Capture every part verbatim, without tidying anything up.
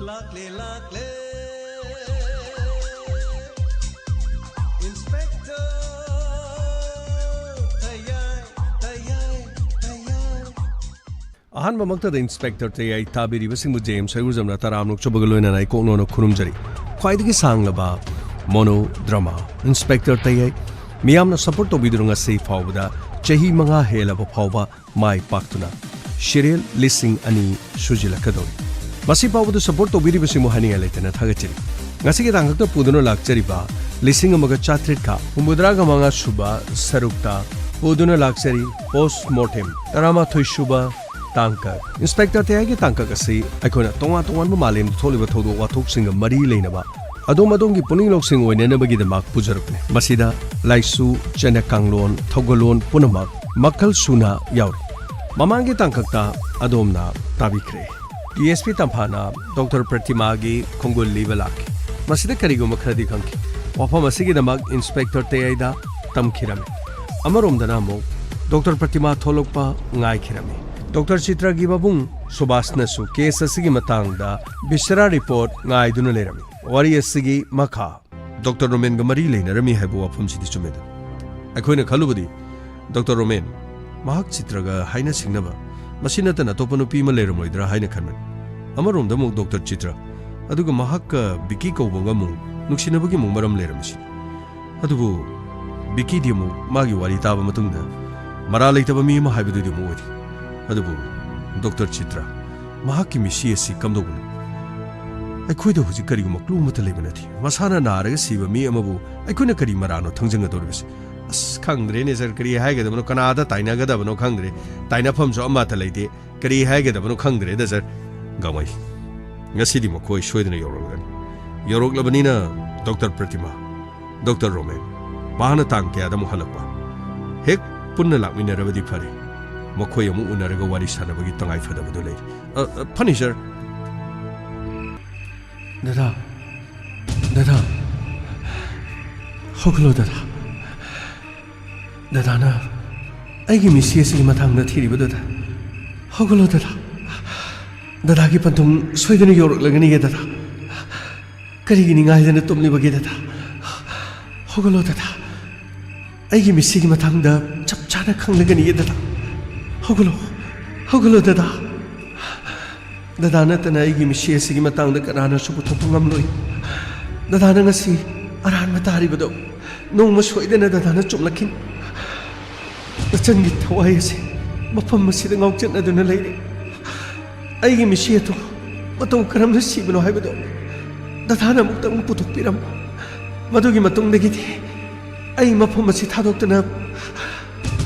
ꯂꯥꯛꯂꯦ, ꯂꯥꯛꯂꯦ, Inspector ꯇꯌꯥꯏ, ꯇꯌꯥꯏ, ꯇꯌꯥꯏ꯫ ꯑꯍꯥꯟꯕꯃꯛꯇꯗ Inspector ꯇꯌꯥꯏ ꯇꯥꯕꯤꯔꯤꯕꯁꯤꯡꯕꯨ James ꯍꯩꯔꯨꯖꯝꯅ ꯇꯔꯥꯝꯅ ꯑꯣꯛꯆꯕꯒ ꯂꯣꯏꯅꯅ ꯑꯩ ꯀꯣꯛꯅꯣꯅ ꯈꯨꯔꯨꯝꯖꯔꯤ꯫ ꯈ꯭ꯋꯥꯏꯗꯒꯤ ꯁꯥꯡꯂꯕ monodrama Inspector ꯇꯌꯥꯏ ꯃꯤꯌꯥꯝꯅ support ꯇꯧꯕꯤꯗꯨꯅ ꯉꯁꯤ ꯐꯥꯎꯕꯗ ꯆꯍꯤ ꯃꯉꯥ ꯍꯦꯜꯂꯕ ꯐꯥꯎꯕ ꯃꯥꯏ ꯄꯥꯛꯇꯨꯅ serial ꯂꯤꯁꯤꯡ ꯑꯅꯤ ꯁꯨꯖꯤꯜꯂꯛꯀꯗꯧꯔꯤ꯫ ꯃꯁꯤ ꯐꯥꯎꯕꯗ support ꯇꯧꯕꯤꯔꯤꯕꯁꯤꯡꯕꯨ ꯍꯥꯏꯅꯤꯡꯉꯥꯏ ꯂꯩꯇꯅ ꯊꯥꯒꯠꯆꯔꯤ꯫ ꯉꯁꯤꯒꯤ ꯇꯥꯡꯀꯛꯇ ꯄꯨꯗꯨꯅ ꯂꯥꯛꯆꯔꯤꯕ ꯂꯤꯁꯤꯡ ꯑꯃꯒ ꯆꯥꯇ꯭ꯔꯦꯠꯀ ꯍꯨꯝꯐꯨꯇꯔꯥꯒ ꯃꯉꯥ ꯁꯨꯕ ꯁꯔꯨꯛꯇ ꯄꯨꯗꯨꯅ ꯂꯥꯛꯆꯔꯤ post mortem ꯇꯔꯥꯃꯥꯊꯣꯏ ꯁꯨꯕ ꯇꯥꯡꯀꯛ꯫ Inspector ꯇꯌꯥꯏꯒꯤ ꯇꯥꯡꯀꯛ ꯑꯁꯤ ꯑꯩꯈꯣꯏꯅ ꯇꯣꯉꯥꯟ ꯇꯣꯉꯥꯟꯕ ꯃꯥꯂꯦꯝꯗ ꯊꯣꯛꯂꯤꯕ ꯊꯧꯗꯣꯛ ꯋꯥꯊꯣꯛꯁꯤꯡꯒ ꯃꯔꯤ ꯂꯩꯅꯕ ꯑꯗꯣꯝ ꯑꯗꯣꯝꯒꯤ ꯄꯨꯛꯅꯤꯡ ꯂꯧꯁꯤꯡ ꯑꯣꯏꯅꯅꯕꯒꯤꯗꯃꯛ ꯄꯨꯖꯔꯛꯄꯅꯤ꯫ ꯃꯁꯤꯗ ꯂꯥꯏꯁꯨ, ꯆꯠꯅ ꯀꯥꯡꯂꯣꯟ, ꯊꯧꯒꯜꯂꯣꯟ ꯄꯨꯝꯅꯃꯛ ꯃꯈꯜ ꯁꯨꯅ ꯌꯥꯎꯔꯤ꯫ ꯃꯃꯥꯡꯒꯤ ꯇꯥꯡꯀꯛꯇ ꯑꯗꯣꯝꯅ ꯇꯥꯕꯤꯈ꯭ꯔꯦ꯫ ꯗꯤ ꯑꯦꯁ ꯄꯤ ꯇꯝꯐꯥꯅ ꯗꯣꯛꯇꯔ ꯄ꯭ꯔꯇꯤꯃꯥꯒꯤ ꯈꯣꯡꯒꯨꯜ ꯂꯤꯕ ꯂꯥꯛꯈꯤ꯫ ꯃꯁꯤꯗ ꯀꯔꯤꯒꯨꯝꯕ ꯈꯔꯗꯤ ꯈꯪꯈꯤ꯫ ꯋꯥꯐꯝ ꯑꯁꯤꯒꯤꯗꯃꯛ ꯏꯟꯁꯄꯦꯛꯇꯔ ꯇꯌꯥꯏꯗ ꯇꯝꯈꯤꯔꯝꯃꯤ꯫ ꯑꯃꯔꯣꯝꯗꯅ ꯑꯃꯨꯛ ꯗꯣꯛꯇꯔ ꯄ꯭ꯔꯇꯤꯃꯥ ꯊꯣꯛꯂꯛꯄ ꯉꯥꯏꯈꯤꯔꯝꯃꯤ꯫ ꯗꯣꯛꯇꯔ ꯆꯤꯇ꯭ꯔꯒꯤ ꯃꯕꯨꯡ ꯁꯨꯕꯥꯁꯅꯁꯨ ꯀꯦꯁ ꯑꯁꯤꯒꯤ ꯃꯇꯥꯡꯗ ꯚꯤꯁꯦꯔꯥ ꯔꯤꯄꯣꯔꯠ ꯉꯥꯏꯗꯨꯅ ꯂꯩꯔꯝꯃꯤ꯫ ꯋꯥꯔꯤ ꯑꯁꯤꯒꯤ ꯃꯈꯥ꯫ ꯗꯣꯛꯇꯔ ꯔꯣꯃꯦꯟꯒ ꯃꯔꯤ ꯂꯩꯅꯔꯝꯃꯤ ꯍꯥꯏꯕ ꯋꯥꯐꯝꯁꯤꯗꯤ ꯆꯨꯝꯃꯦꯗ꯫ ꯑꯩꯈꯣꯏꯅ ꯈꯜꯂꯨꯕꯗꯤ ꯗꯣꯛꯇꯔ ꯔꯣꯃꯦꯟ ꯃꯍꯥꯛ ꯆꯤꯇ꯭ꯔꯒ ꯍꯥꯏꯅ ꯁꯤꯡꯅꯕ, ꯃꯁꯤ ꯅꯠꯇꯅ ꯑꯇꯣꯞꯄ ꯅꯨꯄꯤ ꯑꯃ ꯂꯩꯔꯝꯂꯣꯏꯗ꯭ꯔꯥ ꯍꯥꯏꯅ ꯈꯟꯕꯅꯤ꯫ ꯑꯃꯔꯣꯝꯗ ꯑꯃꯨꯛ ꯗꯣꯛꯇꯔ ꯆꯤꯇ꯭ꯔ, ꯑꯗꯨꯒ ꯃꯍꯥꯛꯀ ꯕꯤꯀꯤ ꯀꯧꯕꯒ ꯑꯃꯨꯛ ꯅꯨꯡꯁꯤꯅꯕꯒꯤ ꯑꯃꯨꯛ ꯃꯔꯝ ꯂꯩꯔꯝꯃꯤꯁꯤ꯫ ꯑꯗꯨꯕꯨ ꯕꯤꯀꯤꯗꯤ ꯑꯃꯨꯛ ꯃꯥꯒꯤ ꯋꯥꯔꯤ ꯇꯥꯕ ꯃꯇꯨꯡꯗ ꯃꯔꯥꯜ ꯂꯩꯇꯕ ꯃꯤ ꯑꯃ ꯍꯥꯏꯕꯗꯨꯗꯤ ꯑꯃꯨꯛ ꯑꯣꯏꯔꯤ꯫ ꯑꯗꯨꯕꯨ ꯗꯣꯛꯇꯔ ꯆꯤꯇ꯭ꯔ, ꯃꯍꯥꯛꯀꯤ ꯃꯤꯁꯤ ꯑꯁꯤ ꯀꯝꯗꯧꯕꯅꯣ? ꯑꯩꯈꯣꯏꯗ ꯍꯧꯖꯤꯛ ꯀꯔꯤꯒꯨꯝꯕ clue ꯑꯃꯠꯇ ꯂꯩꯕ ꯅꯠꯇꯦ꯫ ꯃꯁꯥꯅ ꯅꯥꯔꯒ ꯁꯤꯕ ꯃꯤ ꯑꯃꯕꯨ ꯑꯩꯈꯣꯏꯅ ꯀꯔꯤ ꯃꯔꯥꯅꯣ ꯊꯪꯖꯟꯒꯗꯧꯔꯤꯕꯁꯦ? ꯑꯁ, ꯈꯪꯗ꯭ꯔꯦꯅꯦ ꯁꯔ, ꯀꯔꯤ ꯍꯥꯏꯒꯗꯕꯅꯣ, ꯀꯅꯥꯗ ꯇꯥꯏꯅꯒꯗꯕꯅꯣ ꯈꯪꯗ꯭ꯔꯦ꯫ ꯇꯥꯏꯅꯐꯝꯁꯨ ꯑꯃꯠꯇ ꯂꯩꯇꯦ꯫ ꯀꯔꯤ ꯍꯥꯏꯒꯗꯕꯅꯣ ꯈꯪꯗ꯭ꯔꯦꯗ ꯁꯔ꯫ ꯒꯥꯡꯃꯩ, ꯉꯁꯤꯗꯤ ꯃꯈꯣꯏ ꯁꯣꯏꯗꯅ ꯌꯧꯔꯛꯂꯒꯅꯤ꯫ ꯌꯧꯔꯛꯂꯕꯅꯤꯅ ꯗꯣꯛꯇꯔ ꯄ꯭ꯔꯇꯤꯃꯥ, ꯗꯣꯛꯇꯔ ꯔꯣꯃꯦꯟ, ꯃꯍꯥꯛꯅ ꯇꯥꯡ ꯀꯌꯥꯗ ꯑꯃꯨꯛ ꯍꯜꯂꯛꯄ? ꯍꯦꯛ ꯄꯨꯟꯅ ꯂꯥꯛꯃꯤꯟꯅꯔꯕꯗꯤ ꯐꯔꯦ꯫ ꯃꯈꯣꯏ ꯑꯃꯨꯛ ꯎꯅꯔꯒ ꯋꯥꯔꯤ ꯁꯥꯟꯅꯕꯒꯤ ꯇꯉꯥꯏ ꯐꯗꯕꯗꯨ ꯂꯩꯔꯤ꯫ ꯑ, ꯑ, ꯐꯅꯤ ꯁꯔ꯫ ꯗꯗꯥ, ꯗꯗꯥ, ꯍꯧꯒꯠꯂꯣ ꯗꯗꯥ꯫ ꯗꯗꯥꯅ ꯑꯩꯒꯤ ꯃꯤꯁꯤ ꯑꯁꯤꯒꯤ ꯃꯇꯥꯡꯗ ꯊꯤꯔꯤꯕ ꯗꯗꯥ꯫ ꯍꯧꯒꯠꯂꯣ ꯗꯗꯥ꯫ ꯗꯗꯥꯒꯤ ꯄꯟꯊꯨꯡ ꯁꯣꯏꯗꯅ ꯌꯧꯔꯛꯂꯒꯅꯤꯌꯦ, ꯗꯗꯥ꯫ ꯀꯔꯤꯒꯤꯅꯤ ꯉꯥꯏꯗꯅ ꯇꯨꯝꯂꯤꯕꯒꯦ, ꯗꯗꯥ? ꯍꯧꯒꯠꯂꯣ, ꯗꯗꯥ꯫ ꯑꯩꯒꯤ ꯃꯤꯠꯁꯤꯒꯤ ꯃꯇꯥꯡꯗ ꯆꯞ ꯆꯥꯅ ꯈꯪꯂꯒꯅꯤꯌꯦ, ꯗꯗꯥ꯫ ꯍꯧꯒꯠꯂꯣ, ꯍꯧꯒꯠꯂꯣ, ꯗꯗꯥ꯫ ꯗꯗꯥ ꯅꯠꯇꯅ ꯑꯩꯒꯤ ꯃꯤꯠꯁꯤ ꯑꯁꯤꯒꯤ ꯃꯇꯥꯡꯗ ꯀꯅꯥꯅꯁꯨ ꯄꯨꯊꯣꯛꯄ ꯉꯝꯂꯣꯏ꯫ ꯗꯗꯥꯅ ꯉꯁꯤ ꯑꯔꯥꯟꯕ ꯇꯥꯔꯤꯕꯗꯣ ꯅꯣꯡꯃ ꯁꯣꯏꯗꯅ ꯗꯗꯥꯅ ꯆꯨꯝꯂꯛꯈꯤꯅꯤ꯫ ꯅꯆꯟꯒꯤ ꯊꯋꯥꯏ ꯑꯁꯤ ꯃꯐꯝ ꯑꯁꯤꯗ ꯉꯥꯎꯆꯠꯅꯗꯨꯅ ꯂꯩꯔꯦ꯫ ꯑꯩꯒꯤ ꯃꯤꯠꯁꯤ ꯑꯗꯨ ꯃꯇꯧ ꯀꯔꯝꯅ ꯁꯤꯕꯅꯣ ꯍꯥꯏꯕꯗꯣ ꯗꯗꯥꯅ ꯑꯃꯨꯛꯇꯪ ꯄꯨꯊꯣꯛꯄꯤꯔꯝꯃꯨ꯫ ꯃꯗꯨꯒꯤ ꯃꯇꯨꯡꯗꯒꯤꯗꯤ ꯑꯩ ꯃꯐꯝ ꯑꯁꯤ ꯊꯥꯗꯣꯛꯇꯨꯅ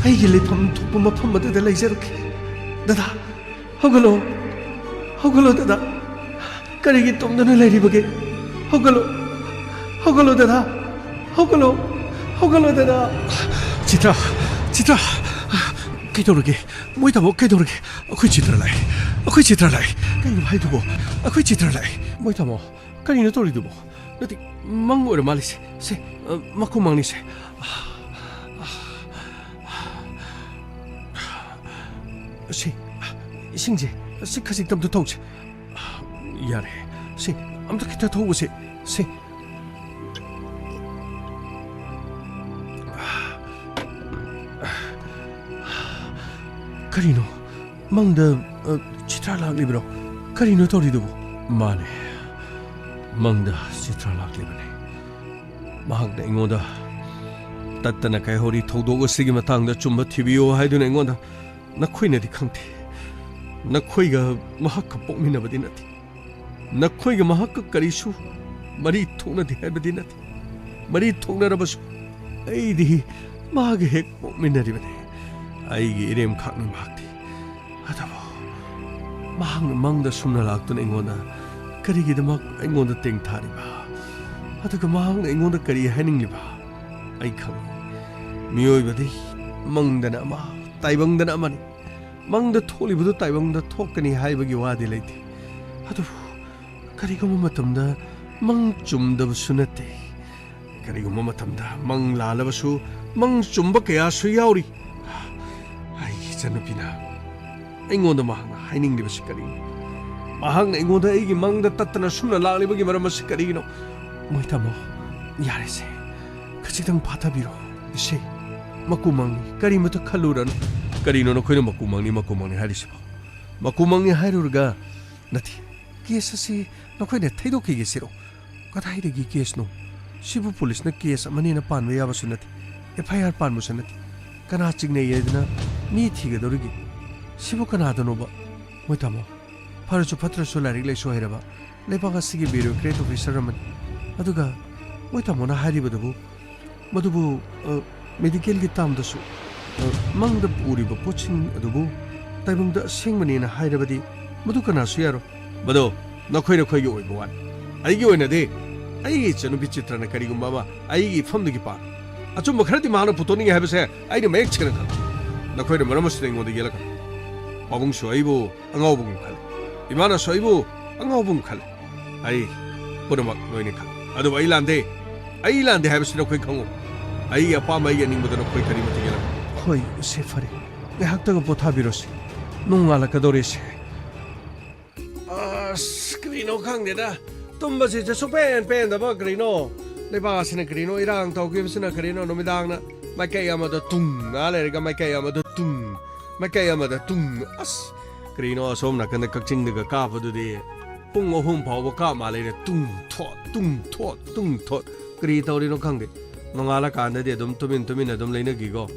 ꯑꯩꯒꯤ ꯂꯩꯐꯝ ꯊꯣꯛꯄ ꯃꯐꯝ ꯑꯗꯨꯗ ꯂꯩꯖꯔꯨꯒꯦ꯫ ꯗꯗꯥ, ꯍꯧꯒꯠꯂꯣ, ꯍꯧꯒꯠꯂꯣ ꯗꯗꯥ꯫ ꯀꯔꯤꯒꯤ ꯇꯨꯝꯗꯨꯅ ꯂꯩꯔꯤꯕꯒꯦ? ꯍꯧꯒꯠꯂꯣ, ꯍꯧꯒꯠꯂꯣ ꯗꯗꯥ, ꯍꯧꯒꯠꯂꯣ, ꯍꯧꯒꯠꯂꯣ ꯗꯗꯥ꯫ ꯆꯤꯇ꯭ꯔꯥ, ꯆꯤꯇ꯭ꯔꯥ, ꯀꯩꯗꯧꯔꯒꯦ? ꯃꯣꯏ ꯇꯥꯃꯣ, ꯀꯩꯗꯧꯔꯒꯦ? ꯑꯩꯈꯣꯏ ꯆꯤꯇ꯭ꯔ ꯂꯥꯛꯑꯦ, ꯑꯩꯈꯣꯏ ꯆꯤꯇ꯭ꯔ ꯂꯥꯛꯑꯦ꯫ ꯀꯩꯅꯣ ꯍꯥꯏꯗꯨꯕꯣ? ꯑꯩꯈꯣꯏ ꯆꯤꯇ꯭ꯔ ꯂꯥꯛꯑꯦ꯫ ꯃꯣꯏ ꯇꯥꯃꯣ, ꯀꯔꯤꯅꯣ ꯇꯧꯔꯤꯗꯨꯕꯣ? ꯅꯠꯇꯦ, ꯃꯪ ꯑꯣꯏꯔ ꯃꯥꯜꯂꯤꯁꯦ꯫ ꯁꯦ, ꯑ, ꯃꯈꯣꯡ ꯃꯥꯡꯅꯤꯁꯦ꯫ ꯁꯦ, ꯏꯁꯤꯡꯁꯦ, ꯁꯤ ꯈꯖꯤꯛꯇ ꯑꯝꯇ ꯊꯧꯁꯦ꯫ ꯌꯥꯔꯦ꯫ ꯁꯦ, ꯑꯝꯇ ꯈꯤꯇ ꯊꯧꯕꯁꯦ꯫ ꯁꯦ꯫ ꯀꯔꯤꯅꯣ? ꯃꯪꯗ, ꯑ, ꯆꯤꯇ꯭ꯔꯥ ꯂꯥꯛꯂꯤꯕ꯭ꯔꯣ? ꯀꯔꯤꯅꯣ ꯇꯧꯔꯤꯗꯨꯕꯨ? ꯃꯥꯅꯦ, ꯃꯪꯗ ꯆꯤꯇ꯭ꯔꯥ ꯂꯥꯛꯂꯤꯕꯅꯦ꯫ ꯃꯍꯥꯛꯅ ꯑꯩꯉꯣꯟꯗ ꯇꯠꯇꯅ ꯀꯥꯏꯍꯧꯔꯤ ꯊꯧꯗꯣꯛ ꯑꯁꯤꯒꯤ ꯃꯇꯥꯡꯗ ꯑꯆꯨꯝꯕ ꯊꯤꯕꯤꯌꯨ ꯍꯥꯏꯗꯨꯅ ꯑꯩꯉꯣꯟꯗ꯫ ꯅꯈꯣꯏꯅꯗꯤ ꯈꯪꯗꯦ꯫ ꯅꯈꯣꯏꯒ ꯃꯍꯥꯛꯀ ꯄꯣꯛꯃꯤꯟꯅꯕꯗꯤ ꯅꯠꯇꯦ꯫ ꯅꯈꯣꯏꯒ ꯃꯍꯥꯛꯀ ꯀꯔꯤꯁꯨ ꯃꯔꯤ ꯊꯣꯛꯅꯗꯦ ꯍꯥꯏꯕꯗꯤ ꯅꯠꯇꯦ꯫ ꯃꯔꯤ ꯊꯣꯛꯅꯔꯕꯁꯨ ꯑꯩꯗꯤ ꯃꯍꯥꯛꯀ ꯍꯦꯛ ꯄꯣꯛꯃꯤꯟꯅꯔꯤꯕꯅꯤ꯫ ꯑꯩꯒꯤ ꯏꯔꯦꯝꯈꯥꯛꯅꯤ ꯃꯍꯥꯛꯇꯤ꯫ ꯑꯗꯨꯕꯨ ꯃꯍꯥꯛꯅ ꯃꯪꯗ ꯁꯨꯝꯅ ꯂꯥꯛꯇꯨꯅ ꯑꯩꯉꯣꯟꯗ ꯀꯔꯤꯒꯤꯗꯃꯛ ꯑꯩꯉꯣꯟꯗ ꯇꯦꯡꯊꯥꯔꯤꯕ? ꯑꯗꯨꯒ ꯃꯍꯥꯛꯅ ꯑꯩꯉꯣꯟꯗ ꯀꯔꯤ ꯍꯥꯏꯅꯤꯡꯂꯤꯕ? ꯑꯩ ꯈꯪꯏ꯫ ꯃꯤꯑꯣꯏꯕꯗꯤ ꯃꯪꯗꯅ ꯑꯃ, ꯇꯥꯏꯕꯪꯗꯅ ꯑꯃꯅꯤ꯫ ꯃꯪꯗ ꯊꯣꯛꯂꯤꯕꯗꯨ ꯇꯥꯏꯕꯪꯗ ꯊꯣꯛꯀꯅꯤ ꯍꯥꯏꯕꯒꯤ ꯋꯥꯗꯤ ꯂꯩꯇꯦ꯫ ꯑꯗꯨꯕꯨ ꯀꯔꯤꯒꯨꯝꯕ ꯃꯇꯝꯗ ꯃꯪ ꯆꯨꯝꯗꯕꯁꯨ ꯅꯠꯇꯦ꯫ ꯀꯔꯤꯒꯨꯝꯕ ꯃꯇꯝꯗ ꯃꯪ ꯂꯥꯜꯂꯕꯁꯨ ꯃꯪ ꯆꯨꯝꯕ ꯀꯌꯥꯁꯨ ꯌꯥꯎꯔꯤ꯫ ꯑꯩꯒꯤ ꯏꯆꯟꯅꯨꯄꯤꯅ ꯑꯩꯉꯣꯟꯗ ꯃꯍꯥꯛꯅ ꯍꯥꯏꯅꯤꯡꯂꯤꯕꯁꯤ ꯀꯔꯤꯅꯣ? ꯃꯍꯥꯛꯅ ꯑꯩꯉꯣꯟꯗ ꯑꯩꯒꯤ ꯃꯪꯗ ꯇꯠꯇꯅ ꯁꯨꯝꯅ ꯂꯥꯛꯂꯤꯕꯒꯤ ꯃꯔꯝ ꯑꯁꯤ ꯀꯔꯤꯒꯤꯅꯣ? ꯃꯣꯏ ꯇꯥꯃꯣ, ꯌꯥꯔꯦꯁꯦ, ꯈꯖꯤꯛꯇꯪ ꯐꯥꯊꯕꯤꯔꯣ꯫ ꯏꯆꯦ, ꯃꯀꯨ ꯃꯪꯅꯤ, ꯀꯔꯤꯃꯇ ꯈꯜꯂꯨꯔꯅꯨ꯫ ꯀꯔꯤꯅꯣ ꯅꯈꯣꯏꯅ ꯃꯀꯨ ꯃꯪꯅꯤ, ꯃꯀꯨ ꯃꯪꯅꯤ ꯍꯥꯏꯔꯤꯁꯤꯕꯣ? ꯃꯀꯨ ꯃꯪꯅꯤ ꯍꯥꯏꯔꯨꯔꯒ, ꯅꯠꯇꯦ, ꯀꯦꯁ ꯑꯁꯤ ꯅꯈꯣꯏꯅ ꯊꯩꯗꯣꯛꯈꯤꯒꯦ ꯁꯤꯔꯣ? ꯀꯗꯥꯏꯗꯒꯤ ꯀꯦꯁꯅꯣ? ꯁꯤꯕꯨ ꯄꯨꯂꯤꯁꯅ ꯀꯦꯁ ꯑꯃꯅꯦꯅ ꯄꯥꯟꯕ ꯌꯥꯕꯁꯨ ꯅꯠꯇꯦ, ꯑꯦꯐ ꯑꯥꯏ ꯑꯥꯔ ꯄꯥꯟꯕꯁꯨ ꯅꯠꯇꯦ꯫ ꯀꯅꯥ ꯆꯤꯡꯅꯩ ꯍꯥꯏꯗꯅ ꯃꯤ ꯊꯤꯒꯗꯧꯔꯤꯒꯦ? ꯁꯤꯕꯨ ꯀꯅꯥꯗꯅꯣꯕ? ꯃꯣꯏ ꯇꯥꯃꯣ, ꯐꯔꯁꯨ ꯐꯠꯇ꯭ꯔꯁꯨ ꯂꯥꯏꯔꯤꯛ ꯂꯥꯏꯁꯨ ꯍꯩꯔꯕ ꯂꯩꯕꯥꯛ ꯑꯁꯤꯒꯤ ꯕ꯭ꯌꯨꯔꯣꯀ꯭ꯔꯦꯠ ꯑꯣꯐꯤꯁꯔ ꯑꯃꯅꯤ꯫ ꯑꯗꯨꯒ ꯃꯣꯏ ꯇꯥꯃꯣꯅ ꯍꯥꯏꯔꯤꯕꯗꯨꯕꯨ, ꯃꯗꯨꯕꯨ, ꯑ, ꯃꯦꯗꯤꯀꯦꯜꯒꯤ ꯇꯥꯝꯗꯁꯨ, ꯑ, ꯃꯪꯗ ꯎꯔꯤꯕ ꯄꯣꯠꯁꯤꯡ ꯑꯗꯨꯕꯨ ꯇꯥꯏꯕꯪꯗ ꯑꯁꯦꯡꯕꯅꯦꯅ ꯍꯥꯏꯔꯕꯗꯤ ꯃꯗꯨ ꯀꯅꯥꯁꯨ ꯌꯥꯔꯣꯏ꯫ ꯃꯗꯨ ꯅꯈꯣꯏ ꯅꯈꯣꯏꯒꯤ ꯑꯣꯏꯕ ꯋꯥꯅꯤ꯫ ꯑꯩꯒꯤ ꯑꯣꯏꯅꯗꯤ ꯑꯩꯒꯤ ꯏꯆꯟꯅꯨꯄꯤ ꯆꯤꯇ꯭ꯔꯅ ꯀꯔꯤꯒꯨꯝꯕ ꯑꯃ ꯑꯩꯒꯤ ꯏꯐꯝꯗꯒꯤ ꯄꯥꯟ ꯑꯆꯨꯝꯕ ꯈꯔꯗꯤ ꯃꯍꯥꯛꯅ ꯄꯨꯊꯣꯛꯅꯤꯡꯉꯤ ꯍꯥꯏꯕꯁꯦ ꯑꯩꯅ ꯃꯌꯦꯛ ꯁꯦꯡꯅ ꯈꯪꯏ꯫ ꯅꯈꯣꯏꯅ ꯃꯔꯝ ꯑꯁꯤꯗ ꯑꯩꯉꯣꯟꯗ ꯌꯦꯜꯂꯛꯀꯅꯨ꯫ ꯄꯥꯕꯨꯡꯁꯨ ꯑꯩꯕꯨ ꯑꯉꯥꯎꯕꯒꯨꯝ ꯈꯜꯂꯤ꯫ ꯏꯃꯥꯅꯁꯨ ꯑꯩꯕꯨ ꯑꯉꯥꯎꯕꯒꯨꯝ ꯈꯜꯂꯤ꯫ ꯑꯩ ꯄꯨꯝꯅꯃꯛ ꯂꯣꯏꯅ ꯈꯪꯏ꯫ ꯑꯗꯨꯕꯨ ꯑꯩ ꯂꯥꯟꯗꯦ꯫ ꯑꯩ ꯂꯥꯟꯗꯦ ꯍꯥꯏꯕꯁꯤ ꯅꯈꯣꯏ ꯈꯪꯉꯨ꯫ ꯑꯩꯒꯤ ꯑꯄꯥꯝꯕ, ꯑꯩꯒꯤ ꯑꯅꯤꯡꯕꯗ ꯅꯈꯣꯏ ꯀꯔꯤꯃꯠꯇ ꯌꯦꯜꯂꯛꯀꯅꯨ꯫ ꯍꯣꯏ, ꯁꯦ ꯐꯔꯦ꯫ ꯉꯥꯏꯍꯥꯛꯇꯒ ꯄꯣꯊꯥꯕꯤꯔꯣꯁꯦ꯫ ꯅꯣꯡꯉꯥꯜꯂꯛꯀꯗꯧꯔꯦꯁꯦ꯫ ꯑꯁ, ꯀꯔꯤꯅꯣ ꯈꯪꯗꯦꯗ꯫ ꯇꯨꯝꯕꯁꯤꯁꯨ ꯁꯨꯛꯄꯦꯟ ꯄꯦꯟꯗꯕ ꯀꯔꯤꯅꯣ꯫ ꯂꯩꯕꯥꯛ ꯑꯁꯤꯅ ꯀꯔꯤꯅꯣ, ꯏꯔꯥꯡ ꯇꯧꯈꯤꯕꯁꯤꯅ ꯀꯔꯤꯅꯣ, ꯅꯨꯃꯤꯗꯥꯡꯅ ꯃꯥꯏꯀꯩ ꯑꯃꯗ ꯇꯨꯡ ꯉꯥ ꯂꯩꯔꯒ ꯃꯥꯏꯀꯩ ꯑꯃꯗ ꯇꯨꯡ, ꯃꯥꯏꯀꯩ ꯑꯃꯗ ꯇꯨꯡ꯫ ꯑꯁ, ꯀꯔꯤꯅꯣ ꯑꯁꯣꯝ ꯅꯥꯀꯟꯗ ꯀꯛꯆꯤꯡꯗꯒ ꯀꯥꯞꯄꯗꯨꯗꯤ ꯄꯨꯡ ꯑꯍꯨꯝ ꯐꯥꯎꯕ ꯀꯥꯞ ꯃꯥꯜꯂꯦꯅꯦ꯫ ꯇꯨꯡ ꯊꯣꯠ, ꯇꯨꯡ ꯊꯣꯠ, ꯇꯨꯡ ꯊꯣꯠ꯫ ꯀꯔꯤ ꯇꯧꯔꯤꯅꯣ ꯈꯪꯗꯦ꯫ ꯅꯣꯡꯉꯥꯜꯂꯀꯥꯟꯗꯗꯤ ꯑꯗꯨꯝ ꯇꯨꯃꯤꯟ ꯇꯨꯃꯤꯟ ꯑꯗꯨꯝ ꯂꯩꯅꯈꯤꯀꯣ꯫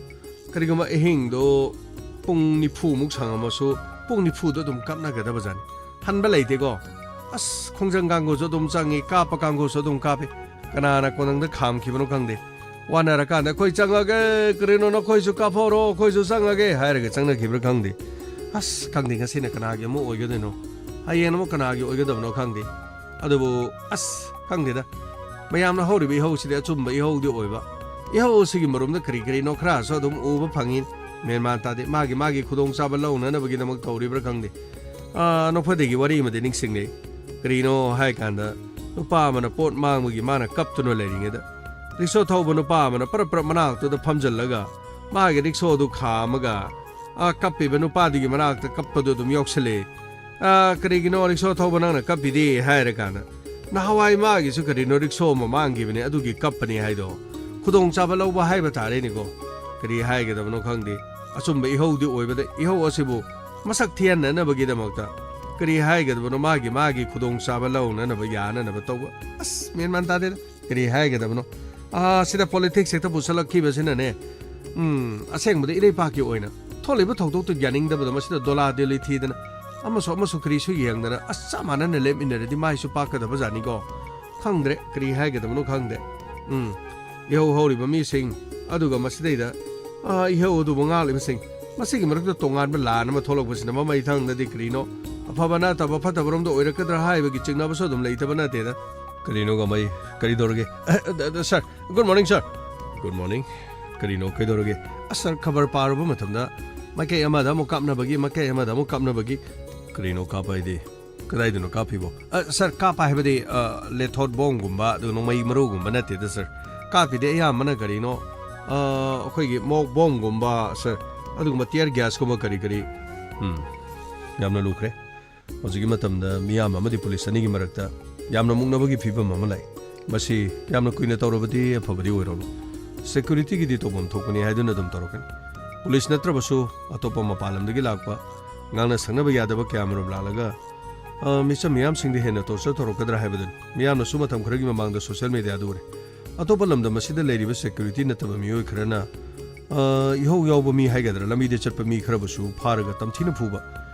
ꯀꯔꯤꯒꯨꯝꯕ ꯑꯍꯤꯡꯗꯣ ꯄꯨꯡ ꯅꯤꯐꯨꯃꯨꯛ ꯁꯥꯡꯉꯝꯃꯁꯨ, ꯄꯨꯡ ꯅꯤꯐꯨꯗꯣ ꯑꯗꯨꯝ ꯀꯥꯞꯅꯒꯗꯕꯖꯥꯠꯅꯤ꯫ ꯍꯟꯕ ꯂꯩꯇꯦꯀꯣ꯫ ꯑꯁ, ꯈꯣꯡꯖꯪ ꯀꯥꯡꯒꯨꯁꯨ ꯑꯗꯨꯝ ꯆꯪꯉꯤ, ꯀꯥꯞꯄ ꯀꯥꯡꯒꯨꯁꯨ ꯑꯗꯨꯝ ꯀꯥꯞꯄꯤ꯫ ꯀꯅꯥꯅ ꯀꯣꯅꯨꯡꯗ ꯈꯥꯝꯈꯤꯕꯅꯣ ꯈꯪꯗꯦ꯫ ꯋꯥꯅꯔꯀꯥꯟꯗ, "ꯑꯩꯈꯣꯏ ꯆꯪꯉꯒꯦ, ꯀꯔꯤꯅꯣ ꯅꯈꯣꯏꯁꯨ ꯀꯥꯞꯍꯧꯔꯣ, ꯑꯩꯈꯣꯏꯁꯨ ꯆꯪꯉꯒꯦ" ꯍꯥꯏꯔꯒ ꯆꯪꯅꯈꯤꯕ꯭ꯔꯥ ꯈꯪꯗꯦ꯫ ꯑꯁ, ꯈꯪꯗꯦ, ꯉꯁꯤꯅ ꯀꯅꯥꯒꯤ ꯑꯃꯨꯛ ꯑꯣꯏꯒꯗꯣꯏꯅꯣ? ꯍꯌꯦꯡ ꯑꯃꯨꯛ ꯀꯅꯥꯒꯤ ꯑꯣꯏꯒꯗꯕꯅꯣ ꯈꯪꯗꯦ꯫ ꯑꯗꯨꯕꯨ, ꯑꯁ, ꯈꯪꯗꯦꯗ꯫ ꯃꯌꯥꯝꯅ ꯍꯧꯔꯤꯕ ꯏꯍꯧꯁꯤꯗꯤ ꯑꯆꯨꯝꯕ ꯏꯍꯧꯗꯤ ꯑꯣꯏꯕ꯫ ꯏꯍꯧ ꯑꯁꯤꯒꯤ ꯃꯔꯨꯝꯗ ꯀꯔꯤ ꯀꯔꯤꯅꯣ ꯈꯔꯁꯨ ꯑꯗꯨꯝ ꯎꯕ ꯐꯪꯉꯤ꯫ ꯃꯦꯟ ꯃꯥꯟ ꯇꯥꯗꯦ꯫ ꯃꯥꯒꯤ, ꯃꯥꯒꯤ ꯈꯨꯗꯣꯡꯆꯥꯕ ꯂꯧꯅꯅꯕꯒꯤꯗꯃꯛ ꯇꯧꯔꯤꯕ꯭ꯔꯥ ꯈꯪꯗꯦ꯫ ꯑꯥ, ꯅꯣꯛꯐꯗꯦꯒꯤ ꯋꯥꯔꯤ ꯑꯃꯗꯤ ꯅꯤꯡꯁꯤꯡꯂꯦ꯫ ꯀꯔꯤꯅꯣ ꯍꯥꯏ ꯀꯥꯟꯗ, ꯅꯨꯄꯥ ꯑꯃꯅ ꯄꯣꯠ ꯃꯥꯡꯕꯒꯤ ꯃꯥꯅ ꯀꯞꯇꯨꯅ ꯂꯩꯔꯤꯉꯩꯗ, ꯔꯤꯛꯁꯣ ꯊꯧꯕ ꯅꯨꯄꯥ ꯑꯃꯅ ꯄꯔꯞ ꯄꯔꯞ ꯃꯅꯥꯛꯇꯨꯗ ꯐꯝꯖꯜꯂꯒ ꯃꯥꯒꯤ ꯔꯤꯛꯁꯣꯗꯨ ꯈꯥꯝꯃꯒ, ꯑꯥ, ꯀꯞꯄꯤꯕ ꯅꯨꯄꯥꯗꯨꯒꯤ ꯃꯅꯥꯛꯇ ꯀꯞꯄꯗꯨ ꯑꯗꯨꯝ ꯌꯥꯎꯁꯜꯂꯛꯑꯦ꯫ "ꯑꯥ, ꯀꯔꯤꯒꯤꯅꯣ ꯔꯤꯛꯁꯣ ꯊꯧꯕ ꯅꯪꯅ ꯀꯞꯄꯤꯗꯤ?" ꯍꯥꯏꯔꯀꯥꯟꯗ, "ꯅꯍꯥꯟꯋꯥꯏ ꯃꯥꯒꯤꯁꯨ ꯀꯔꯤꯅꯣ ꯔꯤꯛꯁꯣ ꯑꯃ ꯃꯥꯡꯈꯤꯕꯅꯦ, ꯑꯗꯨꯒꯤ ꯀꯞꯄꯅꯤ" ꯍꯥꯏꯗꯣ ꯈꯨꯗꯣꯡꯆꯥꯕ ꯂꯧꯕ ꯍꯥꯏꯕ ꯇꯥꯔꯦꯅꯦꯀꯣ꯫ ꯀꯔꯤ ꯍꯥꯏꯒꯗꯕꯅꯣ ꯈꯪꯗꯦ꯫ ꯑꯆꯨꯝꯕ ꯏꯍꯧꯗꯤ ꯑꯣꯏꯕꯗ, ꯏꯍꯧ ꯑꯁꯤꯕꯨ ꯃꯁꯛ ꯊꯤꯍꯟꯅꯅꯕꯒꯤꯗꯃꯛꯇ ꯀꯔꯤ ꯍꯥꯏꯒꯗꯕꯅꯣ, ꯃꯥꯒꯤ, ꯃꯥꯒꯤ ꯈꯨꯗꯣꯡꯆꯥꯕ ꯂꯧꯅꯅꯕ, ꯌꯥꯅꯅꯕ ꯇꯧꯕ꯫ ꯑꯁ, ꯃꯦꯟ ꯃꯥꯟ ꯇꯥꯗꯦꯗ꯫ ꯀꯔꯤ ꯍꯥꯏꯒꯗꯕꯅꯣ? ꯑꯥ, ꯁꯤꯗ politics ꯍꯦꯛꯇ ꯄꯨꯁꯜꯂꯛꯈꯤꯕꯁꯤꯅꯅꯦ, ꯎꯝ, ꯑꯁꯦꯡꯕꯗ ꯏꯔꯩꯄꯥꯛꯀꯤ ꯑꯣꯏꯅ ꯊꯣꯛꯂꯤꯕ ꯊꯧꯗꯣꯛꯇꯨ ꯌꯥꯅꯤꯡꯗꯕꯗꯣ, ꯃꯁꯤꯗ ꯗꯣꯂꯥ ꯗꯦꯂꯤ ꯊꯤꯗꯅ ꯑꯃꯁꯨ ꯑꯃꯁꯨ ꯀꯔꯤꯁꯨ ꯌꯦꯡꯗꯅ ꯑꯁ ꯆꯞ ꯃꯥꯟꯅꯅ ꯂꯦꯞꯃꯤꯟꯅꯔꯗꯤ ꯃꯥꯏꯁꯨ ꯄꯥꯛꯀꯗꯕ ꯖꯥꯠꯅꯤꯀꯣ꯫ ꯈꯪꯗ꯭ꯔꯦ, ꯀꯔꯤ ꯍꯥꯏꯒꯗꯕꯅꯣ ꯈꯪꯗꯦ꯫ ꯎꯝ, ꯏꯍꯧ ꯍꯧꯔꯤꯕ ꯃꯤꯁꯤꯡ, ꯑꯗꯨꯒ ꯃꯁꯤꯗꯩꯗ, ꯑꯥ, ꯏꯍꯧ ꯑꯗꯨꯕꯨ ꯉꯥꯛꯂꯤꯕꯁꯤꯡ, ꯃꯁꯤꯒꯤ ꯃꯔꯛꯇ ꯇꯣꯉꯥꯟꯕ ꯂꯥꯟ ꯑꯃ ꯊꯣꯛꯂꯛꯄꯁꯤꯅ ꯃꯃꯩ ꯊꯪꯗꯗꯤ ꯀꯔꯤꯅꯣ, ꯑꯐꯕ ꯅꯠꯇꯕ ꯐꯠꯇꯕꯔꯣꯝꯗ ꯑꯣꯏꯔꯛꯀꯗ꯭ꯔꯥ ꯍꯥꯏꯕꯒꯤ ꯆꯤꯡꯅꯕꯁꯨ ꯑꯗꯨꯝ ꯂꯩꯇꯕ ꯅꯠꯇꯦꯗ꯫ ꯀꯔꯤꯅꯣ ꯒꯃꯩ? ꯀꯔꯤ ꯇꯧꯔꯒꯦ? ꯑ, ꯑ, ꯑ, sir, good morning, sir꯫ Good morning꯫ ꯀꯔꯤꯅꯣ, ꯀꯩꯗꯧꯔꯒꯦ? ꯑꯁ, sir, ꯈꯕꯔ ꯄꯥꯔꯨꯕ ꯃꯇꯝꯗ ꯃꯥꯏꯀꯩ ꯑꯃꯗ ꯑꯃꯨꯛ ꯀꯥꯞꯅꯕꯒꯤ, ꯃꯥꯏꯀꯩ ꯑꯃꯗ ꯑꯃꯨꯛ ꯀꯥꯞꯅꯕꯒꯤ꯫ ꯀꯔꯤꯅꯣ ꯀꯥꯞꯄ ꯍꯥꯏꯗꯤ? ꯀꯗꯥꯏꯗꯅꯣ ꯀꯥꯞꯄꯤꯕꯣ? ꯑ, sir, ꯀꯥꯞꯄ ꯍꯥꯏꯕꯗꯤ, ꯑ, ꯂꯦꯊꯣꯠ ꯕꯣꯝꯒꯨꯝꯕ, ꯑꯗꯨꯒ ꯅꯣꯡꯃꯩ ꯃꯔꯨꯒꯨꯝꯕ ꯅꯠꯇꯦꯗ, sir꯫ ꯀꯥꯞꯄꯤꯗꯤ ꯑꯌꯥꯝꯕꯅ ꯀꯔꯤꯅꯣ, ꯑ, ꯑꯩꯈꯣꯏꯒꯤ ꯃꯣꯛ ꯕꯣꯝꯒꯨꯝꯕ, sir, ꯑꯗꯨꯒꯨꯝꯕ tear gasꯀꯨꯝꯕ ꯀꯔꯤ ꯀꯔꯤ꯫ ꯎꯝ, ꯌꯥꯝꯅ ꯂꯨꯈ꯭ꯔꯦ꯫ ꯍꯧꯖꯤꯛꯀꯤ ꯃꯇꯝꯗ ꯃꯤꯌꯥꯝ ꯑꯃꯗꯤ ꯄꯨꯂꯤꯁ ꯑꯅꯤꯒꯤ ꯃꯔꯛꯇ ꯌꯥꯝꯅ ꯃꯨꯛꯅꯕꯒꯤ ꯐꯤꯕꯝ ꯑꯃ ꯂꯥꯛꯏ꯫ ꯃꯁꯤ ꯌꯥꯝꯅ ꯀꯨꯏꯅ ꯇꯧꯔꯕꯗꯤ ꯑꯐꯕꯗꯤ ꯑꯣꯏꯔꯣꯏ꯫ Securityꯒꯤꯗꯤ ꯇꯧꯐꯝ ꯊꯣꯛꯄꯅꯤ ꯍꯥꯏꯗꯨꯅ ꯑꯗꯨꯝ ꯇꯧꯔꯛꯀꯅꯤ꯫ ꯄꯨꯂꯤꯁ ꯅꯠꯇ꯭ꯔꯕꯁꯨ ꯑꯇꯣꯞꯄ ꯃꯄꯥꯟ ꯂꯝꯗꯒꯤ ꯂꯥꯛꯄ, ꯉꯥꯡꯅ ꯁꯛꯅꯕ ꯌꯥꯗꯕ ꯀꯌꯥ ꯃꯔꯨꯝ ꯂꯥꯛꯂꯒ, ꯑ, ꯃꯤꯆꯝ ꯃꯤꯌꯥꯝꯁꯤꯡꯗ ꯍꯦꯟꯅ torture ꯇꯧꯔꯛꯀꯗ꯭ꯔꯥ ꯍꯥꯏꯕꯗꯨꯅꯤ꯫ ꯃꯤꯌꯥꯝꯅꯁꯨ ꯃꯇꯝ ꯈꯔꯒꯤ ꯃꯃꯥꯡꯗ social mediaꯗ ꯎꯔꯦ꯫ ꯑꯇꯣꯞꯄ ꯂꯝꯗꯝ ꯑꯁꯤꯗ ꯂꯩꯔꯤꯕ security ꯅꯠꯇꯕ ꯃꯤꯑꯣꯏ ꯈꯔꯅ, ꯑ, ꯏꯍꯧ ꯌꯥꯎꯕ ꯃꯤ ꯍꯥꯏꯒꯗ꯭ꯔꯥ, ꯂꯝꯕꯤꯗ ꯆꯠꯄ ꯃꯤ ꯈꯔꯕꯨꯁꯨ ꯐꯥꯔꯒ ꯇꯝꯊꯤꯅ ꯐꯨꯕ,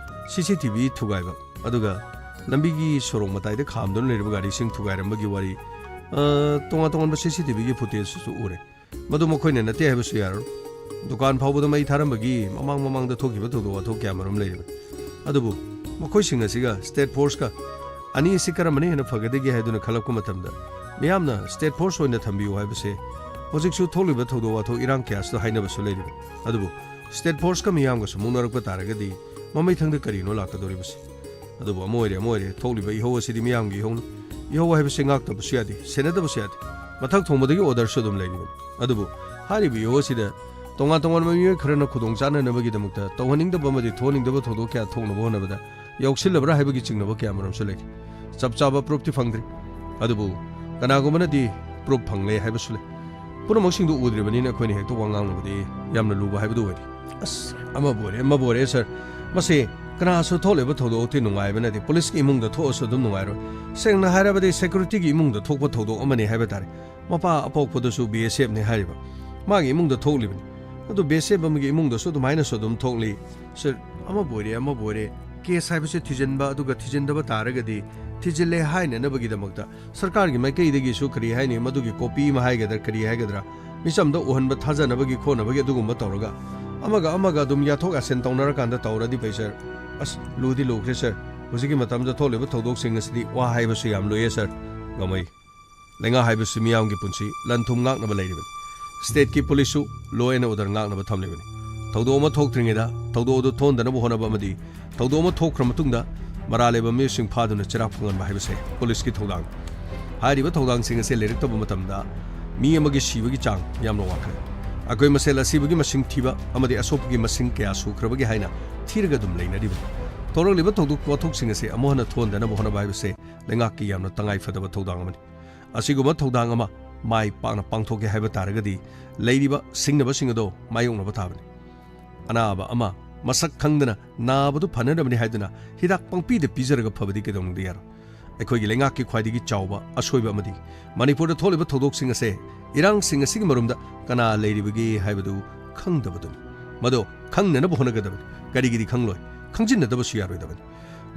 CCTV ꯊꯨꯒꯥꯏꯕ, ꯑꯗꯨꯒ ꯂꯝꯕꯤꯒꯤ ꯁꯣꯔꯣꯛ ꯃꯇꯥꯏꯗ ꯈꯥꯝꯗꯨꯅ ꯂꯩꯔꯤꯕ ꯒꯥꯔꯤꯁꯤꯡ ꯊꯨꯒꯥꯏꯔꯝꯕꯒꯤ ꯋꯥꯔꯤ, ꯑ, ꯇꯣꯉꯥꯟ ꯇꯣꯉꯥꯟꯕ CCTVꯒꯤ footageꯁꯨ ꯎꯔꯦ꯫ ꯃꯗꯨ ꯃꯈꯣꯏꯅ ꯅꯠꯇꯦ ꯍꯥꯏꯕꯁꯨ ꯌꯥꯔꯣꯏ꯫ ꯗꯨꯀꯥꯟ ꯐꯥꯎꯕꯗ ꯃꯩ ꯊꯥꯔꯝꯕꯒꯤ ꯃꯃꯥꯡ ꯃꯃꯥꯡꯗ ꯊꯣꯛꯈꯤꯕ ꯊꯧꯗꯣꯛ ꯋꯥꯊꯣꯛ ꯀꯌꯥ ꯃꯔꯨꯝ ꯂꯩꯔꯤꯕꯅꯤ꯫ ꯑꯗꯨꯕꯨ ꯃꯈꯣꯏꯁꯤꯡ ꯑꯁꯤꯒ state forceꯀ ꯑꯅꯤ ꯑꯁꯤ ꯀꯔꯝꯕꯅ ꯍꯦꯟꯅ ꯐꯒꯗꯒꯦ ꯍꯥꯏꯗꯨꯅ ꯈꯜꯂꯛꯄ ꯃꯇꯝꯗ, ꯃꯤꯌꯥꯝꯅ state force ꯑꯣꯏꯅ ꯊꯝꯕꯤꯌꯨ ꯍꯥꯏꯕꯁꯦ ꯍꯧꯖꯤꯛꯁꯨ ꯊꯣꯛꯂꯤꯕ ꯊꯧꯗꯣꯛ ꯋꯥꯊꯣꯛ ꯏꯔꯥꯡ ꯀꯌꯥꯁꯤꯗ ꯍꯥꯏꯅꯕꯁꯨ ꯂꯩꯔꯤꯕꯅꯤ꯫ ꯑꯗꯨꯕꯨ state forceꯀ ꯃꯤꯌꯥꯝꯒꯁꯨ ꯃꯨꯛꯅꯔꯛꯄ ꯇꯥꯔꯒꯗꯤ ꯃꯃꯩꯊꯪꯗ ꯀꯔꯤꯅꯣ ꯂꯥꯛꯀꯗꯧꯔꯤꯕꯁꯤ? ꯑꯗꯨꯕꯨ ꯑꯃ ꯑꯣꯏꯔꯦ, ꯑꯃ ꯑꯣꯏꯔꯦ, ꯊꯣꯛꯂꯤꯕ ꯏꯍꯧ ꯑꯁꯤꯗꯤ ꯃꯤꯌꯥꯝꯒꯤ ꯏꯍꯧꯅꯤ꯫ ꯏꯍꯧ ꯍꯥꯏꯕꯁꯤ ꯉꯥꯛꯇꯕꯁꯨ ꯌꯥꯗꯦ, ꯁꯦꯟꯅꯗꯕꯁꯨ ꯌꯥꯗꯦ꯫ ꯃꯊꯛ ꯊꯣꯡꯕꯗꯒꯤ orderꯁꯨ ꯑꯗꯨꯝ ꯂꯩꯔꯤꯕꯅꯤ꯫ ꯑꯗꯨꯕꯨ ꯍꯥꯏꯔꯤꯕ ꯏꯍꯧ ꯑꯁꯤꯗ ꯇꯣꯉꯥꯟ ꯇꯣꯉꯥꯟꯕ ꯃꯤꯑꯣꯏ ꯈꯔꯅ ꯈꯨꯗꯣꯡ ꯆꯥꯅꯅꯕꯒꯤꯗꯃꯛꯇ ꯇꯧꯍꯟꯅꯤꯡꯗꯕ ꯑꯃꯗꯤ ꯊꯣꯛꯍꯟꯅꯤꯡꯗꯕ ꯊꯧꯗꯣꯛ ꯀꯌꯥ ꯊꯣꯛꯅꯕ ꯍꯣꯠꯅꯕꯗ ꯌꯥꯎꯁꯤꯜꯂꯕ꯭ꯔꯥ ꯍꯥꯏꯕꯒꯤ ꯆꯤꯡꯅꯕ ꯀꯌꯥ ꯃꯔꯨꯝꯁꯨ ꯂꯩꯔꯤ꯫ ꯆꯞ ꯆꯥꯕ ꯄ꯭ꯔꯨꯐꯇꯤ ꯐꯪꯗ꯭ꯔꯤ, ꯑꯗꯨꯕꯨ ꯀꯅꯥꯒꯨꯝꯕꯅꯗꯤ ꯄ꯭ꯔꯨꯐ ꯐꯪꯂꯦ ꯍꯥꯏꯕꯁꯨ ꯂꯩ꯫ ꯄꯨꯝꯅꯃꯛꯁꯤꯡꯗꯨ ꯎꯗ꯭ꯔꯤꯕꯅꯤꯅ ꯑꯩꯈꯣꯏꯅ ꯍꯦꯛꯇ ꯋꯥ ꯉꯥꯡꯂꯨꯕꯗꯤ ꯌꯥꯝꯅ ꯂꯨꯕ ꯍꯥꯏꯕꯗꯨ ꯑꯣꯏꯔꯤ꯫ ꯑꯁ, ꯑꯃꯕꯨ ꯑꯣꯏꯔꯦ, ꯑꯃꯕꯨ ꯑꯣꯏꯔꯦ, ꯁꯥꯔ, ꯃꯁꯤ ꯀꯅꯥꯁꯨ ꯊꯣꯛꯂꯤꯕ ꯊꯧꯗꯣꯛꯇꯤ ꯅꯨꯡꯉꯥꯏꯕ ꯅꯠꯇꯦ꯫ ꯄꯨꯂꯤꯁꯀꯤ ꯏꯃꯨꯡꯗ ꯊꯣꯛꯑꯁꯨ ꯑꯗꯨꯝ ꯅꯨꯡꯉꯥꯏꯔꯣꯏ꯫ ꯁꯦꯡꯅ ꯍꯥꯏꯔꯕꯗꯤ, ꯁꯦꯀ꯭ꯌꯨꯔꯤꯇꯤꯒꯤ ꯏꯃꯨꯡꯗ ꯊꯣꯛꯄ ꯊꯧꯗꯣꯛ ꯑꯃꯅꯤ ꯍꯥꯏꯕ ꯇꯥꯔꯦ꯫ ꯃꯄꯥ ꯑꯄꯣꯛꯄꯗꯨꯁꯨ ꯕꯤ ꯑꯦꯁ ꯑꯦꯐꯅꯤ ꯍꯥꯏꯔꯤꯕ, ꯃꯥꯒꯤ ꯏꯃꯨꯡꯗ ꯊꯣꯛꯂꯤꯕꯅꯤ꯫ ꯑꯗꯨ ꯕꯤ ꯑꯦꯁ ꯑꯦꯐ ꯑꯃꯒꯤ ꯏꯃꯨꯡꯗꯁꯨ ꯑꯗꯨꯃꯥꯏꯅꯁꯨ ꯑꯗꯨꯝ ꯊꯣꯛꯂꯤ꯫ ꯁꯥꯔ, ꯑꯃꯕꯨ ꯑꯣꯏꯔꯦ, ꯑꯃꯕꯨ ꯑꯣꯏꯔꯦ, ꯀꯦꯁ ꯍꯥꯏꯕꯁꯦ ꯊꯤꯖꯤꯟꯕ, ꯑꯗꯨꯒ ꯊꯤꯖꯤꯟꯗꯕ ꯇꯥꯔꯒꯗꯤ ꯊꯤꯖꯤꯜꯂꯦ ꯍꯥꯏꯅꯅꯕꯒꯤꯗꯃꯛꯇ ꯁꯔꯀꯥꯔꯒꯤ ꯃꯥꯏꯀꯩꯗꯒꯤꯁꯨ, ꯀꯔꯤ ꯍꯥꯏꯅꯤ, ꯃꯗꯨꯒꯤ ꯀꯣꯄꯤ ꯑꯃ ꯍꯥꯏꯒꯗ꯭ꯔꯥ, ꯀꯔꯤ ꯍꯥꯏꯒꯗ꯭ꯔꯥ, ꯃꯤꯆꯝꯗ ꯎꯍꯟꯕ, ꯊꯥꯖꯅꯕꯒꯤ ꯈꯣꯠꯅꯕꯒꯤ ꯑꯗꯨꯒꯨꯝꯕ ꯇꯧꯔꯒ ꯑꯃꯒ ꯑꯃꯒ ꯑꯗꯨꯝ ꯌꯥꯊꯣꯛ ꯌꯥꯁꯤꯟ ꯇꯧꯅꯔꯀꯥꯟꯗ ꯇꯧꯔꯗꯤ ꯐꯩ, ꯁꯥꯔ꯫ ꯑꯁ, ꯂꯨꯗꯤ ꯂꯨꯈ꯭ꯔꯦ, ꯁꯥꯔ꯫ ꯍꯧꯖꯤꯛꯀꯤ ꯃꯇꯝꯗ ꯊꯣꯛꯂꯤꯕ ꯊꯧꯗꯣꯛꯁꯤꯡ ꯑꯁꯤꯗꯤ ꯋꯥ ꯍꯥꯏꯕꯁꯨ ꯌꯥꯝ ꯂꯨꯏꯌꯦ, ꯁꯥꯔ꯫ ꯒꯃꯩ, ꯂꯩꯉꯥꯛ ꯍꯥꯏꯕꯁꯤ ꯃꯤꯌꯥꯝꯒꯤ ꯄꯨꯟꯁꯤ, ꯂꯟ ꯊꯨꯝ ꯉꯥꯛꯅꯕ ꯂꯩꯔꯤꯕꯅꯤ꯫ ꯁ꯭ꯇꯦꯠꯀꯤ ꯄꯨꯂꯤꯁꯁꯨ law and order ꯉꯥꯛꯅꯕ ꯊꯝꯂꯤꯕꯅꯤ꯫ ꯊꯧꯗꯣꯛ ꯑꯃ ꯊꯣꯛꯇ꯭ꯔꯤꯉꯩꯗ ꯊꯧꯗꯣꯛ ꯑꯗꯨ ꯊꯣꯛꯍꯟꯗꯅꯕ ꯍꯣꯠꯅꯕ ꯑꯃꯗꯤ ꯊꯧꯗꯣꯛ ꯑꯃ ꯊꯣꯛꯈ꯭ꯔ ꯃꯇꯨꯡꯗ ꯃꯔꯥꯜ ꯂꯩꯕ ꯃꯤꯑꯣꯏꯁꯤꯡ ꯐꯥꯗꯨꯅ ꯆꯩꯔꯥꯛ ꯐꯪꯍꯟꯕ ꯍꯥꯏꯕꯁꯦ ꯄꯨꯂꯤꯁꯀꯤ ꯊꯧꯗꯥꯡꯅꯤ꯫ ꯍꯥꯏꯔꯤꯕ ꯊꯧꯗꯥꯡꯁꯤꯡ ꯑꯁꯦ ꯂꯩꯔꯛꯇꯕ ꯃꯇꯝꯗ ꯃꯤ ꯑꯃꯒꯤ ꯁꯤꯕꯒꯤ ꯆꯥꯡ ꯌꯥꯝꯅ ꯋꯥꯡꯈꯠꯂꯦ꯫ ꯑꯩꯈꯣꯏ ꯃꯁꯦꯜ ꯑꯁꯤꯕꯒꯤ ꯃꯁꯤꯡ ꯊꯤꯕ ꯑꯃꯗꯤ ꯑꯁꯣꯛꯄꯒꯤ ꯃꯁꯤꯡ ꯀꯌꯥ ꯁꯨꯈ꯭ꯔꯕꯒꯦ ꯍꯥꯏꯅ ꯊꯤꯔꯒ ꯑꯗꯨꯝ ꯂꯩꯅꯔꯤꯕꯅꯤ꯫ ꯊꯣꯔꯛꯂꯤꯕ ꯊꯧꯗꯣꯛ ꯋꯥꯊꯣꯛꯁꯤꯡ ꯑꯁꯦ ꯑꯃꯨꯛ ꯍꯟꯅ ꯊꯣꯛꯍꯟꯗꯅꯕ ꯍꯣꯠꯅꯕ ꯍꯥꯏꯕꯁꯦ ꯂꯩꯉꯥꯛꯀꯤ ꯌꯥꯝꯅ ꯇꯉꯥꯏ ꯐꯗꯕ ꯊꯧꯗꯥꯡ ꯑꯃꯅꯤ꯫ ꯑꯁꯤꯒꯨꯝꯕ ꯊꯧꯗꯥꯡ ꯑꯃ ꯃꯥꯏ ꯄꯥꯛꯅ ꯄꯥꯡꯊꯣꯛꯀꯦ ꯍꯥꯏꯕ ꯇꯥꯔꯒꯗꯤ ꯂꯩꯔꯤꯕ ꯁꯤꯡꯅꯕꯁꯤꯡ ꯑꯗꯣ ꯃꯥꯌꯣꯛꯅꯕ ꯇꯥꯕꯅꯤ꯫ ꯑꯅꯥꯕ ꯑꯃ ꯃꯁꯛ ꯈꯪꯗꯅ ꯅꯥꯕꯗꯨ ꯐꯅꯅꯕꯅꯤ ꯍꯥꯏꯗꯨꯅ ꯍꯤꯗꯥꯛ ꯄꯪꯄꯤꯗ ꯄꯤꯖꯔꯒ ꯐꯕꯗꯤ ꯀꯩꯗꯧꯅꯨꯡꯗ ꯌꯥꯔꯣꯏ꯫ ꯑꯩꯈꯣꯏꯒꯤ ꯂꯩꯉꯥꯛꯀꯤ ꯈ꯭ꯋꯥꯏꯗꯒꯤ ꯆꯥꯎꯕ ꯑꯁꯣꯏꯕ ꯑꯃꯗꯤ ꯃꯅꯤꯄꯨꯔꯗ ꯊꯣꯛꯂꯤꯕ ꯊꯧꯗꯣꯛꯁꯤꯡ ꯑꯁꯦ, ꯏꯔꯥꯡꯁꯤꯡ ꯑꯁꯤꯒꯤ ꯃꯔꯨꯝꯗ ꯀꯅꯥ ꯂꯩꯔꯤꯕꯒꯦ ꯍꯥꯏꯕꯗꯨ ꯈꯪꯗꯕꯗꯨꯅꯤ꯫ ꯃꯗꯣ ꯈꯪꯅꯅꯕ ꯍꯣꯠꯅꯒꯗꯕꯅꯤ꯫ ꯀꯔꯤꯒꯤꯗꯤ ꯈꯪꯂꯣꯏ? ꯈꯪꯖꯤꯟꯅꯗꯕꯁꯨ ꯌꯥꯔꯣꯏꯗꯕꯅꯤ꯫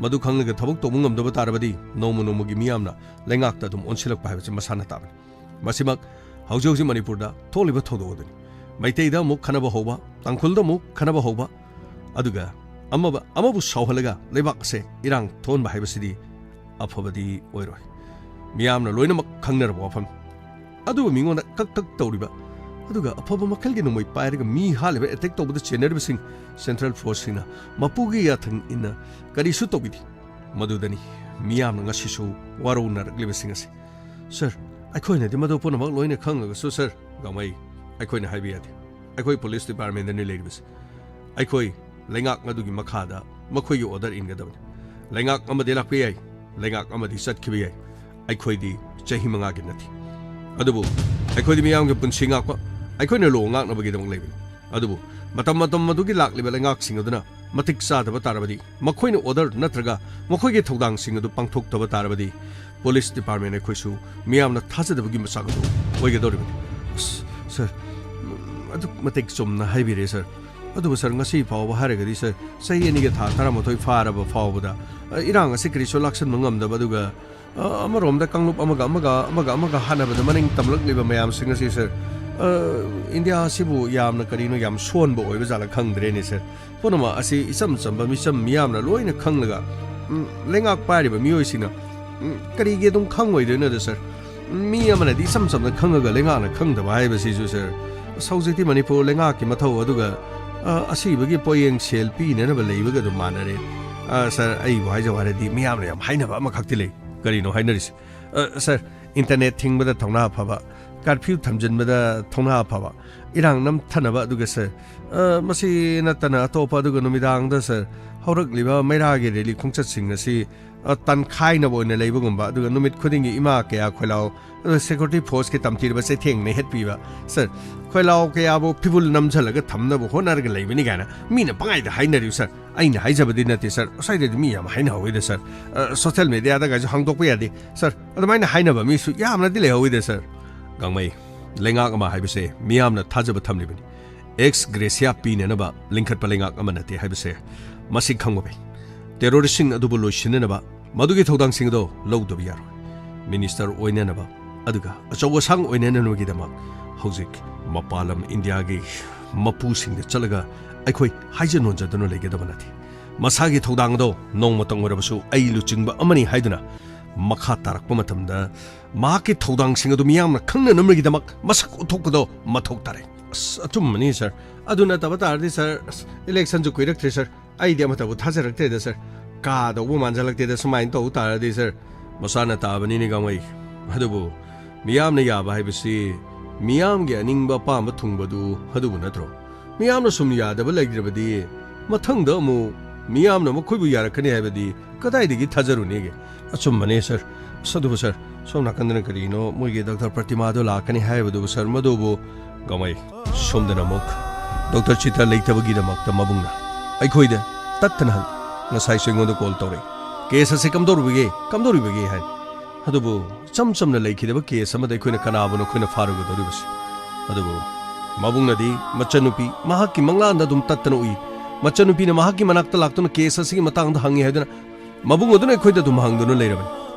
ꯃꯗꯨ ꯈꯪꯂꯒ ꯊꯕꯛ ꯇꯧꯕ ꯉꯝꯗꯕ ꯇꯥꯔꯕꯗꯤ ꯅꯣꯡꯃ ꯅꯣꯡꯃꯒꯤ ꯃꯤꯌꯥꯝꯅ ꯂꯩꯉꯥꯛꯇ ꯑꯗꯨꯝ ꯑꯣꯟꯁꯤꯜꯂꯛꯄ ꯍꯥꯏꯕꯁꯤ ꯃꯁꯥꯅ ꯇꯥꯕꯅꯤ꯫ ꯃꯁꯤꯃꯛ ꯍꯧꯖꯤꯛ ꯍꯧꯖꯤꯛ ꯃꯅꯤꯄꯨꯔꯗ ꯊꯣꯛꯂꯤꯕ ꯊꯧꯗꯣꯛ ꯑꯗꯨꯅꯤ꯫ ꯃꯩꯇꯩꯗ ꯑꯃꯨꯛ ꯈꯠꯅꯕ ꯍꯧꯕ, ꯇꯥꯡꯈꯨꯜꯗ ꯑꯃꯨꯛ ꯈꯠꯅꯕ ꯍꯧꯕ, ꯑꯗꯨꯒ ꯑꯃꯕ-, ꯑꯃꯕꯨ ꯁꯥꯎꯍꯜꯂꯒ ꯂꯩꯕꯥꯛ ꯑꯁꯦ ꯏꯔꯥꯡ ꯊꯣꯛꯍꯟꯕ ꯍꯥꯏꯕꯁꯤꯗꯤ ꯑꯐꯕꯗꯤ ꯑꯣꯏꯔꯣꯏ꯫ ꯃꯤꯌꯥꯝꯅ ꯂꯣꯏꯅꯃꯛ ꯈꯪꯅꯔꯕ ꯋꯥꯐꯝ꯫ ꯑꯗꯨꯕꯨ ꯃꯤꯉꯣꯟꯗ ꯀꯛ ꯀꯛ ꯇꯧꯔꯤꯕ, ꯑꯗꯨꯒ ꯑꯐꯕ ꯃꯈꯜꯒꯤ ꯅꯣꯡꯃꯩ ꯄꯥꯏꯔꯒ ꯃꯤ ꯍꯥꯠꯂꯤꯕ, ꯑꯦꯇꯦꯛ ꯇꯧꯕꯗ ꯆꯦꯟꯅꯔꯤꯕꯁꯤꯡ ꯁꯦꯟꯇ꯭ꯔꯦꯜ ꯐꯣꯔꯁꯁꯤꯡꯅ ꯃꯄꯨꯒꯤ ꯌꯥꯊꯪ ꯏꯟꯅ ꯀꯔꯤꯁꯨ ꯇꯧꯕꯤꯗꯦ꯫ ꯃꯗꯨꯗꯅꯤ ꯃꯤꯌꯥꯝꯅ ꯉꯁꯤꯁꯨ ꯋꯥꯔꯧꯅꯔꯛꯂꯤꯕꯁꯤꯡ ꯑꯁꯤ꯫ ꯁꯥꯔ, ꯑꯩꯈꯣꯏꯅꯗꯤ ꯃꯗꯨ ꯄꯨꯝꯅꯃꯛ ꯂꯣꯏꯅ ꯈꯪꯉꯒꯁꯨ, ꯁꯥꯔ, ꯒꯃꯩ, ꯑꯩꯈꯣꯏꯅ ꯍꯥꯏꯕ ꯌꯥꯗꯦ꯫ ꯑꯩꯈꯣꯏ ꯄꯨꯂꯤꯁ ꯗꯤꯄꯥꯔꯠꯃꯦꯟꯗꯅꯤ ꯂꯩꯔꯤꯕꯁꯤ꯫ ꯑꯩꯈꯣꯏ ꯂꯩꯉꯥꯛ ꯑꯗꯨꯒꯤ ꯃꯈꯥꯗ ꯃꯈꯣꯏꯒꯤ ꯑꯣꯔꯗꯔ ꯏꯟꯒꯗꯕꯅꯤ꯫ ꯂꯩꯉꯥꯛ ꯑꯃꯗꯤ ꯂꯥꯛꯄ ꯌꯥꯏ, ꯂꯩꯉꯥꯛ ꯑꯃꯗꯤ ꯆꯠꯈꯤꯕ ꯌꯥꯏ꯫ ꯑꯩꯈꯣꯏꯗꯤ ꯆꯍꯤ ꯃꯉꯥꯒꯤ ꯅꯠꯇꯦ꯫ ꯑꯗꯨꯕꯨ ꯑꯩꯈꯣꯏꯗꯤ ꯃꯤꯌꯥꯝꯒꯤ ꯄꯨꯟꯁꯤ ꯉꯥꯛꯄ, ꯑꯩꯈꯣꯏꯅ ꯂꯣ ꯉꯥꯛꯅꯕꯒꯤꯗꯃꯛ ꯂꯩꯕꯅꯤ꯫ ꯑꯗꯨꯕꯨ ꯃꯇꯝ ꯃꯇꯝ ꯑꯗꯨꯒꯤ ꯂꯥꯛꯂꯤꯕ ꯂꯩꯉꯥꯛꯁꯤꯡ ꯑꯗꯨꯅ ꯃꯇꯤꯛ ꯆꯥꯗꯕ ꯇꯥꯔꯕꯗꯤ, ꯃꯈꯣꯏꯅ ꯑꯣꯔꯗꯔ ꯅꯠꯇ꯭ꯔꯒ ꯃꯈꯣꯏꯒꯤ ꯊꯧꯗꯥꯡꯁꯤꯡ ꯑꯗꯨ ꯄꯥꯡꯊꯣꯛꯇꯕ ꯇꯥꯔꯕꯗꯤ, ꯄꯨꯂꯤꯁ ꯗꯤꯄꯥꯔꯠꯃꯦꯟ ꯑꯩꯈꯣꯏꯁꯨ ꯃꯤꯌꯥꯝꯅ ꯊꯥꯖꯗꯕꯒꯤ ꯃꯆꯥꯛ ꯑꯗꯨ ꯑꯣꯏꯒꯗꯧꯔꯤꯕꯅꯤ꯫ ꯑꯁ, ꯁꯥꯔ, ꯎꯝ, ꯑꯗꯨꯛ ꯃꯇꯤꯛ ꯆꯨꯝꯅ ꯍꯥꯏꯕꯤꯔꯦ, ꯁꯥꯔ꯫ ꯑꯗꯨꯕꯨ, ꯁꯥꯔ, ꯉꯁꯤ ꯐꯥꯎꯕ ꯍꯥꯏꯔꯒꯗꯤ, ꯁꯥꯔ, ꯆꯍꯤ ꯑꯅꯤꯒ ꯊꯥ ꯇꯔꯥꯃꯥꯊꯣꯏ ꯐꯥꯔꯕ ꯐꯥꯎꯕꯗ, ꯑ, ꯏꯔꯥꯡ ꯑꯁꯤ ꯀꯔꯤꯁꯨ ꯂꯥꯛꯁꯟꯕ ꯉꯝꯗꯕ, ꯑꯗꯨꯒ, ꯑ, ꯑꯃꯔꯣꯝꯗ ꯀꯥꯡꯂꯨꯞ ꯑꯃꯒ ꯑꯃꯒ, ꯑꯃꯒ ꯑꯃꯒ ꯍꯥꯠꯅꯕꯗ ꯃꯅꯤꯡ ꯇꯝꯂꯛꯂꯤꯕ ꯃꯌꯥꯝꯁꯤꯡ ꯑꯁꯤ, ꯁꯥꯔ, ꯑ, ꯏꯟꯗꯤꯌꯥ ꯑꯁꯤꯕꯨ ꯌꯥꯝꯅ ꯀꯔꯤꯅꯣ, ꯌꯥꯝ ꯁꯣꯟꯕ ꯑꯣꯏꯕ ꯖꯥꯠꯂ ꯈꯪꯗ꯭ꯔꯦꯅꯦ, ꯁꯥꯔ꯫ ꯄꯨꯝꯅꯃꯛ ꯑꯁꯤ ꯏꯆꯝ ꯆꯝꯕ ꯃꯤꯆꯝ ꯃꯤꯌꯥꯝꯅ ꯂꯣꯏꯅ ꯈꯪꯂꯒ, ꯎꯝ, ꯂꯩꯉꯥꯛ ꯄꯥꯏꯔꯤꯕ ꯃꯤꯑꯣꯏꯁꯤꯡꯅ, ꯎꯝ, ꯀꯔꯤꯒꯤ ꯑꯗꯨꯝ ꯈꯪꯉꯣꯏꯗꯣꯏꯅꯣꯗ, ꯁꯥꯔ? ꯃꯤ ꯑꯃꯅꯗꯤ ꯏꯆꯝ ꯆꯝꯅ ꯈꯪꯉꯒ ꯂꯩꯉꯥꯛꯅ ꯈꯪꯗꯕ ꯍꯥꯏꯕꯁꯤꯁꯨ, ꯁꯥꯔ, ꯑꯁ, ꯍꯧꯖꯤꯛꯇꯤ ꯃꯅꯤꯄꯨꯔ ꯂꯩꯉꯥꯛꯀꯤ ꯃꯊꯧ ꯑꯗꯨꯒ, ꯑ, ꯑꯁꯤꯕꯒꯤ ꯄꯣꯠꯌꯦꯡ ꯁꯦꯜ ꯄꯤꯅꯅꯕ ꯂꯩꯕꯒ ꯑꯗꯨꯝ ꯃꯥꯟꯅꯔꯦ꯫ ꯑ, ꯁꯥꯔ, ꯑꯩꯕꯨ ꯍꯥꯏꯖꯧ ꯍꯥꯏꯔꯗꯤ ꯃꯤꯌꯥꯝꯅ ꯌꯥꯝ ꯍꯥꯏꯅꯕ ꯑꯃꯈꯛꯇꯤ ꯂꯩ꯫ ꯀꯔꯤꯅꯣ ꯍꯥꯏꯅꯔꯤꯁꯦ? ꯑ, ꯁꯥꯔ, ꯏꯟꯇꯔꯅꯦꯠ ꯊꯤꯡꯕꯗ ꯊꯧꯅꯥ ꯐꯕ, ꯀꯥꯔꯐ꯭ꯌꯨ ꯊꯝꯖꯤꯟꯕꯗ ꯊꯧꯅꯥ ꯐꯕ, ꯏꯔꯥꯡ ꯅꯝꯊꯅꯕ, ꯑꯗꯨꯒ, ꯁꯥꯔ, ꯑ, ꯃꯁꯤ ꯅꯠꯇꯅ ꯑꯇꯣꯞꯄ, ꯑꯗꯨꯒ ꯅꯨꯃꯤꯗꯥꯡꯗ, ꯁꯥꯔ, ꯍꯧꯔꯛꯂꯤꯕ ꯃꯩꯔꯥꯒꯤ ꯔꯦꯂꯤ ꯈꯣꯡꯆꯠꯁꯤꯡ ꯑꯁꯤ, ꯑ, ꯇꯟꯈꯥꯏꯅꯕ ꯑꯣꯏꯅ ꯂꯩꯕꯒꯨꯝꯕ, ꯑꯗꯨꯒ ꯅꯨꯃꯤꯠ ꯈꯨꯗꯤꯡꯒꯤ ꯏꯃꯥ ꯀꯌꯥ ꯈꯣꯏꯂꯥꯎ, ꯑꯗꯨꯒ ꯁꯦꯀ꯭ꯌꯨꯔꯤꯇꯤ ꯐꯣꯔꯁꯀꯤ ꯇꯝꯊꯤꯔꯕ ꯆꯩꯊꯦꯡꯅ ꯍꯦꯠꯄꯤꯕ, ꯁꯥꯔ, ꯈꯣꯏꯂꯥꯎ ꯀꯌꯥꯕꯨ ꯐꯤꯕꯨꯜ ꯅꯝꯁꯤꯜꯂꯒ ꯊꯝꯅꯕ ꯍꯣꯠꯅꯔꯒ ꯂꯩꯕꯅꯤ ꯀꯥꯏꯅ ꯃꯤꯅ ꯄꯪꯍꯥꯏꯗ ꯍꯥꯏꯅꯔꯤꯕ, ꯁꯥꯔ꯫ ꯑꯩꯅ ꯍꯥꯏꯖꯕꯗꯤ ꯅꯠꯇꯦ, ꯁꯥꯔ, ꯁ꯭ꯋꯥꯏꯗꯗꯤ ꯃꯤ ꯌꯥꯝ ꯍꯥꯏꯅꯍꯧꯋꯤꯗ, ꯁꯥꯔ꯫ ꯑ, ꯁꯣꯁꯤꯌꯦꯜ ꯃꯦꯗꯤꯌꯥꯗꯒꯁꯨ ꯍꯥꯡꯗꯣꯛꯄ ꯌꯥꯗꯦ, ꯁꯥꯔ꯫ ꯑꯗꯨꯃꯥꯏꯅ ꯍꯥꯏꯅꯕ ꯃꯤꯁꯨ ꯌꯥꯝꯅꯗꯤ ꯂꯩꯍꯧꯋꯤꯗ, ꯁꯥꯔ꯫ ꯒꯥꯡꯃꯩ, ꯂꯩꯉꯥꯛ ꯑꯃ ꯍꯥꯏꯕꯁꯦ ꯃꯤꯌꯥꯝꯅ ꯊꯥꯖꯕ ꯊꯝꯂꯤꯕꯅꯤ꯫ ꯑꯦꯛꯁ ꯒ꯭ꯔꯦꯁꯤꯌꯥ ꯄꯤꯅꯅꯕ ꯂꯤꯡꯈꯠꯄ ꯂꯩꯉꯥꯛ ꯑꯃ ꯅꯠꯇꯦ ꯍꯥꯏꯕꯁꯦ ꯃꯁꯤ ꯈꯪꯕ ꯐꯩ꯫ ꯇꯦꯔꯣꯔꯤꯁ꯭ꯠꯁꯤꯡ ꯑꯗꯨꯕꯨ ꯂꯣꯏꯁꯤꯟꯅꯅꯕ ꯃꯗꯨꯒꯤ ꯊꯧꯗꯥꯡꯁꯤꯡ ꯑꯗꯨ ꯂꯧꯗꯕ ꯌꯥꯔꯣꯏ꯫ ꯃꯤꯅꯤꯁꯇꯔ ꯑꯣꯏꯅꯅꯕ, ꯑꯗꯨꯒ ꯑꯆꯧ ꯑꯁꯥꯡ ꯑꯣꯏꯅꯅꯕꯒꯤꯗꯃꯛ ꯍꯧꯖꯤꯛ ꯃꯄꯥꯟ ꯂꯝ ꯏꯟꯗꯤꯌꯥꯒꯤ ꯃꯄꯨꯁꯤꯡꯗ ꯆꯠꯂꯒ ꯑꯩꯈꯣꯏ ꯍꯥꯏꯖ ꯅꯣꯟꯖꯗꯨꯅ ꯂꯩꯒꯗꯕ ꯅꯠꯇꯦ꯫ ꯃꯁꯥꯒꯤ ꯊꯧꯗꯥꯡ ꯑꯗꯣ ꯅꯣꯡꯃꯇꯪ ꯑꯣꯏꯔꯕꯁꯨ ꯑꯩ ꯂꯨꯆꯤꯡꯕ ꯑꯃꯅꯤ ꯍꯥꯏꯗꯨꯅ ꯃꯈꯥ ꯇꯥꯔꯛꯄ ꯃꯇꯝꯗ ꯃꯍꯥꯛꯀꯤ ꯊꯧꯗꯥꯡꯁꯤꯡ ꯑꯗꯨ ꯃꯤꯌꯥꯝꯅ ꯈꯪꯅꯅꯕꯒꯤꯗꯃꯛ ꯃꯁꯛ ꯎꯠꯊꯣꯛꯄꯗꯣ ꯃꯊꯧ ꯇꯥꯔꯦ꯫ ꯑꯁ, ꯑꯆꯨꯝꯕꯅꯤ, ꯁꯥꯔ꯫ ꯑꯗꯨ ꯅꯠꯇꯕ ꯇꯥꯔꯗꯤ, ꯁꯥꯔ, ꯑꯁ, ꯏꯂꯦꯛꯁꯟꯁꯨ ꯀꯨꯏꯔꯛꯇ꯭ꯔꯦ, ꯁꯥꯔ꯫ ꯑꯩꯗꯤ ꯑꯃꯠꯇꯕꯨ ꯊꯥꯖꯔꯛꯇ꯭ꯔꯦꯗ, ꯁꯥꯔ꯫ ꯀꯥꯗꯧꯕ ꯃꯥꯟꯖꯜꯂꯛꯇꯦꯗ, ꯁꯨꯃꯥꯏꯅ ꯇꯧ ꯇꯥꯔꯗꯤ, ꯁꯥꯔ꯫ ꯃꯁꯥꯅ ꯇꯥꯕꯅꯤꯅꯦ, ꯒꯥꯡꯃꯩ꯫ ꯑꯗꯨꯕꯨ ꯃꯤꯌꯥꯝꯅ ꯌꯥꯕ ꯍꯥꯏꯕꯁꯤ ꯃꯤꯌꯥꯝꯒꯤ ꯑꯅꯤꯡꯕ ꯑꯄꯥꯝꯕ ꯊꯨꯡꯕꯗꯨ ꯑꯗꯨꯕꯨ ꯅꯠꯇ꯭ꯔꯣ? ꯃꯤꯌꯥꯝꯅ ꯁꯨꯝ ꯌꯥꯗꯕ ꯂꯩꯇ꯭ꯔꯕꯗꯤ ꯃꯊꯪꯗ ꯑꯃꯨꯛ ꯃꯤꯌꯥꯝꯅ ꯃꯈꯣꯏꯕꯨ ꯌꯥꯔꯛꯀꯅꯤ ꯍꯥꯏꯕꯗꯤ ꯀꯗꯥꯏꯗꯒꯤ ꯊꯥꯖꯔꯨꯅꯤꯒꯦ? ꯑꯆꯨꯝꯕꯅꯦ, ꯁꯔ꯫ ꯑꯁ, ꯑꯗꯨꯕꯨ, ꯁꯔ, ꯁꯣꯝ ꯅꯥꯀꯟꯗꯅ ꯀꯔꯤꯅꯣ ꯃꯣꯏꯒꯤ ꯗꯥꯛꯇꯔ ꯄ꯭ꯔꯇꯤꯃꯥꯗꯣ ꯂꯥꯛꯀꯅꯤ ꯍꯥꯏꯕꯗꯨꯕꯨ, ꯁꯔ, ꯃꯗꯨꯕꯨ ꯀꯃꯥꯏ? ꯁꯣꯝꯗꯅ ꯑꯃꯨꯛ ꯗꯥꯛꯇꯔ ꯆꯤꯇ꯭ꯔ ꯂꯩꯇꯕꯒꯤꯗꯃꯛꯇ ꯃꯕꯨꯡꯅ ꯑꯩꯈꯣꯏꯗ ꯇꯠꯇꯅ ꯍꯪꯉꯤ꯫ ꯉꯁꯥꯏꯁꯨ ꯑꯩꯉꯣꯟꯗ ꯀꯣꯜ ꯇꯧꯔꯛꯏ꯫ "ꯀꯦꯁ ꯑꯁꯤ ꯀꯝꯗꯧꯔꯤꯕꯒꯦ? ꯀꯝꯗꯧꯔꯤꯕꯒꯦ?" ꯍꯥꯏꯅ꯫ ꯑꯗꯨꯕꯨ ꯏꯆꯝ ꯆꯝꯅ ꯂꯩꯈꯤꯗꯕ ꯀꯦꯁ ꯑꯃꯗ ꯑꯩꯈꯣꯏꯅ ꯀꯅꯥꯕꯨꯅꯣ ꯑꯩꯈꯣꯏꯅ ꯐꯥꯔꯨꯒꯗꯧꯔꯤꯕꯁꯤ? ꯑꯗꯨꯕꯨ ꯃꯕꯨꯡꯅꯗꯤ ꯃꯆꯟꯅꯨꯄꯤ ꯃꯍꯥꯛꯀꯤ ꯃꯪꯂꯥꯟꯗ ꯑꯗꯨꯝ ꯇꯠꯇꯅ ꯎꯏ꯫ ꯃꯆꯟꯅꯨꯄꯤꯅ ꯃꯍꯥꯛꯀꯤ ꯃꯅꯥꯛꯇ ꯂꯥꯛꯇꯨꯅ ꯀꯦꯁ ꯑꯁꯤꯒꯤ ꯃꯇꯥꯡꯗ ꯍꯪꯉꯤ ꯍꯥꯏꯗꯨꯅ ꯃꯕꯨꯡ ꯑꯗꯨꯅ ꯑꯩꯈꯣꯏꯗ ꯑꯗꯨꯝ ꯍꯪꯗꯨꯅ ꯂꯩꯔꯕꯅꯤ꯫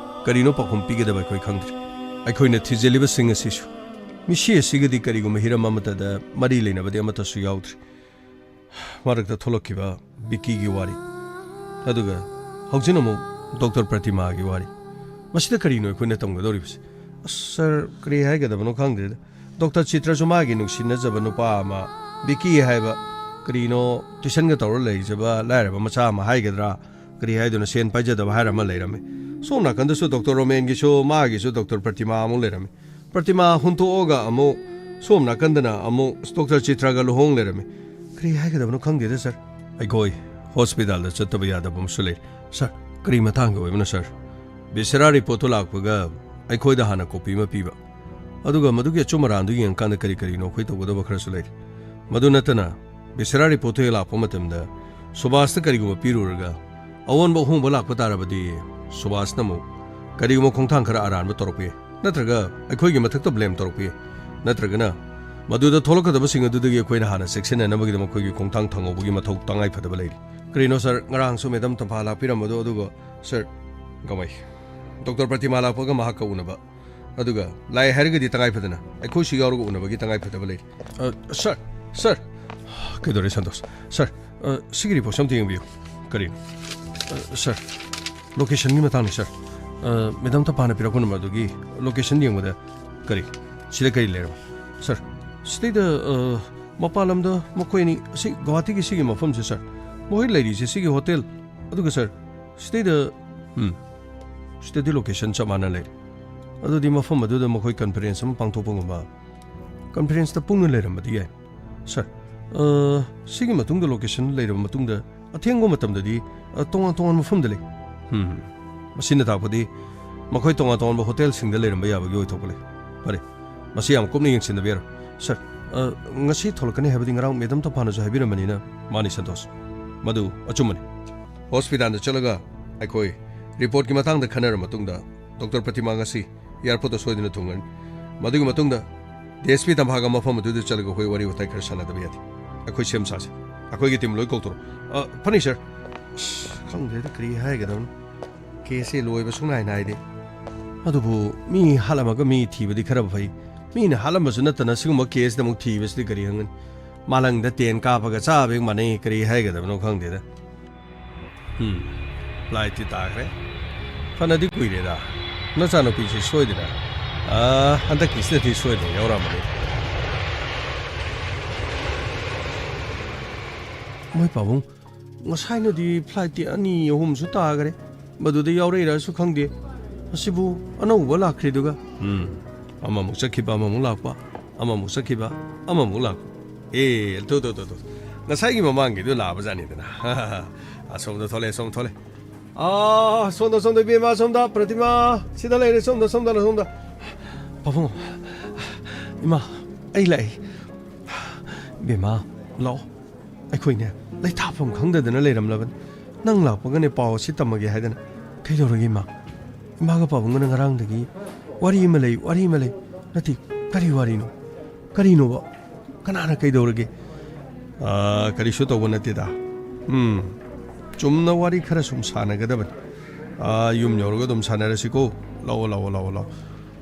ꯀꯔꯤꯅꯣ ꯄꯥꯎꯈꯨꯝ ꯄꯤꯒꯗꯕ ꯑꯩꯈꯣꯏ ꯈꯪꯗ꯭ꯔꯦ꯫ ꯑꯩꯈꯣꯏꯅ ꯊꯤꯖꯤꯜꯂꯤꯕꯁꯤꯡ ꯑꯁꯤꯁꯨ ꯃꯤꯁꯤ ꯑꯁꯤꯒꯗꯤ ꯀꯔꯤꯒꯨꯝꯕ ꯍꯤꯔꯝ ꯑꯃꯠꯇꯗ ꯃꯔꯤ ꯂꯩꯅꯕꯗꯤ ꯑꯃꯠꯇꯁꯨ ꯌꯥꯎꯗ꯭ꯔꯤ꯫ ꯃꯔꯛꯇ ꯊꯣꯛꯂꯛꯈꯤꯕ ꯕꯤꯀꯤꯒꯤ ꯋꯥꯔꯤ, ꯑꯗꯨꯒ ꯍꯧꯖꯤꯛꯅ ꯑꯃꯨꯛ ꯗꯣꯛꯇꯔ ꯄ꯭ꯔꯇꯤꯃꯥꯒꯤ ꯋꯥꯔꯤ꯫ ꯃꯁꯤꯗ ꯀꯔꯤꯅꯣ ꯑꯩꯈꯣꯏꯅ ꯇꯝꯒꯗꯧꯔꯤꯕꯁꯦ? ꯑꯁ, ꯁꯥꯔ, ꯀꯔꯤ ꯍꯥꯏꯒꯗꯕꯅꯣ ꯈꯪꯗ꯭ꯔꯦꯗ꯫ ꯗꯣꯛꯇꯔ ꯆꯤꯇ꯭ꯔꯁꯨ ꯃꯥꯒꯤ ꯅꯨꯡꯁꯤꯅꯖꯕ ꯅꯨꯄꯥ ꯑꯃ, ꯕꯤꯀꯤ ꯍꯥꯏꯕ, ꯀꯔꯤꯅꯣ, ꯇ꯭ꯌꯨꯁꯟꯒ ꯇꯧꯔ ꯂꯩꯖꯕ ꯂꯥꯏꯔꯕ ꯃꯆꯥ ꯑꯃ ꯍꯥꯏꯒꯗ꯭ꯔꯥ, ꯀꯔꯤ ꯍꯥꯏꯗꯣꯏꯅꯣ, ꯁꯦꯟ ꯄꯥꯏꯖꯗꯕ ꯍꯥꯏꯔ ꯑꯃ ꯂꯩꯔꯝꯃꯤ꯫ ꯁꯣꯝ ꯅꯥꯀꯟꯗꯁꯨ ꯗꯣꯛꯇꯔ ꯔꯣꯃꯦꯟꯒꯤꯁꯨ, ꯃꯥꯒꯤꯁꯨ ꯗꯣꯛꯇꯔ ꯄ꯭ꯔꯇꯤꯃꯥ ꯑꯃꯨꯛ ꯂꯩꯔꯝꯃꯤ꯫ ꯄ꯭ꯔꯇꯤꯃꯥ ꯍꯨꯟꯇꯣꯛꯑꯒ ꯑꯃꯨꯛ ꯁꯣꯝ ꯅꯥꯀꯟꯗꯅ ꯑꯃꯨꯛ ꯗꯣꯛꯇꯔ ꯆꯤꯇ꯭ꯔꯒ ꯂꯨꯍꯣꯡ ꯂꯩꯔꯝꯃꯤ꯫ ꯀꯔꯤ ꯍꯥꯏꯒꯗꯕꯅꯣ ꯈꯪꯗꯦꯗ, ꯁꯥꯔ꯫ ꯑꯩꯈꯣꯏ ꯍꯣꯁꯄꯤꯇꯥꯜꯗ ꯆꯠꯇꯕ ꯌꯥꯗꯕ ꯑꯃꯁꯨ ꯂꯩ꯫ ꯁꯥꯔ, ꯀꯔꯤ ꯃꯇꯥꯡꯒꯤ ꯑꯣꯏꯕꯅꯣ, ꯁꯥꯔ? ꯚꯤꯁꯦꯔꯥ ꯔꯤꯄꯣꯔꯠꯇꯨ ꯂꯥꯛꯄꯒ ꯑꯩꯈꯣꯏꯗ ꯍꯥꯟꯅ ꯀꯣꯄꯤ ꯑꯃ ꯄꯤꯕ, ꯑꯗꯨꯒ ꯃꯗꯨꯒꯤ ꯑꯆꯨꯝ ꯑꯔꯥꯟꯗꯨ ꯌꯦꯡꯉꯀꯥꯟꯗ ꯀꯔꯤ ꯀꯔꯤꯅꯣ ꯑꯩꯈꯣꯏ ꯇꯧꯒꯗꯕ ꯈꯔꯁꯨ ꯂꯩꯔꯤ꯫ ꯃꯗꯨ ꯅꯠꯇꯅ, ꯚꯤꯁꯦꯔꯥ ꯔꯤꯄꯣꯔꯠꯇꯨ ꯍꯦꯛ ꯂꯥꯛꯄ ꯃꯇꯝꯗ ꯁꯨꯕꯥꯁꯇ ꯀꯔꯤꯒꯨꯝꯕ ꯄꯤꯔꯨꯔꯒ ꯑꯑꯣꯟꯕ ꯑꯍꯣꯡꯕ ꯂꯥꯛꯄ ꯇꯥꯔꯕꯗꯤ, ꯁꯨꯕꯥꯁꯅ ꯑꯃꯨꯛ ꯀꯔꯤꯒꯨꯝꯕ ꯈꯣꯡꯊꯥꯡ ꯈꯔ ꯑꯔꯥꯟꯕ ꯇꯧꯔꯛꯄ ꯌꯥꯏ, ꯅꯠꯇ꯭ꯔꯒ ꯑꯩꯈꯣꯏꯒꯤ ꯃꯊꯛꯇ ꯕ꯭ꯂꯦꯝ ꯇꯧꯔꯛꯄ ꯌꯥꯏ, ꯅꯠꯇ꯭ꯔꯒꯅ ꯃꯗꯨꯗ ꯊꯣꯛꯂꯛꯀꯗꯕꯁꯤꯡ ꯑꯗꯨꯗꯒꯤ ꯑꯩꯈꯣꯏꯅ ꯍꯥꯟꯅ ꯆꯦꯛꯁꯤꯟꯅꯅꯕꯒꯤꯗꯃꯛ ꯑꯩꯈꯣꯏꯒꯤ ꯈꯣꯡꯊꯥꯡ ꯊꯪꯍꯧꯕꯒꯤ ꯃꯊꯧ ꯇꯉꯥꯏ ꯐꯗꯕ ꯂꯩꯔꯤ꯫ ꯀꯔꯤꯅꯣ, ꯁꯥꯔ, ꯉꯔꯥꯡꯁꯨ ꯃꯦꯗꯥꯝ ꯇꯝꯐꯥ ꯂꯥꯛꯄꯤꯔꯝꯕꯗꯣ, ꯑꯗꯨꯒ, ꯁꯥꯔ, ꯀꯃꯥꯏ? ꯗꯣꯛꯇꯔ ꯄ꯭ꯔꯇꯤꯃꯥ ꯂꯥꯛꯄꯒ ꯃꯍꯥꯛꯀ ꯎꯅꯕ, ꯑꯗꯨꯒ ꯂꯥꯛꯑꯦ ꯍꯥꯏꯔꯒꯗꯤ ꯇꯉꯥꯏ ꯐꯗꯅ ꯑꯩꯈꯣꯏꯁꯨ ꯌꯥꯎꯔꯒ ꯎꯅꯕꯒꯤ ꯇꯉꯥꯏ ꯐꯗꯕ ꯂꯩꯔꯤ꯫ ꯑ, ꯁꯥꯔ, ꯁꯥꯔ꯫ ꯀꯩꯗꯧꯔꯦ, ꯁꯟꯇꯣꯁ? ꯁꯥꯔ, ꯑ, ꯁꯤꯒꯤ ꯔꯤꯄꯣꯔꯠꯁꯦ ꯑꯝꯇ ꯌꯦꯡꯕꯤꯌꯨ꯫ ꯀꯔꯤꯅꯣ? ꯑ, ꯁꯥꯔ, ꯂꯣꯀꯦꯁꯟꯒꯤ ꯃꯇꯥꯡꯅꯤ, ꯁꯥꯔ꯫ ꯑ, ꯃꯦꯗꯥꯝ ꯇꯝꯐꯥꯅ ꯄꯤꯔꯛꯄ ꯅꯝꯕꯔꯗꯨꯒꯤ ꯂꯣꯀꯦꯁꯟ ꯌꯦꯡꯕꯗ ꯀꯔꯤ? ꯁꯤꯗ ꯀꯔꯤ ꯂꯩꯔꯕ? ꯁꯥꯔ, ꯁꯤꯗꯩꯗ, ꯑ, ꯃꯄꯥꯟ ꯂꯝꯗ ꯃꯈꯣꯏ ꯑꯅꯤ, ꯑꯁꯤ ꯒꯨꯋꯥꯍꯥꯇꯤꯒꯤ ꯁꯤꯒꯤ ꯃꯐꯝꯁꯦ, ꯁꯥꯔ, ꯃꯈꯣꯏ ꯂꯩꯔꯤꯁꯦ ꯁꯤꯒꯤ ꯍꯣꯇꯦꯜ, ꯑꯗꯨꯒ, ꯁꯥꯔ, ꯁꯤꯗꯩꯗ, ꯎꯝ, ꯁꯤꯗꯗꯤ ꯂꯣꯀꯦꯁꯟ ꯆꯞ ꯃꯥꯟꯅ ꯂꯩꯔꯦ꯫ ꯑꯗꯨꯗꯤ ꯃꯐꯝ ꯑꯗꯨꯗ ꯃꯈꯣꯏ ꯀꯟꯐꯔꯦꯟꯁ ꯑꯃ ꯄꯥꯡꯊꯣꯛꯄꯒꯨꯝꯕ, ꯀꯟꯐꯔꯦꯟꯁꯇ ꯄꯨꯡꯅ ꯂꯩꯔꯝꯕꯗꯤ ꯌꯥꯏ꯫ ꯁꯥꯔ, ꯑ, ꯁꯤꯒꯤ ꯃꯇꯨꯡꯗ ꯂꯣꯀꯦꯁꯟ ꯂꯩꯔꯕ ꯃꯇꯨꯡꯗ ꯑꯊꯦꯡꯕ ꯃꯇꯝꯗꯗꯤ, ꯑ, ꯇꯣꯉꯥꯟ ꯇꯣꯉꯥꯟꯕ ꯃꯐꯝꯗ ꯂꯩ꯫ ꯎꯝ, ꯃꯁꯤꯅ ꯇꯥꯛꯄꯗꯤ ꯃꯈꯣꯏ ꯇꯣꯉꯥꯟ ꯇꯣꯉꯥꯟꯕ ꯍꯣꯇꯦꯜꯁꯤꯡꯗ ꯂꯩꯔꯝꯕ ꯌꯥꯕꯒꯤ ꯑꯣꯏꯊꯣꯛꯄ ꯂꯩ꯫ ꯐꯔꯦ, ꯃꯁꯤ ꯌꯥꯝ ꯀꯨꯞꯅ ꯌꯦꯡꯁꯤꯟꯗꯕ ꯌꯥꯔꯣꯏ꯫ ꯁꯥꯔ, ꯑ, ꯉꯁꯤ ꯊꯣꯛꯂꯛꯀꯅꯤ ꯍꯥꯏꯕꯗꯤ ꯉꯔꯥꯡ ꯃꯦꯗꯝ ꯇꯝꯐꯥꯅꯁꯨ ꯍꯥꯏꯕꯤꯔꯝꯕꯅꯤꯅ꯫ ꯃꯥꯅꯤ, ꯁꯟꯇꯣꯁ꯫ ꯃꯗꯨ ꯑꯆꯨꯝꯕꯅꯤ꯫ ꯍꯣꯁꯄꯤꯇꯥꯜꯗ ꯆꯠꯂꯒ ꯑꯩꯈꯣꯏ ꯔꯤꯄꯣꯔꯠꯀꯤ ꯃꯇꯥꯡꯗ ꯈꯟꯅꯔ ꯃꯇꯨꯡꯗ ꯗꯣꯛꯇꯔ ꯄ꯭ꯔꯇꯤꯃꯥ ꯉꯁꯤ ꯑꯦꯌꯥꯔꯄꯣꯔꯠꯇ ꯁꯣꯏꯗꯅ ꯊꯨꯡꯂꯅꯤ꯫ ꯃꯗꯨꯒꯤ ꯃꯇꯨꯡꯗ ꯗꯤ ꯑꯦꯁ ꯄꯤ ꯇꯝꯐꯥꯒ ꯃꯐꯝ ꯑꯗꯨꯗ ꯆꯠꯂꯒ ꯑꯩꯈꯣꯏ ꯋꯥꯔꯤ ꯋꯥꯇꯥꯏ ꯈꯔ ꯁꯥꯟꯅꯗꯕ ꯌꯥꯗꯦ꯫ ꯑꯩꯈꯣꯏ ꯁꯦꯝ ꯁꯥꯁꯦ꯫ ꯑꯩꯈꯣꯏꯒꯤ ꯇꯤꯝ ꯂꯣꯏ ꯀꯧꯊꯣꯔꯛꯑꯣ꯫ ꯑ, ꯐꯅꯤ, ꯁꯥꯔ꯫ ꯑꯁ, ꯈꯪꯗ꯭ꯔꯦꯗ, ꯀꯔꯤ ꯍꯥꯏꯒꯗꯕꯅꯣ꯫ ꯀꯦꯁꯁꯦ ꯂꯣꯏꯕ ꯁꯨꯡꯅꯥꯏ ꯅꯥꯏꯗꯦ꯫ ꯑꯗꯨꯕꯨ ꯃꯤ ꯍꯥꯠꯂꯝꯃꯒ ꯃꯤ ꯊꯤꯕꯗꯤ ꯈꯔꯕꯨ ꯐꯩ꯫ ꯃꯤꯅ ꯍꯥꯠꯂꯝꯕꯁꯨ ꯅꯠꯇꯅ ꯁꯤꯒꯨꯝꯕ ꯀꯦꯁꯇ ꯑꯃꯨꯛ ꯊꯤꯕꯁꯤꯗꯤ ꯀꯔꯤ ꯈꯪꯒꯅꯤ? ꯃꯥꯂꯪꯗ ꯇꯦꯟ ꯀꯥꯞꯄꯒ ꯆꯥꯕꯒ ꯃꯥꯟꯅꯩ, ꯀꯔꯤ ꯍꯥꯏꯒꯗꯕꯅꯣ ꯈꯪꯗꯦꯗ꯫ ꯎꯝ, ꯐ꯭ꯂꯥꯏꯠꯇꯤ ꯇꯥꯈ꯭ꯔꯦ꯫ ꯐꯅꯗꯤ ꯀꯨꯏꯔꯦꯗ꯫ ꯅꯆꯥꯅꯨꯄꯤꯁꯤ ꯁꯣꯏꯗꯅ, ꯑꯥ, ꯍꯟꯗꯛꯀꯤꯁꯤꯗꯗꯤ ꯁꯣꯏꯗꯅ ꯌꯥꯎꯔꯝꯃꯅꯤ꯫ ꯃꯣꯏ ꯄꯥꯕꯨꯡ, ꯉꯁꯥꯏꯅꯗꯤ ꯐ꯭ꯂꯥꯏꯠꯇꯤ ꯑꯅꯤ ꯑꯍꯨꯝꯁꯨ ꯇꯥꯈ꯭ꯔꯦ꯫ ꯃꯗꯨꯗ ꯌꯥꯎꯔꯛꯏꯔꯁꯨ ꯈꯪꯗꯦ꯫ ꯃꯁꯤꯕꯨ ꯑꯅꯧꯕ ꯂꯥꯛꯈ꯭ꯔꯤꯗꯨꯒ꯫ ꯎꯝ, ꯑꯃꯃꯨꯛ ꯆꯠꯈꯤꯕ, ꯑꯃꯃꯨꯛ ꯂꯥꯛꯄ, ꯑꯃꯃꯨꯛ ꯆꯠꯈꯤꯕ, ꯑꯃꯃꯨꯛ ꯂꯥꯛꯄ꯫ ꯑꯦ, ꯇꯨ, ꯇꯨ, ꯇꯨ, ꯇꯨ꯫ ꯉꯁꯥꯏꯒꯤ ꯃꯃꯥꯡꯒꯤꯗꯨ ꯂꯥꯛꯑꯕꯖꯥꯠꯅꯤꯗꯅ꯫ ꯑꯁꯣꯝꯗ ꯊꯣꯛꯂꯛꯑꯦ, ꯁꯣꯝ ꯊꯣꯛꯂꯛꯑꯦ꯫ ꯑꯥ, ꯁꯣꯝꯗ, ꯁꯣꯝꯗ, ꯏꯕꯦꯝꯃ, ꯁꯣꯝꯗ, ꯄ꯭ꯔꯇꯤꯃꯥ꯫ ꯁꯤꯗ ꯂꯩꯔꯦ, ꯁꯣꯝꯗ, ꯁꯣꯝꯗ, ꯁꯣꯝꯗ꯫ ꯄꯥꯕꯨꯡ, ꯏꯃꯥ, ꯑꯩ ꯂꯥꯛꯑꯦ꯫ ꯏꯕꯦꯝꯃ, ꯂꯥꯛꯑꯣ꯫ ꯑꯩꯈꯣꯏꯅꯦ, ꯂꯩꯊꯥꯐꯝ ꯈꯪꯗꯗꯅ ꯂꯩꯔꯝꯂꯕꯅꯤ꯫ ꯅꯪ ꯂꯥꯛꯄꯒꯅꯦ ꯄꯥꯎ ꯑꯁꯤ ꯇꯝꯃꯒꯦ ꯍꯥꯏꯗꯅ꯫ ꯀꯩꯗꯧꯔꯒꯦ, ꯏꯃꯥ? ꯏꯃꯥꯒ ꯄꯥꯕꯨꯡꯒꯅ ꯉꯔꯥꯡꯗꯒꯤ ꯋꯥꯔꯤ ꯑꯃ ꯂꯩ, ꯋꯥꯔꯤ ꯑꯃ ꯂꯩ꯫ ꯅꯠꯇꯦ, ꯀꯔꯤ ꯋꯥꯔꯤꯅꯣ? ꯀꯔꯤꯅꯣꯕ? ꯀꯅꯥꯅ ꯀꯩꯗꯧꯔꯒꯦ? ꯑꯥ, ꯀꯔꯤꯁꯨ ꯇꯧꯕ ꯅꯠꯇꯦꯗ꯫ ꯎꯝ, ꯆꯨꯝꯅ ꯋꯥꯔꯤ ꯈꯔ ꯁꯨꯝ ꯁꯥꯟꯅꯒꯗꯕꯅꯤ꯫ ꯑꯥ, ꯌꯨꯝ ꯌꯧꯔꯒ ꯑꯗꯨꯝ ꯁꯥꯟꯅꯔꯁꯤꯀꯣ꯫ ꯂꯥꯛꯑꯣ, ꯂꯥꯛꯑꯣ, ꯂꯥꯛꯑꯣ, ꯂꯥꯛꯑꯣ꯫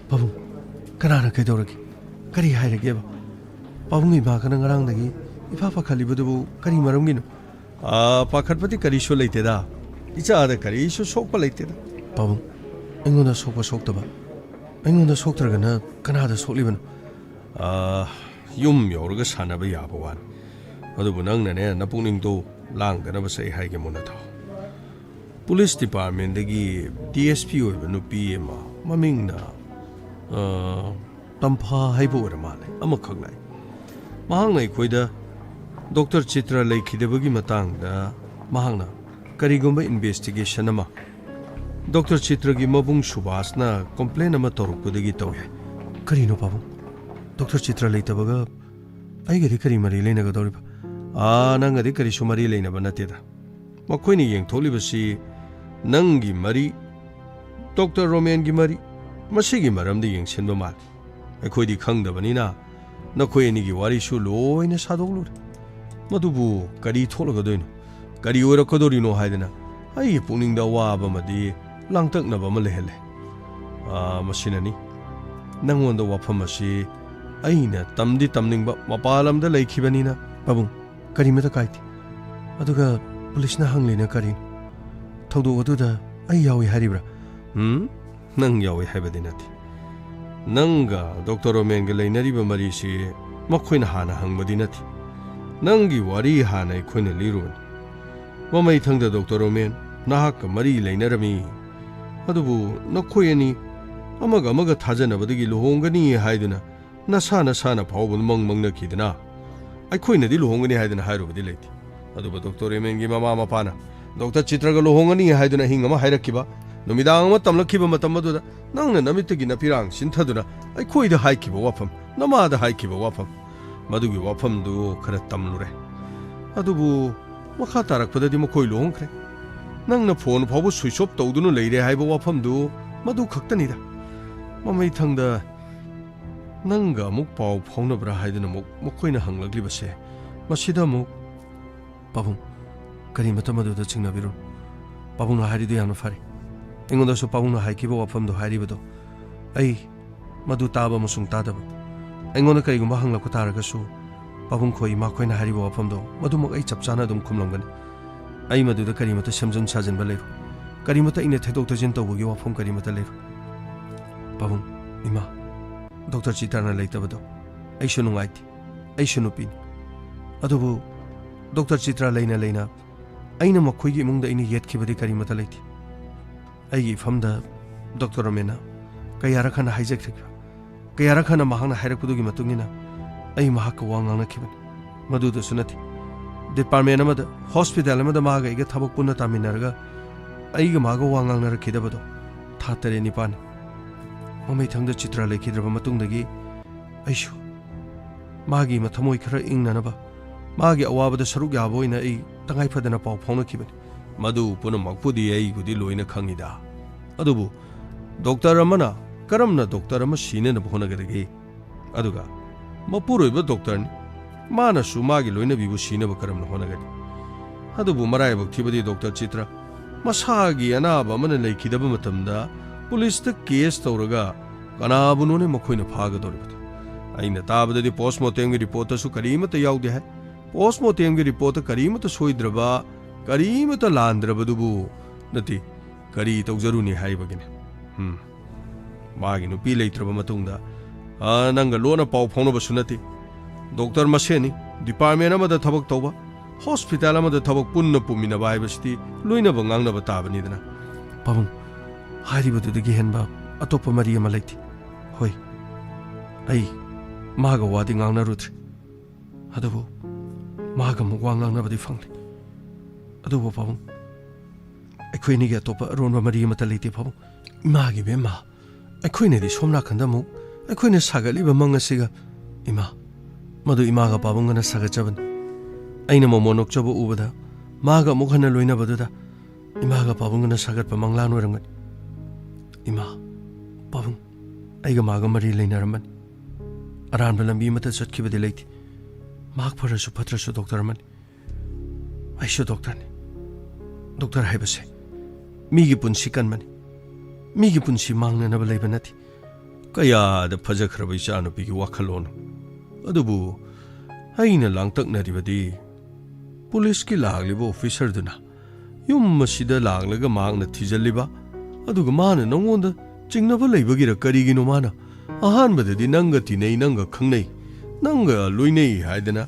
ꯄꯥꯕꯨꯡ, ꯀꯅꯥꯅ ꯀꯩꯗꯧꯔꯒꯦ? ꯀꯔꯤ ꯍꯥꯏꯔꯒꯦꯕ? ꯄꯥꯕꯨꯡ, ꯏꯃꯥꯒꯅ ꯉꯔꯥꯡꯗꯒꯤ ꯏꯐꯥ ꯐꯥꯈꯠꯂꯤꯕꯗꯨꯕꯨ ꯀꯔꯤ ꯃꯔꯝꯒꯤꯅꯣ? ꯑꯥ, ꯄꯥꯈꯠꯄꯗꯤ ꯀꯔꯤꯁꯨ ꯂꯩꯇꯦꯗ꯫ ꯏꯆꯥꯗ ꯀꯔꯤꯁꯨ ꯁꯣꯛꯄ ꯂꯩꯇꯦꯗ꯫ ꯄꯥꯕꯨꯡ, ꯑꯩꯉꯣꯟꯗ ꯁꯣꯛꯄ ꯁꯣꯛꯇꯕ, ꯑꯩꯉꯣꯟꯗ ꯁꯣꯛꯇ꯭ꯔꯒꯅ ꯀꯅꯥꯗ ꯁꯣꯛꯂꯤꯕꯅꯣ? ꯑꯥ, ꯌꯨꯝ ꯌꯧꯔꯒ ꯁꯥꯟꯅꯕ ꯌꯥꯕ ꯋꯥꯅꯤ꯫ ꯑꯗꯨꯕꯨ ꯅꯪꯅꯅꯦ, ꯅꯄꯨꯛꯅꯤꯡꯗꯣ ꯂꯥꯡꯗꯅꯕꯁꯦ ꯑꯩ ꯍꯥꯏꯒꯦ, ꯃꯨꯟꯅ ꯇꯥꯎ꯫ ꯄꯨꯂꯤꯁ ꯗꯤꯄꯥꯔꯠꯃꯦꯟꯗꯒꯤ ꯗꯤ ꯑꯦꯁ ꯄꯤ ꯑꯣꯏꯕ ꯅꯨꯄꯤ ꯑꯃ, ꯃꯃꯤꯡꯅ, ꯑꯥ, ꯇꯝꯐꯥ ꯍꯥꯏꯕ ꯑꯣꯏꯔ ꯃꯥꯜꯂꯦ, ꯑꯃꯈꯛ ꯂꯥꯛꯏ꯫ ꯃꯍꯥꯛꯅ ꯑꯩꯈꯣꯏꯗ ꯗꯣꯛꯇꯔ ꯆꯤꯇ꯭ꯔ ꯂꯩꯈꯤꯗꯕꯒꯤ ꯃꯇꯥꯡꯗ ꯃꯍꯥꯛꯅ ꯀꯔꯤꯒꯨꯝꯕ ꯏꯟꯚꯦꯁꯇꯤꯒꯦꯁꯟ ꯑꯃ ꯗꯣꯛꯇꯔ ꯆꯤꯇ꯭ꯔꯒꯤ ꯃꯕꯨꯡ ꯁꯨꯕꯥꯁꯅ ꯀꯝꯄ꯭ꯂꯦꯟ ꯑꯃ ꯇꯧꯔꯛꯄꯗꯒꯤ ꯇꯧꯏ ꯍꯥꯏ꯫ ꯀꯔꯤꯅꯣ ꯄꯥꯕꯨꯡ? ꯗꯣꯛꯇꯔ ꯆꯤꯇ꯭ꯔ ꯂꯩꯇꯕꯒ ꯑꯩꯒꯗꯤ ꯀꯔꯤ ꯃꯔꯤ ꯂꯩꯅꯒꯗꯧꯔꯤꯕ? ꯑꯥ, ꯅꯪꯒꯗꯤ ꯀꯔꯤꯁꯨ ꯃꯔꯤ ꯂꯩꯅꯕ ꯅꯠꯇꯦꯗ꯫ ꯃꯈꯣꯏꯅ ꯌꯦꯡꯊꯣꯛꯂꯤꯕꯁꯤ ꯅꯪꯒꯤ ꯃꯔꯤ ꯗꯣꯛꯇꯔ ꯔꯣꯃꯦꯟꯒꯤ ꯃꯔꯤ, ꯃꯁꯤꯒꯤ ꯃꯔꯝꯗ ꯌꯦꯡꯁꯤꯟꯕ ꯃꯥꯜꯂꯤ꯫ ꯑꯩꯈꯣꯏꯗꯤ ꯈꯪꯗꯕꯅꯤꯅ ꯅꯈꯣꯏ ꯑꯅꯤꯒꯤ ꯋꯥꯔꯤꯁꯨ ꯂꯣꯏꯅ ꯁꯥꯗꯣꯛꯂꯨꯔꯦ꯫ ꯃꯗꯨꯕꯨ ꯀꯔꯤ ꯊꯣꯛꯂꯒꯗꯣꯏꯅꯣ? ꯀꯔꯤ ꯑꯣꯏꯔꯛꯀꯗꯣꯔꯤꯅꯣ ꯍꯥꯏꯗꯅ ꯑꯩꯒꯤ ꯄꯨꯛꯅꯤꯡꯗ ꯑꯋꯥꯕ ꯑꯃꯗꯤ ꯂꯥꯡꯇꯛꯅꯕ ꯑꯃ ꯂꯩꯍꯜꯂꯦ꯫ ꯑꯥ, ꯃꯁꯤꯅꯅꯤ꯫ ꯅꯪꯉꯣꯟꯗ ꯋꯥꯐꯝ ꯑꯁꯤ ꯑꯩꯅ ꯇꯝꯗꯤ ꯇꯝꯅꯤꯡꯕ, ꯃꯄꯥꯟ ꯂꯝꯗ ꯂꯩꯈꯤꯕꯅꯤꯅ꯫ ꯄꯥꯕꯨꯡ, ꯀꯔꯤꯃꯇ ꯀꯥꯏꯗꯦ꯫ ꯑꯗꯨꯒ ꯄꯨꯂꯤꯁꯅ ꯍꯪꯂꯤꯅ ꯀꯔꯤꯅꯣ? ꯊꯧꯗꯣꯛ ꯑꯗꯨꯗ ꯑꯩ ꯌꯥꯎꯏ ꯍꯥꯏꯔꯤꯕ꯭ꯔꯥ? ꯎꯝ? ꯅꯪ ꯌꯥꯎꯏ ꯍꯥꯏꯕꯗꯤ ꯅꯠꯇꯦ꯫ ꯅꯪꯒ ꯗꯣꯛꯇꯔ ꯔꯣꯃꯦꯟꯒ ꯂꯩꯅꯔꯤꯕ ꯃꯔꯤꯁꯤ ꯃꯈꯣꯏꯅ ꯍꯥꯟꯅ ꯍꯪꯕꯗꯤ ꯅꯠꯇꯦ꯫ ꯅꯪꯒꯤ ꯋꯥꯔꯤ ꯍꯥꯟꯅ ꯑꯩꯈꯣꯏꯅ ꯂꯤꯔꯨꯕꯅꯤ꯫ ꯃꯃꯩꯊꯪꯗ ꯗꯣꯛꯇꯔ ꯔꯣꯃꯦꯟ, ꯅꯍꯥꯛꯀ ꯃꯔꯤ ꯂꯩꯅꯔꯝꯃꯤ꯫ ꯑꯗꯨꯕꯨ ꯅꯈꯣꯏ ꯑꯅꯤ ꯑꯃꯒ ꯑꯃꯒ ꯊꯥꯖꯅꯕꯗꯒꯤ ꯂꯨꯍꯣꯡꯒꯅꯤ ꯍꯥꯏꯗꯨꯅ ꯅꯁꯥ ꯅꯁꯥꯅ ꯐꯥꯎꯕ ꯃꯪ ꯃꯪꯅꯈꯤꯗꯅ ꯑꯩꯈꯣꯏꯅꯗꯤ ꯂꯨꯍꯣꯡꯒꯅꯤ ꯍꯥꯏꯗꯅ ꯍꯥꯏꯔꯨꯕꯗꯤ ꯂꯩꯇꯦ꯫ ꯑꯗꯨꯕꯨ ꯗꯣꯛꯇꯔ ꯔꯣꯃꯦꯟꯒꯤ ꯃꯃꯥ ꯃꯄꯥꯅ ꯗꯣꯛꯇꯔ ꯆꯤꯇ꯭ꯔꯒ ꯂꯨꯍꯣꯡꯒꯅꯤ ꯍꯥꯏꯗꯨꯅ ꯑꯍꯤꯡ ꯑꯃ ꯍꯥꯏꯔꯛꯈꯤꯕ, ꯅꯨꯃꯤꯗꯥꯡ ꯑꯃ ꯇꯝꯂꯛꯈꯤꯕ ꯃꯇꯝ ꯑꯗꯨꯗ ꯅꯪꯅ ꯅꯃꯤꯠꯇꯒꯤ ꯅꯄꯤꯔꯥꯡ ꯆꯤꯟꯊꯗꯨꯅ ꯑꯩꯈꯣꯏꯗ ꯍꯥꯏꯈꯤꯕ ꯋꯥꯐꯝ, ꯅꯃꯥꯗ ꯍꯥꯏꯈꯤꯕ ꯋꯥꯐꯝ, ꯃꯗꯨꯒꯤ ꯋꯥꯐꯝꯗꯨ ꯈꯔ ꯇꯝꯂꯨꯔꯦ꯫ ꯑꯗꯨꯕꯨ ꯃꯈꯥ ꯇꯥꯔꯛꯄꯗꯗꯤ ꯃꯈꯣꯏ ꯂꯨꯍꯣꯡꯈ꯭ꯔꯦ꯫ ꯅꯪꯅ ꯐꯣꯟ ꯐꯥꯎꯕ ꯁ꯭ꯋꯤꯆ ꯑꯣꯐ ꯇꯧꯗꯨꯅ ꯂꯩꯔꯦ ꯍꯥꯏꯕ ꯋꯥꯐꯝꯗꯨ ꯃꯗꯨ ꯈꯛꯇꯅꯤꯗ꯫ ꯃꯃꯩꯊꯪꯗ ꯅꯪꯒ ꯑꯃꯨꯛ ꯄꯥꯎ ꯐꯥꯎꯅꯕ꯭ꯔꯥ ꯍꯥꯏꯗꯨꯅ ꯑꯃꯨꯛ ꯃꯈꯣꯏꯅ ꯍꯪꯂꯛꯂꯤꯕꯁꯦ, ꯃꯁꯤꯗ ꯑꯃꯨꯛ, ꯄꯥꯕꯨꯡ, ꯀꯔꯤꯃꯇ ꯃꯗꯨꯗ ꯆꯤꯡꯅꯕꯤꯔꯨꯅꯨ꯫ ꯄꯥꯕꯨꯡꯅ ꯍꯥꯏꯔꯤꯗꯨ ꯌꯥꯝꯅ ꯐꯔꯦ꯫ ꯑꯩꯉꯣꯟꯗꯁꯨ ꯄꯥꯕꯨꯡꯅ ꯍꯥꯏꯈꯤꯕ ꯋꯥꯐꯝꯗꯣ ꯍꯥꯏꯔꯤꯕꯗꯣ ꯑꯩ ꯃꯗꯨ ꯇꯥꯕ ꯑꯃꯁꯨꯡ ꯇꯥꯗꯕ꯫ ꯑꯩꯉꯣꯟꯗ ꯀꯔꯤꯒꯨꯝꯕ ꯍꯪꯂꯛꯄ ꯇꯥꯔꯒꯁꯨ, ꯄꯥꯕꯨꯡ ꯈꯣꯏ, ꯏꯃꯥ ꯈꯣꯏꯅ ꯍꯥꯏꯔꯤꯕ ꯋꯥꯐꯝꯗꯣ ꯃꯗꯨꯃꯛ ꯑꯩ ꯆꯞ ꯆꯥꯅ ꯑꯗꯨꯝ ꯈꯨꯝꯂꯝꯒꯅꯤ꯫ ꯑꯩ ꯃꯗꯨꯗ ꯀꯔꯤꯃꯇ ꯁꯦꯝꯖꯤꯟ ꯁꯥꯖꯤꯟꯕ ꯂꯩꯔꯣꯏ꯫ ꯀꯔꯤꯃꯇ ꯑꯩꯅ ꯊꯦꯗꯣꯛ ꯊꯦꯖꯤꯟ ꯇꯧꯕꯒꯤ ꯋꯥꯐꯝ ꯀꯔꯤꯃꯇ ꯂꯩꯔꯣꯏ꯫ ꯄꯥꯕꯨꯡ, ꯏꯃꯥ, ꯗꯣꯛꯇꯔ ꯆꯤꯇ꯭ꯔꯅ ꯂꯩꯇꯕꯗꯣ ꯑꯩꯁꯨ ꯅꯨꯡꯉꯥꯏꯇꯦ꯫ ꯑꯩꯁꯨ ꯅꯨꯄꯤꯅꯤ꯫ ꯑꯗꯨꯕꯨ ꯗꯣꯛꯇꯔ ꯆꯤꯇ꯭ꯔ ꯂꯩꯅ ꯂꯩꯅ ꯑꯩꯅ ꯃꯈꯣꯏꯒꯤ ꯏꯃꯨꯡꯗ ꯑꯩꯅ ꯌꯦꯠꯈꯤꯕꯗꯤ ꯀꯔꯤꯃꯇ ꯂꯩꯇꯦ꯫ ꯑꯩꯒꯤ ꯏꯐꯝꯗ ꯗꯣꯛꯇꯔ ꯔꯣꯃꯦꯟꯅ ꯀꯌꯥꯔꯛ ꯍꯟꯅ ꯍꯥꯏꯖꯈ꯭ꯔꯦ꯫ ꯀꯌꯥꯔꯛ ꯍꯟꯅ ꯃꯍꯥꯛꯅ ꯍꯥꯏꯔꯛꯄꯗꯨꯒꯤ ꯃꯇꯨꯡ ꯏꯟꯅ ꯑꯩ ꯃꯍꯥꯛꯀ ꯋꯥ ꯉꯥꯡꯅꯈꯤꯕꯅꯤ꯫ ꯃꯗꯨꯗꯁꯨ ꯅꯠꯇꯦ, ꯗꯤꯄꯥꯔꯠꯃꯦꯟ ꯑꯃꯗ, ꯍꯣꯁꯄꯤꯇꯥꯜ ꯑꯃꯗ ꯃꯥꯒ ꯑꯩꯒ ꯊꯕꯛ ꯄꯨꯟꯅ ꯇꯥꯃꯤꯟꯅꯔꯒ ꯑꯩꯒ ꯃꯥꯒ ꯋꯥ ꯉꯥꯡꯅꯔꯛꯈꯤꯗꯕꯗꯣ ꯊꯥ ꯇꯔꯦꯠ ꯅꯤꯄꯥꯜꯅꯤ꯫ ꯃꯃꯩꯊꯪꯗ ꯆꯤꯇ꯭ꯔꯥ ꯂꯩꯈꯤꯗ꯭ꯔꯕ ꯃꯇꯨꯡꯗꯒꯤ ꯑꯩꯁꯨ ꯃꯥꯒꯤ ꯃꯊꯃꯣꯏ ꯈꯔ ꯏꯪꯅꯅꯕ, ꯃꯥꯒꯤ ꯑꯋꯥꯕꯗ ꯁꯔꯨꯛ ꯌꯥꯕ ꯑꯣꯏꯅ ꯑꯩ ꯇꯉꯥꯏ ꯐꯗꯅ ꯄꯥꯎ ꯐꯥꯎꯅꯈꯤꯕꯅꯤ꯫ ꯃꯗꯨ ꯄꯨꯝꯅꯃꯛꯄꯨꯗꯤ ꯑꯩꯕꯨꯗꯤ ꯂꯣꯏꯅ ꯈꯪꯉꯤꯗ꯫ ꯑꯗꯨꯕꯨ ꯗꯣꯛꯇꯔ ꯑꯃꯅ ꯀꯔꯝꯅ ꯗꯣꯛꯇꯔ ꯑꯃ ꯁꯤꯅꯅꯕ ꯍꯣꯠꯅꯒꯗꯒꯦ? ꯑꯗꯨꯒ ꯃꯄꯨꯔꯣꯏꯕ ꯗꯣꯛꯇꯔꯅꯤ, ꯃꯥꯅꯁꯨ ꯃꯥꯒꯤ ꯂꯣꯏꯅꯕꯤꯕꯨ ꯁꯤꯅꯕ ꯀꯔꯝꯅ ꯍꯣꯠꯅꯒꯅꯤ? ꯑꯗꯨꯕꯨ ꯃꯔꯥꯏꯕꯛ ꯊꯤꯕꯗꯤ ꯗꯣꯛꯇꯔ ꯆꯤꯇ꯭ꯔ, ꯃꯁꯥꯒꯤ ꯑꯅꯥꯕ ꯑꯃꯅ ꯂꯩꯈꯤꯗꯕ ꯃꯇꯝꯗ ꯄꯨꯂꯤꯁꯇ ꯀꯦꯁ ꯇꯧꯔꯒ ꯀꯅꯥꯕꯨꯅꯣꯅꯦ ꯃꯈꯣꯏꯅ ꯐꯥꯒꯗꯧꯔꯤꯕꯗꯣ? ꯑꯩꯅ ꯇꯥꯕꯗꯗꯤ ꯄꯣꯁꯃꯣꯔꯇꯦꯝꯒꯤ ꯔꯤꯄꯣꯔꯠꯇꯁꯨ ꯀꯔꯤꯃꯠꯇ ꯌꯥꯎꯗꯦ ꯍꯥꯏ꯫ ꯄꯣꯁꯃꯣꯔꯇꯦꯝꯒꯤ ꯔꯤꯄꯣꯔꯠꯇ ꯀꯔꯤꯃꯠꯇ ꯁꯣꯏꯗ꯭ꯔꯕ, ꯀꯔꯤꯃꯠꯇ ꯂꯥꯟꯗ꯭ꯔꯕꯗꯨꯕꯨ ꯅꯠꯇꯦ, ꯀꯔꯤ ꯇꯧꯖꯔꯨꯅꯤ ꯍꯥꯏꯕꯒꯤꯅꯤ꯫ ꯎꯝ꯫ ꯃꯥꯒꯤ ꯅꯨꯄꯤ ꯂꯩꯇ꯭ꯔꯕ ꯃꯇꯨꯡꯗ, ꯑ, ꯅꯪꯒ ꯂꯣꯟꯅ ꯄꯥꯎ ꯐꯥꯎꯅꯕꯁꯨ ꯅꯠꯇꯦ꯫ ꯗꯣꯛꯇꯔ ꯃꯁꯦꯟꯅꯤ, ꯗꯤꯄꯥꯔꯠꯃꯦꯟ ꯑꯃꯗ ꯊꯕꯛ ꯇꯧꯕ, ꯍꯣꯁꯄꯤꯇꯥꯜ ꯑꯃꯗ ꯊꯕꯛ ꯄꯨꯟꯅ ꯄꯨꯃꯤꯟꯅꯕ ꯍꯥꯏꯕꯁꯤꯗꯤ ꯂꯣꯏꯅꯕ ꯉꯥꯡꯅꯕ ꯇꯥꯕꯅꯤꯗꯅ꯫ ꯄꯥꯕꯨꯡ, ꯍꯥꯏꯔꯤꯕꯗꯨꯗꯒꯤ ꯍꯦꯟꯕ ꯑꯇꯣꯞꯄ ꯃꯔꯤ ꯑꯃ ꯂꯩꯇꯦ꯫ ꯍꯣꯏ, ꯑꯩ ꯃꯥꯒ ꯋꯥꯗꯤ ꯉꯥꯡꯅꯔꯨꯗ꯭ꯔꯦ, ꯑꯗꯨꯕꯨ ꯃꯥꯒ ꯑꯃꯨꯛ ꯋꯥ ꯉꯥꯡꯅꯕꯗꯤ ꯐꯪꯂꯦ꯫ ꯑꯗꯨꯕꯨ ꯄꯥꯕꯨꯡ, ꯑꯩꯈꯣꯏ ꯑꯅꯤꯒꯤ ꯑꯇꯣꯞꯄ ꯑꯔꯣꯟꯕ ꯃꯔꯤ ꯑꯃꯠꯇ ꯂꯩꯇꯦ ꯄꯥꯕꯨꯡ꯫ ꯏꯃꯥꯒꯤ ꯏꯕꯦꯝꯃ, ꯑꯩꯈꯣꯏꯅꯗꯤ ꯁꯣꯝ ꯅꯥꯀꯟꯗ ꯑꯃꯨꯛ ꯑꯩꯈꯣꯏꯅ ꯁꯥꯒꯠꯂꯤꯕ ꯃꯪ ꯑꯁꯤꯒ, ꯏꯃꯥ, ꯃꯗꯨ ꯏꯃꯥꯒ ꯄꯥꯕꯨꯡꯒꯅ ꯁꯥꯒꯠꯆꯕꯅꯤ꯫ ꯑꯩꯅ ꯃꯣꯃꯣꯟ ꯅꯣꯛꯆꯕ ꯎꯕꯗ ꯃꯥꯒ ꯑꯃꯨꯛ ꯍꯟꯅ ꯂꯣꯏꯅꯕꯗꯨꯗ ꯏꯃꯥꯒ ꯄꯥꯕꯨꯡꯒꯅ ꯁꯥꯒꯠꯄ ꯃꯪꯂꯥꯟ ꯑꯣꯏꯔꯝꯒꯅꯤ꯫ ꯏꯃꯥ, ꯄꯥꯕꯨꯡ, ꯑꯩꯒ ꯃꯥꯒ ꯃꯔꯤ ꯂꯩꯅꯔꯝꯕꯅꯤ꯫ ꯑꯔꯥꯟꯕ ꯂꯝꯕꯤ ꯑꯃꯠꯇ ꯆꯠꯈꯤꯕꯗꯤ ꯂꯩꯇꯦ꯫ ꯃꯍꯥꯛ ꯐꯔꯁꯨ ꯐꯠꯇ꯭ꯔꯁꯨ ꯗꯣꯛꯇꯔ ꯑꯃꯅꯤ꯫ ꯑꯩꯁꯨ ꯗꯣꯛꯇꯔꯅꯤ꯫ ꯗꯣꯛꯇꯔ ꯍꯥꯏꯕꯁꯦ ꯃꯤꯒꯤ ꯄꯨꯟꯁꯤ ꯀꯟꯕꯅꯤ꯫ ꯃꯤꯒꯤ ꯄꯨꯟꯁꯤ ꯃꯥꯡꯅꯅꯕ ꯂꯩꯕ ꯅꯠꯇꯦ꯫ ꯀꯌꯥꯗ ꯐꯖꯈ꯭ꯔꯕ ꯏꯆꯥꯅꯨꯄꯤꯒꯤ ꯋꯥꯈꯜꯂꯣꯟ! ꯑꯗꯨꯕꯨ ꯑꯩꯅ ꯂꯥꯡꯇꯛꯅꯔꯤꯕꯗꯤ ꯄꯨꯂꯤꯁꯀꯤ ꯂꯥꯛꯂꯤꯕ ꯑꯣꯐꯤꯁꯔꯗꯨꯅ ꯌꯨꯝ ꯑꯁꯤꯗ ꯂꯥꯛꯂꯒ ꯃꯍꯥꯛꯅ ꯊꯤꯖꯤꯜꯂꯤꯕ, ꯑꯗꯨꯒ ꯃꯥꯅ ꯅꯉꯣꯟꯗ ꯆꯤꯡꯅꯕ ꯂꯩꯕꯒꯤꯔ ꯀꯔꯤꯒꯤꯅꯣ ꯃꯥꯅ ꯑꯍꯥꯟꯕꯗꯗꯤ ꯅꯪꯒ ꯇꯤꯟꯅꯩ, ꯅꯪꯒ ꯈꯪꯅꯩ, ꯅꯪꯒ ꯂꯣꯏꯅꯩ ꯍꯥꯏꯗꯅ,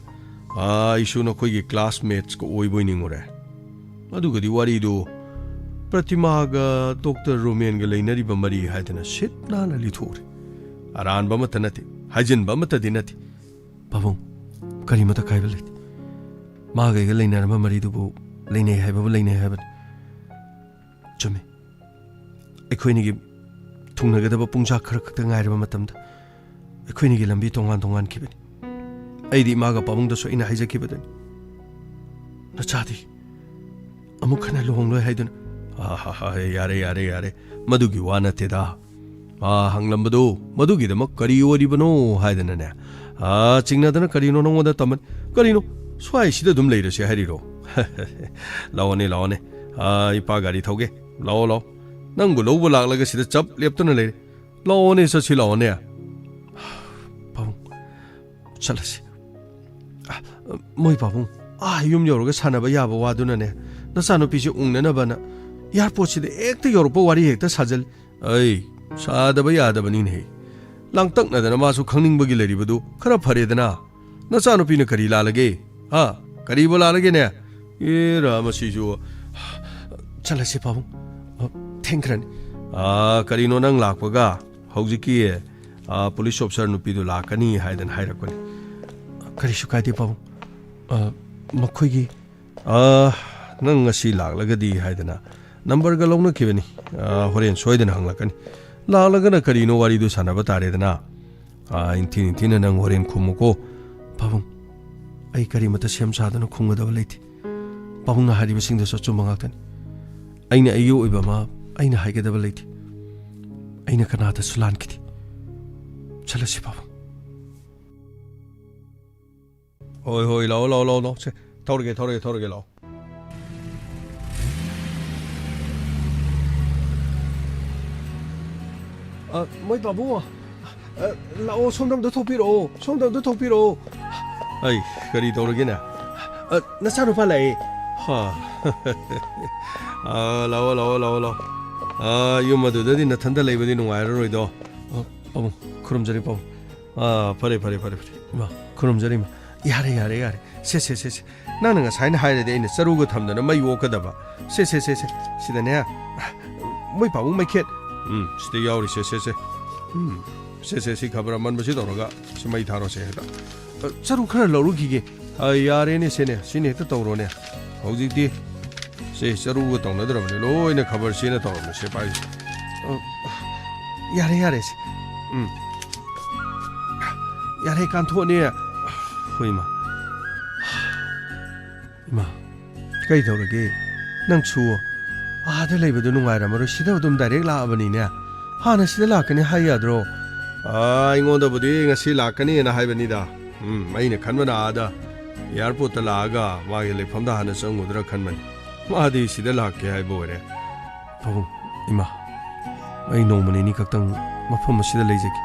ꯑꯥ, ꯑꯩꯁꯨ ꯅꯈꯣꯏꯒꯤ ꯀ꯭ꯂꯥꯁꯃꯦꯠꯁꯀ ꯑꯣꯏꯕꯣꯏ ꯅꯤꯡꯉꯨꯔꯦ꯫ ꯑꯗꯨꯒꯗꯤ ꯋꯥꯔꯤꯗꯨ ꯄ꯭ꯔꯇꯤꯃꯥꯒ ꯗꯣꯛꯇꯔ ꯔꯣꯃꯦꯟꯒ ꯂꯩꯅꯔꯤꯕ ꯃꯔꯤ ꯍꯥꯏꯗꯅ ꯁꯤꯠ ꯅꯥꯟꯅ ꯂꯤꯊꯣꯛꯎꯔꯦ꯫ ꯑꯔꯥꯟꯕ ꯑꯃꯠꯇ ꯅꯠꯇꯦ, ꯍꯥꯏꯖꯤꯟꯕ ꯑꯃꯠꯇꯗꯤ ꯅꯠꯇꯦ꯫ ꯄꯥꯕꯨꯡ, ꯀꯔꯤꯃꯠꯇ ꯀꯥꯏꯕ ꯂꯩꯇꯦ꯫ ꯃꯥꯒ ꯑꯩꯒ ꯂꯩꯅꯔꯝꯕ ꯃꯔꯤꯗꯨꯕꯨ ꯂꯩꯅꯩ ꯍꯥꯏꯕꯕꯨ ꯂꯩꯅꯩ ꯍꯥꯏꯕꯅꯤ꯫ ꯆꯨꯝꯃꯤ꯫ ꯑꯩꯈꯣꯏꯅꯤꯒꯤ ꯊꯨꯡꯅꯒꯗꯕ ꯄꯨꯡꯖꯥ ꯈꯔ ꯈꯛꯇ ꯉꯥꯏꯔꯕ ꯃꯇꯝꯗ ꯑꯩꯈꯣꯏꯅꯤꯒꯤ ꯂꯝꯕꯤ ꯇꯣꯉꯥꯟ ꯇꯣꯉꯥꯟꯈꯤꯕꯅꯤ꯫ ꯑꯩꯗꯤ ꯏꯃꯥꯒ ꯄꯥꯕꯨꯡꯗꯁꯨ ꯑꯩꯅ ꯍꯥꯏꯖꯈꯤꯕꯗꯨꯅꯤ, "ꯅꯆꯥꯗꯤ ꯑꯃꯨꯛ ꯍꯟꯅ ꯂꯨꯍꯣꯡꯂꯣꯏ" ꯍꯥꯏꯗꯨꯅ꯫ "ꯑꯍꯥꯍꯥ, ꯌꯥꯔꯦ, ꯌꯥꯔꯦ, ꯌꯥꯔꯦ꯫ ꯃꯗꯨꯒꯤ ꯋꯥ ꯅꯠꯇꯦꯗ꯫ ꯃꯥ ꯍꯪꯂꯝꯕꯗꯨ ꯃꯗꯨꯒꯤꯗꯃꯛ ꯀꯔꯤ ꯑꯣꯏꯔꯤꯕꯅꯣ?" ꯍꯥꯏꯗꯅꯅꯦ꯫ "ꯑꯥ, ꯆꯤꯡꯅꯗꯅ ꯀꯔꯤꯅꯣ ꯅꯉꯣꯟꯗ ꯇꯝꯃꯟ-, ꯀꯔꯤꯅꯣ? ꯁ꯭ꯋꯥꯏꯁꯤꯗ ꯑꯗꯨꯝ ꯂꯩꯔꯁꯦ ꯍꯥꯏꯔꯤꯔꯣ?" "ꯂꯥꯛꯑꯣꯅꯦ, ꯂꯥꯛꯑꯣꯅꯦ꯫ ꯑꯥ, ꯏꯄꯥ ꯒꯥꯔꯤ ꯊꯧꯒꯦ꯫ ꯂꯥꯛꯑꯣ, ꯂꯥꯛꯑꯣ꯫ ꯅꯪꯕꯨ ꯂꯧꯕ ꯂꯥꯛꯂꯒ ꯁꯤꯗ ꯆꯞ ꯂꯦꯞꯇꯨꯅ ꯂꯩꯔꯦ꯫ ꯂꯥꯛꯑꯣꯅꯦ, ꯆꯠꯁꯤ ꯂꯥꯛꯑꯣꯅꯦ꯫" "ꯄꯥꯕꯨꯡ, ꯆꯠꯂꯁꯤ꯫" "ꯑ, ꯃꯣꯏ ꯄꯥꯕꯨꯡ, ꯑꯥ ꯌꯨꯝ ꯌꯧꯔꯒ ꯁꯥꯟꯅꯕ ꯌꯥꯕ ꯋꯥꯗꯨꯅꯅꯦ, ꯅꯆꯥꯅꯨꯄꯤꯁꯦ ꯎꯪꯅꯅꯕꯅ ꯑꯦꯌꯥꯔꯄꯣꯔꯠꯁꯤꯗ ꯍꯦꯛꯇ ꯌꯧꯔꯛꯄ ꯋꯥꯔꯤ ꯍꯦꯛꯇ ꯁꯥꯖꯜꯂꯤ꯫" "ꯑꯩ, ꯁꯥꯗꯕ ꯌꯥꯗꯕꯅꯤꯅꯦꯍꯦ꯫ ꯂꯥꯡꯇꯛꯅꯗꯅ ꯃꯥꯁꯨ ꯈꯪꯅꯤꯡꯕꯒꯤ ꯂꯩꯔꯤꯕꯗꯨ ꯈꯔ ꯐꯔꯦꯗꯅ꯫ ꯅꯆꯥꯅꯨꯄꯤꯅ ꯀꯔꯤ ꯂꯥꯜꯂꯒꯦ? ꯍꯥ? ꯀꯔꯤꯕꯨ ꯂꯥꯜꯂꯒꯦꯅꯦ?" "ꯑꯦꯔꯥ, ꯃꯁꯤꯁꯨ꯫" "ꯆꯠꯂꯁꯤ ꯄꯥꯕꯨꯡ꯫ ꯑ, ꯊꯦꯡꯈ꯭ꯔꯅꯤ꯫" "ꯑꯥ, ꯀꯔꯤꯅꯣ ꯅꯪ ꯂꯥꯛꯄꯒ ꯍꯧꯖꯤꯛꯀꯤ, ꯑꯥ, ꯄꯨꯂꯤꯁ ꯑꯣꯐꯤꯁꯥꯔ ꯅꯨꯄꯤꯗꯨ ꯂꯥꯛꯀꯅꯤ ꯍꯥꯏꯗꯅ ꯍꯥꯏꯔꯛꯄꯅꯤ꯫" "ꯀꯔꯤꯁꯨ ꯀꯥꯏꯗꯦ ꯄꯥꯕꯨꯡ꯫ ꯑ, ꯃꯈꯣꯏꯒꯤ" "ꯑꯥ, ꯅꯪ ꯉꯁꯤ ꯂꯥꯛꯂꯒꯗꯤ ꯍꯥꯏꯗꯅ ꯅꯝꯕꯔꯒ ꯂꯧꯅꯈꯤꯕꯅꯤ꯫ ꯑꯥ, ꯍꯣꯔꯦꯟ ꯁꯣꯏꯗꯅ ꯍꯪꯂꯛꯀꯅꯤ꯫ ꯂꯥꯛꯂꯒꯅ ꯀꯔꯤꯅꯣ ꯋꯥꯔꯤꯗꯨ ꯁꯥꯟꯅꯕ ꯇꯥꯔꯦꯗꯅ꯫ ꯑꯥ, ꯏꯟꯊꯤ ꯏꯟꯊꯤꯅ ꯅꯪ ꯍꯣꯔꯦꯟ ꯈꯨꯝꯃꯨꯀꯣ꯫" "ꯄꯥꯕꯨꯡ, ꯑꯩ ꯀꯔꯤꯃꯇ ꯁꯦꯝ ꯁꯥꯗꯨꯅ ꯈꯨꯝꯒꯗꯕ ꯂꯩꯇꯦ꯫ ꯄꯥꯕꯨꯡꯅ ꯍꯥꯏꯔꯤꯕꯁꯤꯡꯗꯨꯁꯨ ꯑꯆꯨꯝꯕ ꯉꯥꯛꯇꯅꯤ꯫ ꯑꯩꯅ ꯑꯩꯒꯤ ꯑꯣꯏꯕ ꯑꯃ ꯑꯩꯅ ꯍꯥꯏꯒꯗꯕ ꯂꯩꯇꯦ꯫ ꯑꯩꯅ ꯀꯅꯥꯗꯁꯨ ꯂꯥꯟꯈꯤꯗꯦ꯫ ꯆꯠꯂꯁꯤ ꯄꯥꯕꯨꯡ꯫" "ꯍꯣꯏ, ꯍꯣꯏ, ꯂꯥꯛꯑꯣ, ꯂꯥꯛꯑꯣ, ꯂꯥꯛꯑꯣ, ꯂꯥꯛꯑꯣ꯫ ꯁꯦ, ꯊꯧꯔꯒꯦ, ꯊꯧꯔꯒꯦ, ꯊꯧꯔꯒꯦ, ꯂꯥꯛꯑꯣ꯫" "ꯑ, ꯃꯣꯏ ꯄꯥꯕꯨꯡ, ꯑ, ꯂꯥꯛꯑꯣ, ꯁꯣꯝꯗ ꯑꯝꯇ ꯊꯣꯛꯄꯤꯔꯛꯑꯣ, ꯁꯣꯝꯗ ꯑꯝꯇ ꯊꯣꯛꯄꯤꯔꯛꯑꯣ꯫" "ꯑꯩ, ꯀꯔꯤ ꯇꯧꯔꯒꯦꯅꯦ?" "ꯑ, ꯅꯆꯥꯅꯨꯄꯥ ꯂꯥꯛꯑꯦ꯫" "ꯍꯥ꯫ ꯑ, ꯂꯥꯛꯑꯣ, ꯂꯥꯛꯑꯣ, ꯂꯥꯛꯑꯣ, ꯂꯥꯛꯑꯣ꯫ ꯑ, ꯌꯨꯝ ꯑꯗꯨꯗꯗꯤ ꯅꯊꯟꯗ ꯂꯩꯕꯗꯤ ꯅꯨꯡꯉꯥꯏꯔꯔꯣꯏꯗꯣ꯫" "ꯑ, ꯄꯥꯕꯨꯡ, ꯈꯨꯔꯨꯝꯖꯔꯤ ꯄꯥꯕꯨꯡ꯫" "ꯑ, ꯐꯔꯦ, ꯐꯔꯦ, ꯐꯔꯦ, ꯐꯔꯦ꯫ ꯏꯃꯥ, ꯈꯨꯔꯨꯝꯖꯔꯤ ꯏꯃꯥ꯫ ꯌꯥꯔꯦ, ꯌꯥꯔꯦ, ꯌꯥꯔꯦ꯫ ꯁꯦ, ꯁꯦ, ꯁꯦ, ꯁꯦ꯫ ꯅꯪꯅ ꯉꯁꯥꯏꯅ ꯍꯥꯏꯔꯗꯤ ꯑꯩꯅ ꯆꯔꯨꯒ ꯊꯝꯗꯅ ꯃꯩ ꯑꯣꯛꯀꯗꯕ꯫ ꯁꯦ, ꯁꯦ, ꯁꯦ, ꯁꯦ꯫ ꯁꯤꯗꯅꯦ, ꯃꯣꯏ ꯄꯥꯕꯨꯡ ꯃꯩꯈꯦꯠ꯫ ꯎꯝ, ꯁꯤꯗ ꯌꯥꯎꯔꯤ, ꯁꯦ, ꯁꯦ, ꯁꯦ꯫ ꯎꯝ, ꯁꯦ, ꯁꯦ, ꯁꯤ ꯈꯕꯔ ꯑꯃꯟꯕꯁꯤ ꯇꯧꯔꯒ ꯁꯤ ꯃꯩ ꯊꯥꯔꯣꯁꯦ ꯍꯦꯛꯇ꯫ ꯑ, ꯆꯔꯨ ꯈꯔ ꯂꯧꯔꯨꯈꯤꯒꯦ꯫" ꯑ, ꯌꯥꯔꯦꯅꯦ, ꯁꯦꯅꯦ, ꯁꯤꯅ ꯍꯦꯛꯇ ꯇꯧꯔꯣꯅꯦ꯫ ꯍꯧꯖꯤꯛꯇꯤ ꯁꯦ ꯆꯔꯨꯒ ꯇꯧꯅꯗ꯭ꯔꯕꯅꯦ, ꯂꯣꯏꯅ ꯈꯕꯔ ꯆꯦꯅ ꯇꯧꯔꯕꯅꯦ, ꯁꯦ ꯄꯥꯏꯌꯨ꯫ ꯑ, ꯌꯥꯔꯦ, ꯌꯥꯔꯦ, ꯁꯦ꯫ ꯎꯝ꯫ ꯌꯥꯔꯦ, ꯀꯥꯟꯊꯣꯛꯑꯅꯦ꯫ ꯍꯣꯏ, ꯏꯃꯥ꯫ ꯏꯃꯥ, ꯀꯩꯗꯧꯔꯒꯦ? ꯅꯪꯁꯨ ꯑꯥꯗ ꯂꯩꯕꯗꯣ ꯅꯨꯡꯉꯥꯏꯔꯝꯃꯔꯣꯏ, ꯁꯤꯗ ꯑꯗꯨꯝ direct ꯂꯥꯛꯑꯕꯅꯤꯅꯦ꯫ ꯍꯥꯟꯅ ꯁꯤꯗ ꯂꯥꯛꯀꯅꯤ ꯍꯥꯏ ꯌꯥꯗ꯭ꯔꯣ? ꯑꯥ, ꯑꯩꯉꯣꯟꯗꯕꯨꯗꯤ ꯉꯁꯤ ꯂꯥꯛꯀꯅꯤꯅ ꯍꯥꯏꯕꯅꯤꯗ꯫ ꯎꯝ, ꯑꯩꯅ ꯈꯟꯕꯅ ꯑꯥꯗ airport ꯇ ꯂꯥꯛꯑꯒ ꯃꯥꯒꯤ ꯂꯩꯐꯝꯗ ꯍꯥꯟꯅ ꯆꯪꯉꯨꯗ꯭ꯔꯥ ꯈꯟꯕꯅꯤ꯫ ꯃꯥꯗꯤ ꯁꯤꯗ ꯂꯥꯛꯀꯦ ꯍꯥꯏꯕ ꯑꯣꯏꯔꯦ꯫ ꯄꯥꯕꯨꯡ, ꯏꯃꯥ, ꯑꯩ ꯅꯣꯡꯃ ꯅꯤꯅꯤ ꯈꯛꯇꯪ ꯃꯐꯝ ꯑꯁꯤꯗ ꯂꯩꯖꯒꯦ꯫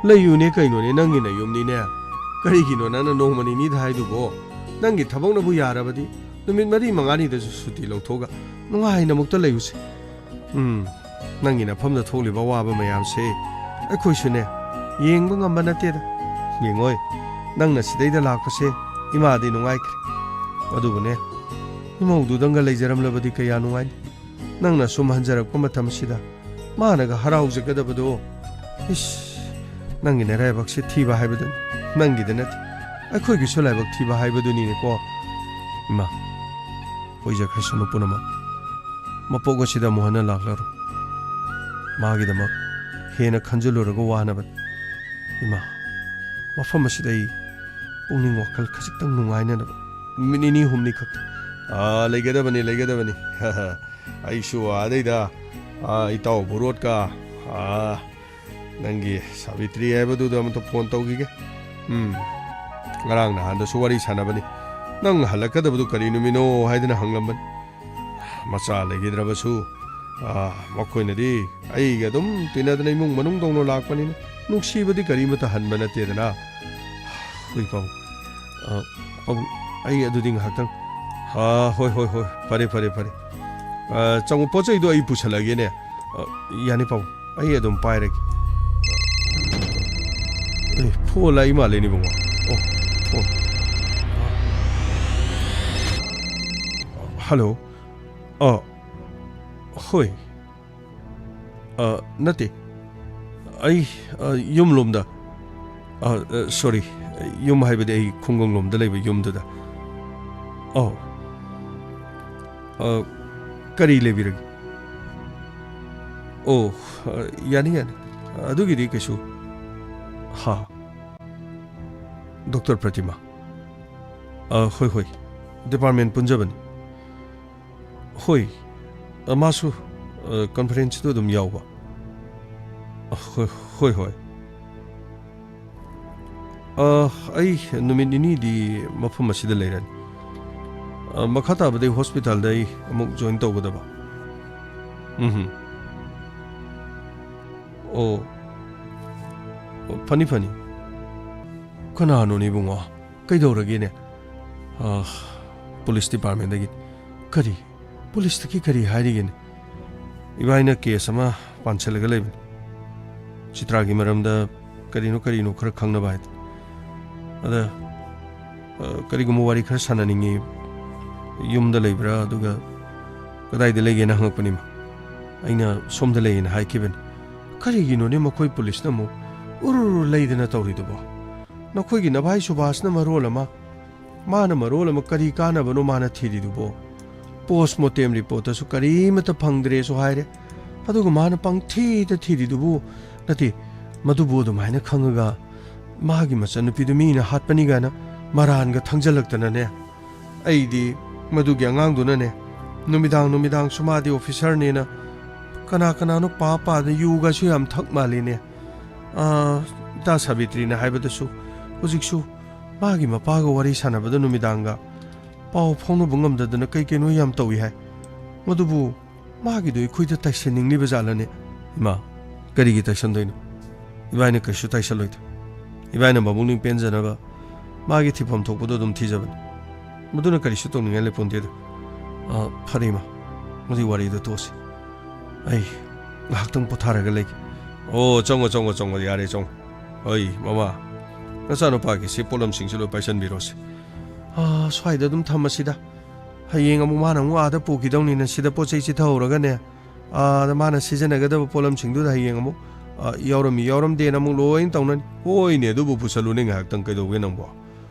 ꯂꯩꯌꯨꯅꯦ ꯀꯩꯅꯣꯅꯦ, ꯅꯪꯒꯤ ꯅꯌꯨꯝꯅꯤꯅꯦ꯫ ꯀꯔꯤꯒꯤꯅꯣ ꯅꯪꯅ ꯅꯣꯡꯃ ꯅꯤꯅꯤꯗ ꯍꯥꯏꯗꯨꯕꯣ? ꯅꯪꯒꯤ ꯊꯕꯛꯅꯕꯨ ꯌꯥꯔꯕꯗꯤ ꯅꯨꯃꯤꯠ ꯃꯔꯤ ꯃꯉꯥꯅꯤꯗꯁꯨ ꯁꯨꯇꯤ ꯂꯧꯊꯣꯛꯑꯒ ꯅꯨꯡꯉꯥꯏꯅ ꯑꯃꯨꯛꯇ ꯂꯩꯌꯨꯁꯦ꯫ ꯎꯝ, ꯅꯪꯒꯤ ꯅꯐꯝꯗ ꯊꯣꯛꯂꯤꯕ ꯑꯋꯥꯕ ꯃꯌꯥꯝꯁꯦ ꯑꯩꯈꯣꯏꯁꯨꯅꯦ ꯌꯦꯡꯕ ꯉꯝꯕ ꯅꯠꯇꯦꯗ꯫ ꯌꯦꯡꯉꯣꯏ, ꯅꯪꯅ ꯁꯤꯗꯩꯗ ꯂꯥꯛꯄꯁꯦ ꯏꯃꯥꯗꯤ ꯅꯨꯡꯉꯥꯏꯈ꯭ꯔꯦ꯫ ꯑꯗꯨꯕꯨꯅꯦ, ꯏꯃꯧꯗꯨꯗꯪꯒ ꯂꯩꯖꯔꯝꯂꯕꯗꯤ ꯀꯌꯥ ꯅꯨꯡꯉꯥꯏꯅꯤ꯫ ꯅꯪꯅ ꯁꯨꯝ ꯍꯟꯖꯔꯛꯄ ꯃꯇꯝꯁꯤꯗ ꯃꯥꯅꯒ ꯍꯔꯥꯎꯖꯒꯗꯕꯗꯣ꯫ ꯏꯁ, ꯅꯪꯒꯤ ꯅꯔꯥꯏꯕꯛꯁꯦ ꯊꯤꯕ ꯍꯥꯏꯕꯗꯨꯅꯤ, ꯅꯪꯒꯤꯗ ꯅꯠꯇꯦ, ꯑꯩꯈꯣꯏꯒꯤꯁꯨ ꯂꯥꯏꯕꯛ ꯊꯤꯕ ꯍꯥꯏꯕꯗꯨꯅꯤꯅꯦꯀꯣ꯫ ꯏꯃꯥ, ꯑꯣꯏꯖꯈ꯭ꯔꯁꯅꯨ ꯄꯨꯝꯅꯃꯛ꯫ ꯃꯄꯣꯛ ꯑꯁꯤꯗ ꯑꯃꯨꯛ ꯍꯟꯅ ꯂꯥꯛꯂꯔꯣꯏ꯫ ꯃꯥꯒꯤꯗꯃꯛ ꯍꯦꯟꯅ ꯈꯟꯖꯤꯜꯂꯨꯔꯒ ꯋꯥꯅꯕꯅꯤ꯫ ꯏꯃꯥ, ꯃꯐꯝ ꯑꯁꯤꯗ ꯑꯩ ꯄꯨꯛꯅꯤꯡ ꯋꯥꯈꯜ ꯈꯖꯤꯛꯇꯪ ꯅꯨꯡꯉꯥꯏꯅꯅꯕ ꯅꯨꯃꯤꯠ ꯅꯤꯅꯤ ꯍꯨꯝꯅꯤ ꯈꯛꯇ꯫ ꯑꯥ, ꯂꯩꯒꯗꯕꯅꯤ, ꯂꯩꯒꯗꯕꯅꯤ꯫ ꯑꯩꯁꯨ ꯑꯥꯗꯩꯗ, ꯑꯥ, ꯏꯇꯥꯎ ꯕꯣꯔꯣꯠꯀ, ꯑꯥ, ꯅꯪꯒꯤ ꯁꯥꯕꯤꯇ꯭ꯔꯤ ꯍꯥꯏꯕꯗꯨꯗ ꯑꯃꯨꯛꯇ phone ꯇꯧꯈꯤꯒꯦ꯫ ꯎꯝ, ꯉꯔꯥꯡ ꯅꯍꯥꯟꯗꯁꯨ ꯋꯥꯔꯤ ꯁꯥꯟꯅꯕꯅꯤ꯫ ꯅꯪ ꯍꯜꯂꯛꯀꯗꯕꯗꯨ ꯀꯔꯤ ꯅꯨꯃꯤꯠꯅꯣ ꯍꯥꯏꯗꯅ ꯍꯪꯂꯝꯕꯅꯤ꯫ ꯃꯆꯥ ꯂꯩꯈꯤꯗ꯭ꯔꯕꯁꯨ, ꯑꯥ, ꯃꯈꯣꯏꯅꯗꯤ ꯑꯩꯒ ꯑꯗꯨꯝ ꯇꯤꯟꯅꯗꯅ ꯏꯃꯨꯡ ꯃꯅꯨꯡꯗꯧꯅ ꯂꯥꯛꯄꯅꯤꯅ ꯅꯨꯡꯁꯤꯕꯗꯤ ꯀꯔꯤꯃꯠꯇ ꯍꯟꯕ ꯅꯠꯇꯦꯗꯅ꯫ ꯍꯣꯏ ꯄꯥꯕꯨꯡ꯫ ꯑ, ꯄꯥꯕꯨꯡ, ꯑꯩ ꯑꯗꯨꯗꯤ ꯉꯥꯏꯍꯥꯛꯇꯪ꯫ ꯑ, ꯍꯣꯏ, ꯍꯣꯏ, ꯍꯣꯏ, ꯐꯔꯦ, ꯐꯔꯦ, ꯐꯔꯦ꯫ ꯑ, ꯆꯪꯉꯨ, ꯄꯣꯠ ꯆꯩꯗꯣ ꯑꯩ ꯄꯨꯁꯜꯂꯒꯦꯅꯦ꯫ ꯑ, ꯌꯥꯅꯤ ꯄꯥꯕꯨꯡ, ꯑꯩ ꯑꯗꯨꯝ ꯄꯥꯏꯔꯒꯦ꯫ ꯑꯦ, phone ꯂꯥꯛꯏ ꯃꯥꯜꯂꯦꯅꯦ ꯏꯕꯨꯡꯉꯣ꯫ ꯑꯣ, phone꯫ Hello꯫ ꯑ, ꯍꯣꯏ꯫ ꯑ, ꯅꯠꯇꯦ꯫ ꯑꯩ, ꯑ, ꯌꯨꯝꯂꯣꯝꯗ꯫ ꯑ, ꯑ, sorry꯫ ꯌꯨꯝ ꯍꯥꯏꯕꯗꯤ ꯑꯩ ꯈꯨꯡꯒꯪꯂꯣꯝꯗ ꯂꯩꯕ ꯌꯨꯝꯗꯨꯗ꯫ ꯑꯧ꯫ ꯑ, ꯀꯔꯤ ꯂꯩꯕꯤꯔꯒꯦ? ꯑꯣ, ꯑ, ꯌꯥꯅꯤ, ꯌꯥꯅꯤ꯫ ꯑꯗꯨꯒꯤꯗꯤ ꯀꯩꯁꯨ꯫ ꯍꯥ꯫ ꯗꯣꯛꯇꯔ ꯄ꯭ꯔꯇꯤꯃꯥ꯫ ꯑ, ꯍꯣꯏ, ꯍꯣꯏ꯫ ꯗꯤꯄꯥꯔꯠꯃꯦꯟ ꯄꯨꯟꯖꯕꯅꯤ꯫ ꯍꯣꯏ꯫ ꯑ, ꯃꯥꯁꯨ, ꯑ, ꯀꯟꯐꯔꯦꯟꯁꯇꯨ ꯑꯗꯨꯝ ꯌꯥꯎꯕ꯫ ꯑ, ꯍꯣꯏ, ꯍꯣꯏ, ꯍꯣꯏ꯫ ꯑ, ꯑꯩ ꯅꯨꯃꯤꯠ ꯅꯤꯅꯤꯗꯤ ꯃꯐꯝ ꯑꯁꯤꯗ ꯂꯩꯔꯅꯤ꯫ ꯑ, ꯃꯈꯥ ꯇꯥꯕꯗꯤ ꯍꯣꯁꯄꯤꯇꯥꯜꯗ ꯑꯩ ꯑꯃꯨꯛ ꯖꯣꯏꯟ ꯇꯧꯒꯗꯕ꯫ ꯎꯝꯍꯨꯝ꯫ ꯑꯣ꯫ ꯑꯣ, ꯐꯅꯤ, ꯐꯅꯤ꯫ ꯀꯅꯥꯅꯣꯅꯦ ꯏꯕꯨꯡꯉꯣ? ꯀꯩꯗꯧꯔꯒꯦꯅꯦ? ꯑ, ꯄꯨꯂꯤꯁ ꯗꯤꯄꯥꯔꯠꯃꯦꯟꯗꯒꯤ꯫ ꯀꯔꯤ? ꯄꯨꯂꯤꯁꯇꯒꯤ ꯀꯔꯤ ꯍꯥꯏꯔꯤꯒꯦꯅꯦ? ꯏꯕꯥꯏꯅ ꯀꯦꯁ ꯑꯃ ꯄꯥꯟꯁꯤꯜꯂꯒ ꯂꯩꯕꯅꯤ꯫ ꯆꯤꯇ꯭ꯔꯥꯒꯤ ꯃꯔꯝꯗ ꯀꯔꯤꯅꯣ ꯀꯔꯤꯅꯣ ꯈꯔ ꯈꯪꯅꯕ ꯍꯥꯏꯗꯅ꯫ ꯑꯗ, ꯑ, ꯀꯔꯤꯒꯨꯝꯕ ꯋꯥꯔꯤ ꯈꯔ ꯁꯥꯟꯅꯅꯤꯡꯉꯤ꯫ ꯌꯨꯝꯗ ꯂꯩꯕ꯭ꯔꯥ, ꯑꯗꯨꯒ ꯀꯗꯥꯏꯗ ꯂꯩꯒꯦꯅ ꯍꯪꯉꯛꯄꯅꯤꯃ꯫ ꯑꯩꯅ ꯁꯣꯝꯗ ꯂꯩꯌꯦꯅ ꯍꯥꯏꯈꯤꯕꯅꯤ꯫ ꯀꯔꯤꯒꯤꯅꯣꯅꯦ ꯃꯈꯣꯏ ꯄꯨꯂꯤꯁꯅ ꯑꯃꯨꯛ ꯎꯔꯨꯔꯨ ꯂꯩꯗꯅ ꯇꯧꯔꯤꯗꯨꯕꯣ? ꯅꯈꯣꯏꯒꯤ ꯅꯚꯥꯏ ꯁꯨꯕꯥꯁꯅ ꯃꯔꯣꯜ ꯑꯃ, ꯃꯥꯅ ꯃꯔꯣꯜ ꯑꯃ ꯀꯔꯤ ꯀꯥꯟꯅꯕꯅꯣ ꯃꯥꯅ ꯊꯤꯔꯤꯗꯨꯕꯣ? ꯄꯣꯁꯃꯣꯔꯇꯦꯝ ꯔꯤꯄꯣꯔꯠꯇꯁꯨ ꯀꯔꯤꯃꯠꯇ ꯐꯪꯗ꯭ꯔꯦꯁꯨ ꯍꯥꯏꯔꯦ꯫ ꯑꯗꯨꯒ ꯃꯥꯅ ꯄꯪꯊꯤꯗ ꯊꯤꯔꯤꯗꯨꯕꯨ ꯅꯠꯇꯦ, ꯃꯗꯨꯕꯨ ꯑꯗꯨꯃꯥꯏꯅ ꯈꯪꯉꯒ ꯃꯥꯒꯤ ꯃꯆꯟꯅꯨꯄꯤꯗꯨ ꯃꯤꯅ ꯍꯥꯠꯄꯅꯤ ꯀꯥꯏꯅ ꯃꯔꯥꯟꯒ ꯊꯪꯖꯜꯂꯛꯇꯅꯅꯦ꯫ ꯑꯩꯗꯤ ꯃꯗꯨꯒꯤ ꯑꯉꯥꯡꯗꯨꯅꯅꯦ, ꯅꯨꯃꯤꯗꯥꯡ ꯅꯨꯃꯤꯗꯥꯡꯁꯨ ꯃꯥꯗꯤ ꯑꯣꯐꯤꯁꯔꯅꯦꯅ ꯀꯅꯥ ꯀꯅꯥꯅꯣ ꯄꯥ ꯄꯥꯗ ꯌꯨꯒꯁꯨ ꯌꯥꯝ ꯊꯛ ꯃꯥꯜꯂꯤꯅꯦ꯫ ꯑꯥ, ꯏꯇꯥ ꯁꯥꯕꯤꯇ꯭ꯔꯤꯅ ꯍꯥꯏꯕꯗꯁꯨ ꯍꯧꯖꯤꯛꯁꯨ ꯃꯥꯒꯤ ꯃꯄꯥꯒ ꯋꯥꯔꯤ ꯁꯥꯟꯅꯕꯗ ꯅꯨꯃꯤꯗꯥꯡꯒ ꯄꯥꯎ ꯐꯥꯎꯅꯕ ꯉꯝꯗꯗꯅ ꯀꯩ ꯀꯩꯅꯣ ꯌꯥꯝ ꯇꯧꯏ ꯍꯥꯏ꯫ ꯃꯗꯨꯕꯨ ꯃꯥꯒꯤꯗꯣ ꯑꯩꯈꯣꯏꯗ ꯇꯥꯏꯁꯟꯅꯤꯡꯂꯤꯕ ꯖꯥꯠꯂꯅꯦ? ꯏꯃꯥ, ꯀꯔꯤꯒꯤ ꯇꯥꯏꯁꯟꯗꯣꯏꯅꯣ? ꯏꯕꯥꯏꯅ ꯀꯩꯁꯨ ꯇꯥꯏꯁꯜꯂꯣꯏꯗ꯫ ꯏꯕꯥꯏꯅ ꯃꯕꯨꯛꯅꯤꯡ ꯄꯦꯟꯖꯅꯕ ꯃꯥꯒꯤ ꯊꯤꯐꯝ ꯊꯣꯛꯄꯗꯣ ꯑꯗꯨꯝ ꯊꯤꯖꯕꯅꯤ꯫ ꯃꯗꯨꯅ ꯀꯔꯤꯁꯨ ꯇꯧꯅꯤꯡꯉꯥꯏ ꯂꯩꯄꯣꯟꯇꯦꯗ꯫ ꯑ, ꯐꯔꯦ ꯏꯃꯥ, ꯃꯗꯨꯒꯤ ꯋꯥꯔꯤꯗꯣ ꯇꯣꯛꯑꯁꯤ꯫ ꯑꯩ ꯉꯥꯏꯍꯥꯛꯇꯪ ꯄꯣꯊꯥꯔꯒ ꯂꯩꯒꯦ꯫ ꯑꯣ, ꯆꯪꯉꯣ, ꯆꯪꯉꯣ, ꯆꯪꯉꯣ, ꯌꯥꯔꯦ, ꯆꯪꯉꯣ꯫ ꯑꯩ, ꯃꯃꯥ, ꯅꯆꯥꯅꯨꯄꯥꯒꯤ ꯁꯤ ꯄꯣꯠꯂꯝꯁꯤꯡꯁꯤ ꯂꯣꯏ ꯄꯥꯏꯁꯟꯕꯤꯔꯣꯁꯦ꯫ ꯑ, ꯁ꯭ꯋꯥꯏꯗ ꯑꯗꯨꯝ ꯊꯝꯃꯁꯤꯗ꯫ ꯍꯌꯦꯡ ꯑꯃꯨꯛ ꯃꯥꯅ ꯑꯃꯨꯛ ꯑꯥꯗ ꯄꯨꯈꯤꯗꯧꯅꯤꯅ ꯁꯤꯗ ꯄꯣꯠ ꯆꯩ ꯆꯤꯊꯍꯧꯔꯒꯅꯦ, ꯑꯥꯗ ꯃꯥꯅ ꯁꯤꯖꯤꯟꯅꯒꯗꯕ ꯄꯣꯠꯂꯝꯁꯤꯡꯗꯨꯗ ꯍꯌꯦꯡ ꯑꯃꯨꯛ ꯑ, ꯌꯥꯎꯔꯝꯃꯤ ꯌꯥꯎꯔꯝꯗꯦꯅ ꯑꯃꯨꯛ ꯂꯣꯏꯅ ꯇꯧꯅꯅꯤ꯫ ꯍꯣꯏꯅꯦ, ꯑꯗꯨꯕꯨ ꯄꯨꯁꯜꯂꯨꯅꯦ ꯉꯥꯏꯍꯥꯛꯇꯪ, ꯀꯩꯗꯧꯒꯦ ꯅꯪꯕꯣ?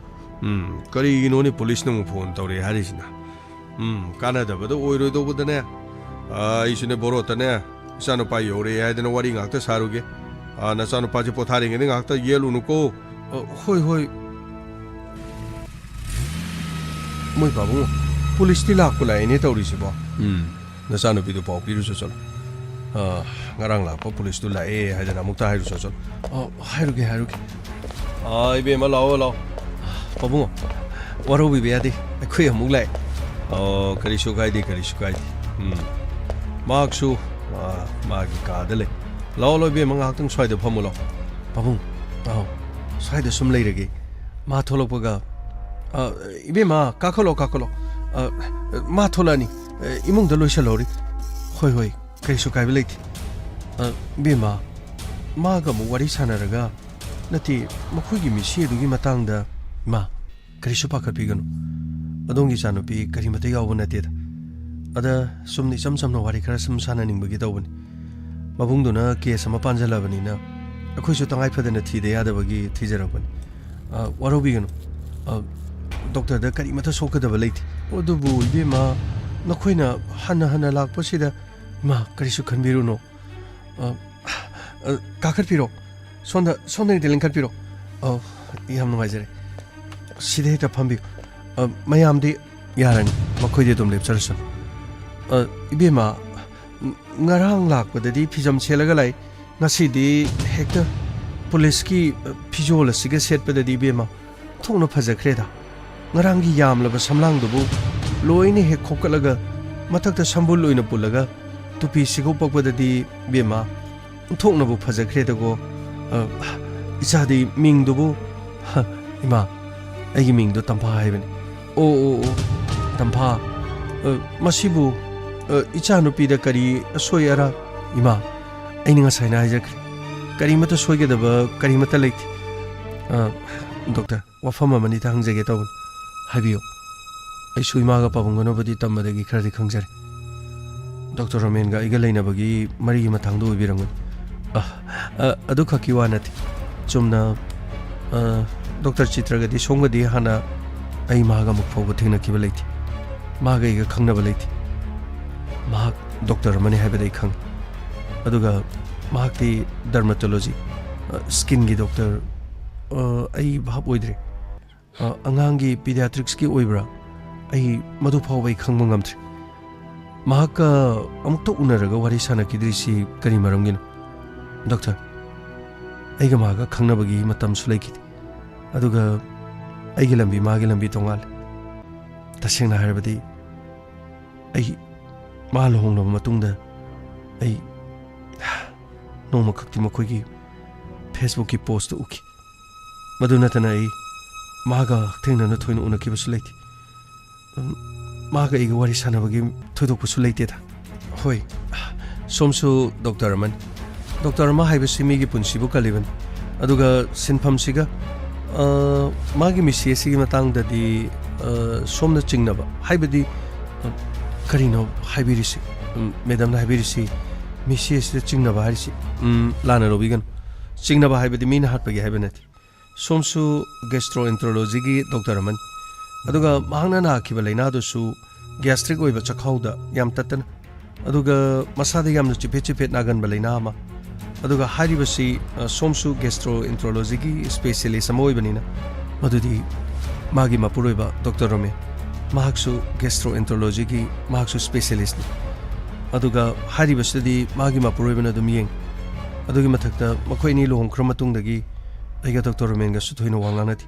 ꯎꯝ, ꯀꯔꯤꯒꯤꯅꯣꯅꯦ ꯄꯨꯂꯤꯁꯅ ꯑꯃꯨꯛ ꯐꯣꯟ ꯇꯧꯔꯛꯑꯦ ꯍꯥꯏꯔꯤꯁꯤꯅ? ꯎꯝ, ꯀꯥꯟꯅꯗꯕꯗ ꯑꯣꯏꯔꯣꯏꯗꯧꯕꯗꯅꯦ꯫ ꯑ, ꯑꯩꯁꯨꯅꯦ ꯕꯣꯔꯣꯠꯇꯅꯦ ꯏꯆꯥꯅꯨꯄꯥ ꯌꯧꯔꯛꯑꯦ ꯍꯥꯏꯗꯅ ꯋꯥꯔꯤ ꯉꯥꯛꯇ ꯁꯥꯔꯨꯒꯦ꯫ ꯑ, ꯅꯆꯥꯅꯨꯄꯥꯁꯦ ꯄꯣꯊꯥꯔꯤꯉꯩꯗ ꯉꯥꯛꯇ ꯌꯦꯠꯂꯨꯅꯨꯀꯣ꯫ ꯑ, ꯍꯣꯏ, ꯍꯣꯏ꯫ ꯃꯣꯏ ꯄꯥꯕꯨꯡ, ꯄꯨꯂꯤꯁꯇꯤ ꯂꯥꯛꯄ ꯂꯥꯛꯏꯅꯦ ꯇꯧꯔꯤꯁꯤꯕꯣ꯫ ꯎꯝ, ꯅꯆꯥꯅꯨꯄꯤꯗꯨ ꯄꯥꯎ ꯄꯤꯔꯨꯆꯣ ꯆꯠꯂꯣ꯫ ꯑ, ꯉꯔꯥꯡ ꯂꯥꯛꯄ ꯄꯨꯂꯤꯁꯇꯨ ꯂꯥꯛꯑꯦ ꯍꯥꯏꯗꯅ ꯑꯃꯨꯛꯇ ꯍꯥꯏꯔꯨꯆꯣ ꯆꯠꯂꯣ꯫ ꯑ, ꯍꯥꯏꯔꯨꯒꯦ, ꯍꯥꯏꯔꯨꯒꯦ꯫ ꯑ, ꯏꯕꯦꯝꯃ, ꯂꯥꯛꯑꯣ, ꯂꯥꯛꯑꯣ꯫ ꯄꯥꯕꯨꯡ, ꯋꯥꯔꯧꯕꯤꯕ ꯌꯥꯗꯦ, ꯑꯩꯈꯣꯏ ꯑꯃꯨꯛ ꯂꯥꯛꯑꯦ꯫ ꯑꯣ, ꯀꯔꯤꯁꯨ ꯀꯥꯏꯗꯦ, ꯀꯔꯤꯁꯨ ꯀꯥꯏꯗꯦ꯫ ꯎꯝ, ꯃꯍꯥꯛꯁꯨ, ꯑ, ꯃꯥꯒꯤ ꯀꯥꯗ ꯂꯩ꯫ ꯂꯥꯛꯑꯣ, ꯂꯥꯛꯑꯣ, ꯏꯕꯦꯝꯃ, ꯉꯥꯏꯍꯥꯛꯇꯪ ꯁ꯭ꯋꯥꯏꯗ ꯐꯝꯃꯨ ꯂꯥꯛꯑꯣ꯫ ꯄꯥꯕꯨꯡ, ꯂꯥꯛꯑꯣ, ꯁ꯭ꯋꯥꯏꯗ ꯁꯨꯝ ꯂꯩꯔꯒꯦ꯫ ꯃꯥ ꯊꯣꯛꯂꯛꯄꯒ, ꯑ, ꯏꯕꯦꯝꯃ, ꯀꯥꯈꯠꯂꯣ, ꯀꯥꯈꯠꯂꯣ꯫ ꯑ, ꯃꯥ ꯊꯣꯛꯂꯛꯑꯅꯤ꯫ ꯑ, ꯏꯃꯨꯡꯗ ꯂꯣꯏꯁꯜꯍꯧꯔꯤ꯫ ꯍꯣꯏ, ꯍꯣꯏ, ꯀꯔꯤꯁꯨ ꯀꯥꯏꯕ ꯂꯩꯇꯦ꯫ ꯑ, ꯏꯕꯦꯝꯃ, ꯃꯥꯒ ꯑꯃꯨꯛ ꯋꯥꯔꯤ ꯁꯥꯟꯅꯔꯒ, ꯅꯠꯇꯦ, ꯃꯈꯣꯏꯒꯤ ꯃꯤꯁꯤ ꯑꯗꯨꯒꯤ ꯃꯇꯥꯡꯗ, ꯏꯃꯥ, ꯀꯔꯤꯁꯨ ꯄꯥꯈꯠꯄꯤꯒꯅꯨ꯫ ꯑꯗꯣꯝꯒꯤ ꯏꯆꯥꯅꯨꯄꯤ ꯀꯔꯤꯃꯇ ꯌꯥꯎꯕ ꯅꯠꯇꯦꯗ꯫ ꯑꯗ ꯁꯨꯝ ꯏꯆꯝ ꯆꯝꯅ ꯋꯥꯔꯤ ꯈꯔ ꯁꯨꯝ ꯁꯥꯟꯅꯅꯤꯡꯕꯒꯤ ꯇꯧꯕꯅꯤ꯫ ꯃꯕꯨꯡꯗꯨꯅ ꯀꯦꯁ ꯑꯃ ꯄꯥꯟꯁꯤꯜꯂꯕꯅꯤꯅ ꯑꯩꯈꯣꯏꯁꯨ ꯇꯉꯥꯏ ꯐꯗꯅ ꯊꯤꯗ ꯌꯥꯗꯕꯒꯤ ꯊꯤꯖꯔꯛꯄꯅꯤ꯫ ꯑ, ꯋꯥꯔꯧꯕꯤꯒꯅꯨ꯫ ꯑ, ꯗꯣꯛꯇꯔꯗ ꯀꯔꯤꯃꯇ ꯁꯣꯛꯀꯗꯕ ꯂꯩꯇꯦ꯫ ꯑꯗꯨꯕꯨ ꯏꯕꯦꯝꯃ, ꯅꯈꯣꯏꯅ ꯍꯟꯅ ꯍꯟꯅ ꯂꯥꯛꯄꯁꯤꯗ, ꯏꯃꯥ, ꯀꯔꯤꯁꯨ ꯈꯟꯕꯤꯔꯨꯅꯨ꯫ ꯑ, ꯑ, ꯀꯥꯈꯠꯄꯤꯔꯣ꯫ ꯁꯣꯝꯗ, ꯁꯣꯝꯗ ꯍꯦꯛꯇ ꯂꯦꯡꯈꯠꯄꯤꯔꯣ꯫ ꯑ, ꯌꯥꯝ ꯅꯨꯡꯉꯥꯏꯖꯔꯦ꯫ ꯁꯤꯗ ꯍꯦꯛꯇ ꯐꯝꯕꯤꯌꯨ꯫ ꯑ, ꯃꯌꯥꯝꯗꯤ ꯌꯥꯔꯅꯤ, ꯃꯈꯣꯏꯗꯤ ꯑꯗꯨꯝ ꯂꯦꯞꯆꯔꯁꯅꯨ꯫ ꯑ, ꯏꯕꯦꯝꯃ, ꯉꯔꯥꯡ ꯂꯥꯛꯄꯗꯗꯤ ꯐꯤꯖꯝ ꯁꯦꯠꯂꯒ ꯂꯥꯛꯏ, ꯉꯁꯤꯗꯤ ꯍꯦꯛꯇ ꯄꯨꯂꯤꯁꯀꯤ, ꯑ, ꯐꯤꯖꯣꯜ ꯑꯁꯤꯒ ꯁꯦꯠꯄꯗꯗꯤ, ꯏꯕꯦꯝꯃ, ꯑꯣꯟꯊꯣꯛꯅ ꯐꯖꯈ꯭ꯔꯦꯗ꯫ ꯉꯔꯥꯡꯒꯤ ꯌꯥꯝꯂꯕ ꯁꯝꯂꯥꯡꯗꯨꯕꯨ ꯂꯣꯏꯅ ꯍꯦꯛ ꯈꯣꯛꯀꯠꯂꯒ ꯃꯊꯛꯇ ꯁꯝꯕꯨꯜ ꯑꯣꯏꯅ ꯄꯨꯜꯂꯒ ꯇꯨꯄꯤꯁꯤꯒ ꯎꯞꯄꯛꯄꯗꯗꯤ, ꯏꯕꯦꯝꯃ, ꯑꯣꯟꯊꯣꯛꯅꯕꯨ ꯐꯖꯈ꯭ꯔꯦꯗꯀꯣ꯫ ꯑ, ꯏꯆꯥꯗꯤ ꯃꯤꯡꯗꯨꯕꯨ, ꯍ, ꯏꯃꯥ, ꯑꯩꯒꯤ ꯃꯤꯡꯗꯣ ꯇꯝꯐꯥ ꯍꯥꯏꯕꯅꯤ꯫ ꯑꯣ, ꯑꯣ, ꯑꯣ, ꯇꯝꯐꯥ, ꯑ, ꯃꯁꯤꯕꯨ, ꯑ, ꯏꯆꯥꯅꯨꯄꯤꯗ ꯀꯔꯤ ꯑꯁꯣꯏ ꯑꯔꯥꯛ? ꯏꯃꯥ, ꯑꯩꯅ ꯉꯁꯥꯏꯅ ꯍꯥꯏꯖꯈ꯭ꯔꯦ, ꯀꯔꯤꯃꯠꯇ ꯁꯣꯏꯒꯗꯕ ꯀꯔꯤꯃꯠꯇ ꯂꯩꯇꯦ꯫ ꯑ, ꯗꯣꯛꯇꯔ, ꯋꯥꯐꯝ ꯑꯃꯅꯤꯇ ꯍꯪꯖꯒꯦ ꯇꯧꯕꯅꯤ꯫ ꯍꯥꯏꯕꯤꯌꯨ꯫ ꯑꯩꯁꯨ ꯏꯃꯥꯒ ꯄꯥꯕꯨꯡꯒꯅꯕꯨꯗꯤ ꯇꯝꯕꯗꯒꯤ ꯈꯔꯗꯤ ꯈꯪꯖꯔꯦ꯫ ꯗꯣꯛꯇꯔ ꯔꯣꯃꯦꯟꯒ ꯑꯩꯒ ꯂꯩꯅꯕꯒꯤ ꯃꯔꯤꯒꯤ ꯃꯇꯥꯡꯗ ꯑꯣꯏꯕꯤꯔꯝꯒꯅꯤ꯫ ꯑ, ꯑ, ꯑꯗꯨꯈꯛꯀꯤ ꯋꯥ ꯅꯠꯇꯦ꯫ ꯆꯨꯝꯅ, ꯑ, ꯗꯣꯛꯇꯔ ꯆꯤꯇ꯭ꯔꯒꯗꯤ ꯁꯣꯝꯒꯗꯤ ꯍꯥꯟꯅ ꯑꯩ ꯃꯍꯥꯛ ꯑꯃꯨꯛ ꯐꯥꯎꯕ ꯊꯦꯡꯅꯈꯤꯕ ꯂꯩꯇꯦ꯫ ꯃꯍꯥꯛ ꯑꯩꯒ ꯈꯪꯅꯕ ꯂꯩꯇꯦ꯫ ꯃꯍꯥꯛ ꯗꯣꯛꯇꯔ ꯑꯃꯅꯤ ꯍꯥꯏꯕꯗꯤ ꯑꯩ ꯈꯪꯉꯤ꯫ ꯑꯗꯨꯒ ꯃꯍꯥꯛꯇꯤ ꯗꯔꯃꯥꯇꯣꯂꯣꯖꯤ, ꯑ, ꯁ꯭ꯀꯤꯟꯒꯤ ꯗꯣꯛꯇꯔ, ꯑ, ꯑꯩ ꯚꯥꯞ ꯑꯣꯏꯗ꯭ꯔꯦ꯫ ꯑ, ꯑꯉꯥꯡꯒꯤ ꯄꯤꯗꯤꯌꯥꯇ꯭ꯔꯤꯛꯁꯀꯤ ꯑꯣꯏꯕ꯭ꯔꯥ? ꯑꯩ ꯃꯗꯨ ꯐꯥꯎꯕ ꯑꯩ ꯈꯪꯕ ꯉꯝꯗ꯭ꯔꯦ꯫ ꯃꯍꯥꯛꯀ ꯑꯃꯨꯛꯇ ꯎꯅꯔꯒ ꯋꯥꯔꯤ ꯁꯥꯟꯅꯈꯤꯗ꯭ꯔꯤꯁꯤ ꯀꯔꯤ ꯃꯔꯝꯒꯤꯅꯣ? ꯗꯣꯛꯇꯔ, ꯑꯩꯒ ꯃꯍꯥꯛꯀ ꯈꯪꯅꯕꯒꯤ ꯃꯇꯝꯁꯨ ꯂꯩꯈꯤꯗꯦ꯫ ꯑꯗꯨꯒ ꯑꯩꯒꯤ ꯂꯝꯕꯤ, ꯃꯥꯒꯤ ꯂꯝꯕꯤ ꯇꯣꯉꯥꯜꯂꯦ꯫ ꯇꯁꯦꯡꯅ ꯍꯥꯏꯔꯕꯗꯤ ꯑꯩ ꯃꯥ ꯂꯨꯍꯣꯡꯂꯕ ꯃꯇꯨꯡꯗ ꯑꯩ ꯅꯣꯡꯃꯈꯛꯇꯤ ꯃꯈꯣꯏꯒꯤ Facebook-ꯀꯤ post-ꯇꯨ ꯎꯈꯤ꯫ ꯃꯗꯨ ꯅꯠꯇꯅ ꯑꯩ ꯃꯥꯒ ꯍꯛꯊꯦꯡꯅꯅ ꯊꯣꯏꯅ ꯎꯅꯈꯤꯕꯁꯨ ꯂꯩꯇꯦ꯫ ꯎꯝ, ꯃꯥꯒ ꯑꯩꯒ ꯋꯥꯔꯤ ꯁꯥꯟꯅꯕꯒꯤ ꯊꯣꯏꯗꯣꯛꯄꯁꯨ ꯂꯩꯇꯦꯗ꯫ ꯍꯣꯏ, ꯁꯣꯝꯁꯨ ꯗꯣꯛꯇꯔ ꯑꯃꯅꯤ꯫ ꯗꯣꯛꯇꯔ ꯑꯃ ꯍꯥꯏꯕꯁꯤ ꯃꯤꯒꯤ ꯄꯨꯟꯁꯤꯕꯨ ꯀꯜꯂꯤꯕꯅꯤ꯫ ꯑꯗꯨꯒ ꯁꯤꯟꯐꯝꯁꯤꯒ, ꯑ, ꯃꯥꯒꯤ ꯃꯤꯁꯤ ꯑꯁꯤꯒꯤ ꯃꯇꯥꯡꯗꯗꯤ, ꯑ, ꯁꯣꯝꯅ ꯆꯤꯡꯅꯕ, ꯍꯥꯏꯕꯗꯤ, ꯑ, ꯀꯔꯤꯅꯣ ꯍꯥꯏꯕꯤꯔꯤꯁꯤ? ꯎꯝ, ꯃꯦꯗꯥꯝꯅ ꯍꯥꯏꯕꯤꯔꯤꯁꯤ, ꯃꯤꯁꯤ ꯑꯁꯤꯗ ꯆꯤꯡꯅꯕ ꯍꯥꯏꯔꯤꯁꯤ, ꯎꯝ, ꯂꯥꯟꯅ ꯂꯧꯕꯤꯒꯅꯨ꯫ ꯆꯤꯡꯅꯕ ꯍꯥꯏꯕꯗꯤ ꯃꯤꯅ ꯍꯥꯠꯄꯒꯤ ꯍꯥꯏꯕ ꯅꯠꯇꯦ꯫ ꯁꯣꯝꯁꯨ gastroenterology-ꯒꯤ ꯗꯣꯛꯇꯔ ꯑꯃꯅꯤ꯫ ꯑꯗꯨꯒ ꯃꯍꯥꯛꯅ ꯅꯥꯈꯤꯕ ꯂꯥꯏꯅꯥꯗꯨꯁꯨ gastric ꯑꯣꯏꯕ ꯆꯈꯥꯎꯗ ꯌꯥꯝ ꯇꯠꯇꯅ, ꯑꯗꯨꯒ ꯃꯁꯥꯗ ꯌꯥꯝꯅ ꯆꯤꯐꯦꯠ ꯆꯤꯐꯦꯠ ꯅꯥꯒꯟꯕ ꯂꯥꯏꯅꯥ ꯑꯃ꯫ ꯑꯗꯨꯒ ꯍꯥꯏꯔꯤꯕꯁꯤ, ꯑ, ꯁꯣꯝꯁꯨ gastroenterology-ꯒꯤ specialist ꯑꯃ ꯑꯣꯏꯕꯅꯤꯅ, ꯃꯗꯨꯗꯤ ꯃꯥꯒꯤ ꯃꯄꯨꯔꯣꯏꯕ ꯗꯣꯛꯇꯔ ꯔꯣꯃꯦ, ꯃꯍꯥꯛꯁꯨ gastroenterology-ꯒꯤ ꯃꯍꯥꯛꯁꯨ specialist-ꯅꯤ꯫ ꯑꯗꯨꯒ ꯍꯥꯏꯔꯤꯕꯁꯤꯗꯗꯤ ꯃꯥꯒꯤ ꯃꯄꯨꯔꯣꯏꯕꯅ ꯑꯗꯨꯝ ꯌꯦꯡꯉꯤ꯫ ꯑꯗꯨꯒꯤ ꯃꯊꯛꯇ ꯃꯈꯣꯏ ꯑꯅꯤ ꯂꯨꯍꯣꯡꯈ꯭ꯔ ꯃꯇꯨꯡꯗꯒꯤ ꯑꯩꯒ ꯗꯣꯛꯇꯔ ꯔꯣꯃꯦꯟꯒꯁꯨ ꯊꯣꯏꯅ ꯋꯥ ꯉꯥꯡꯅꯗꯦ꯫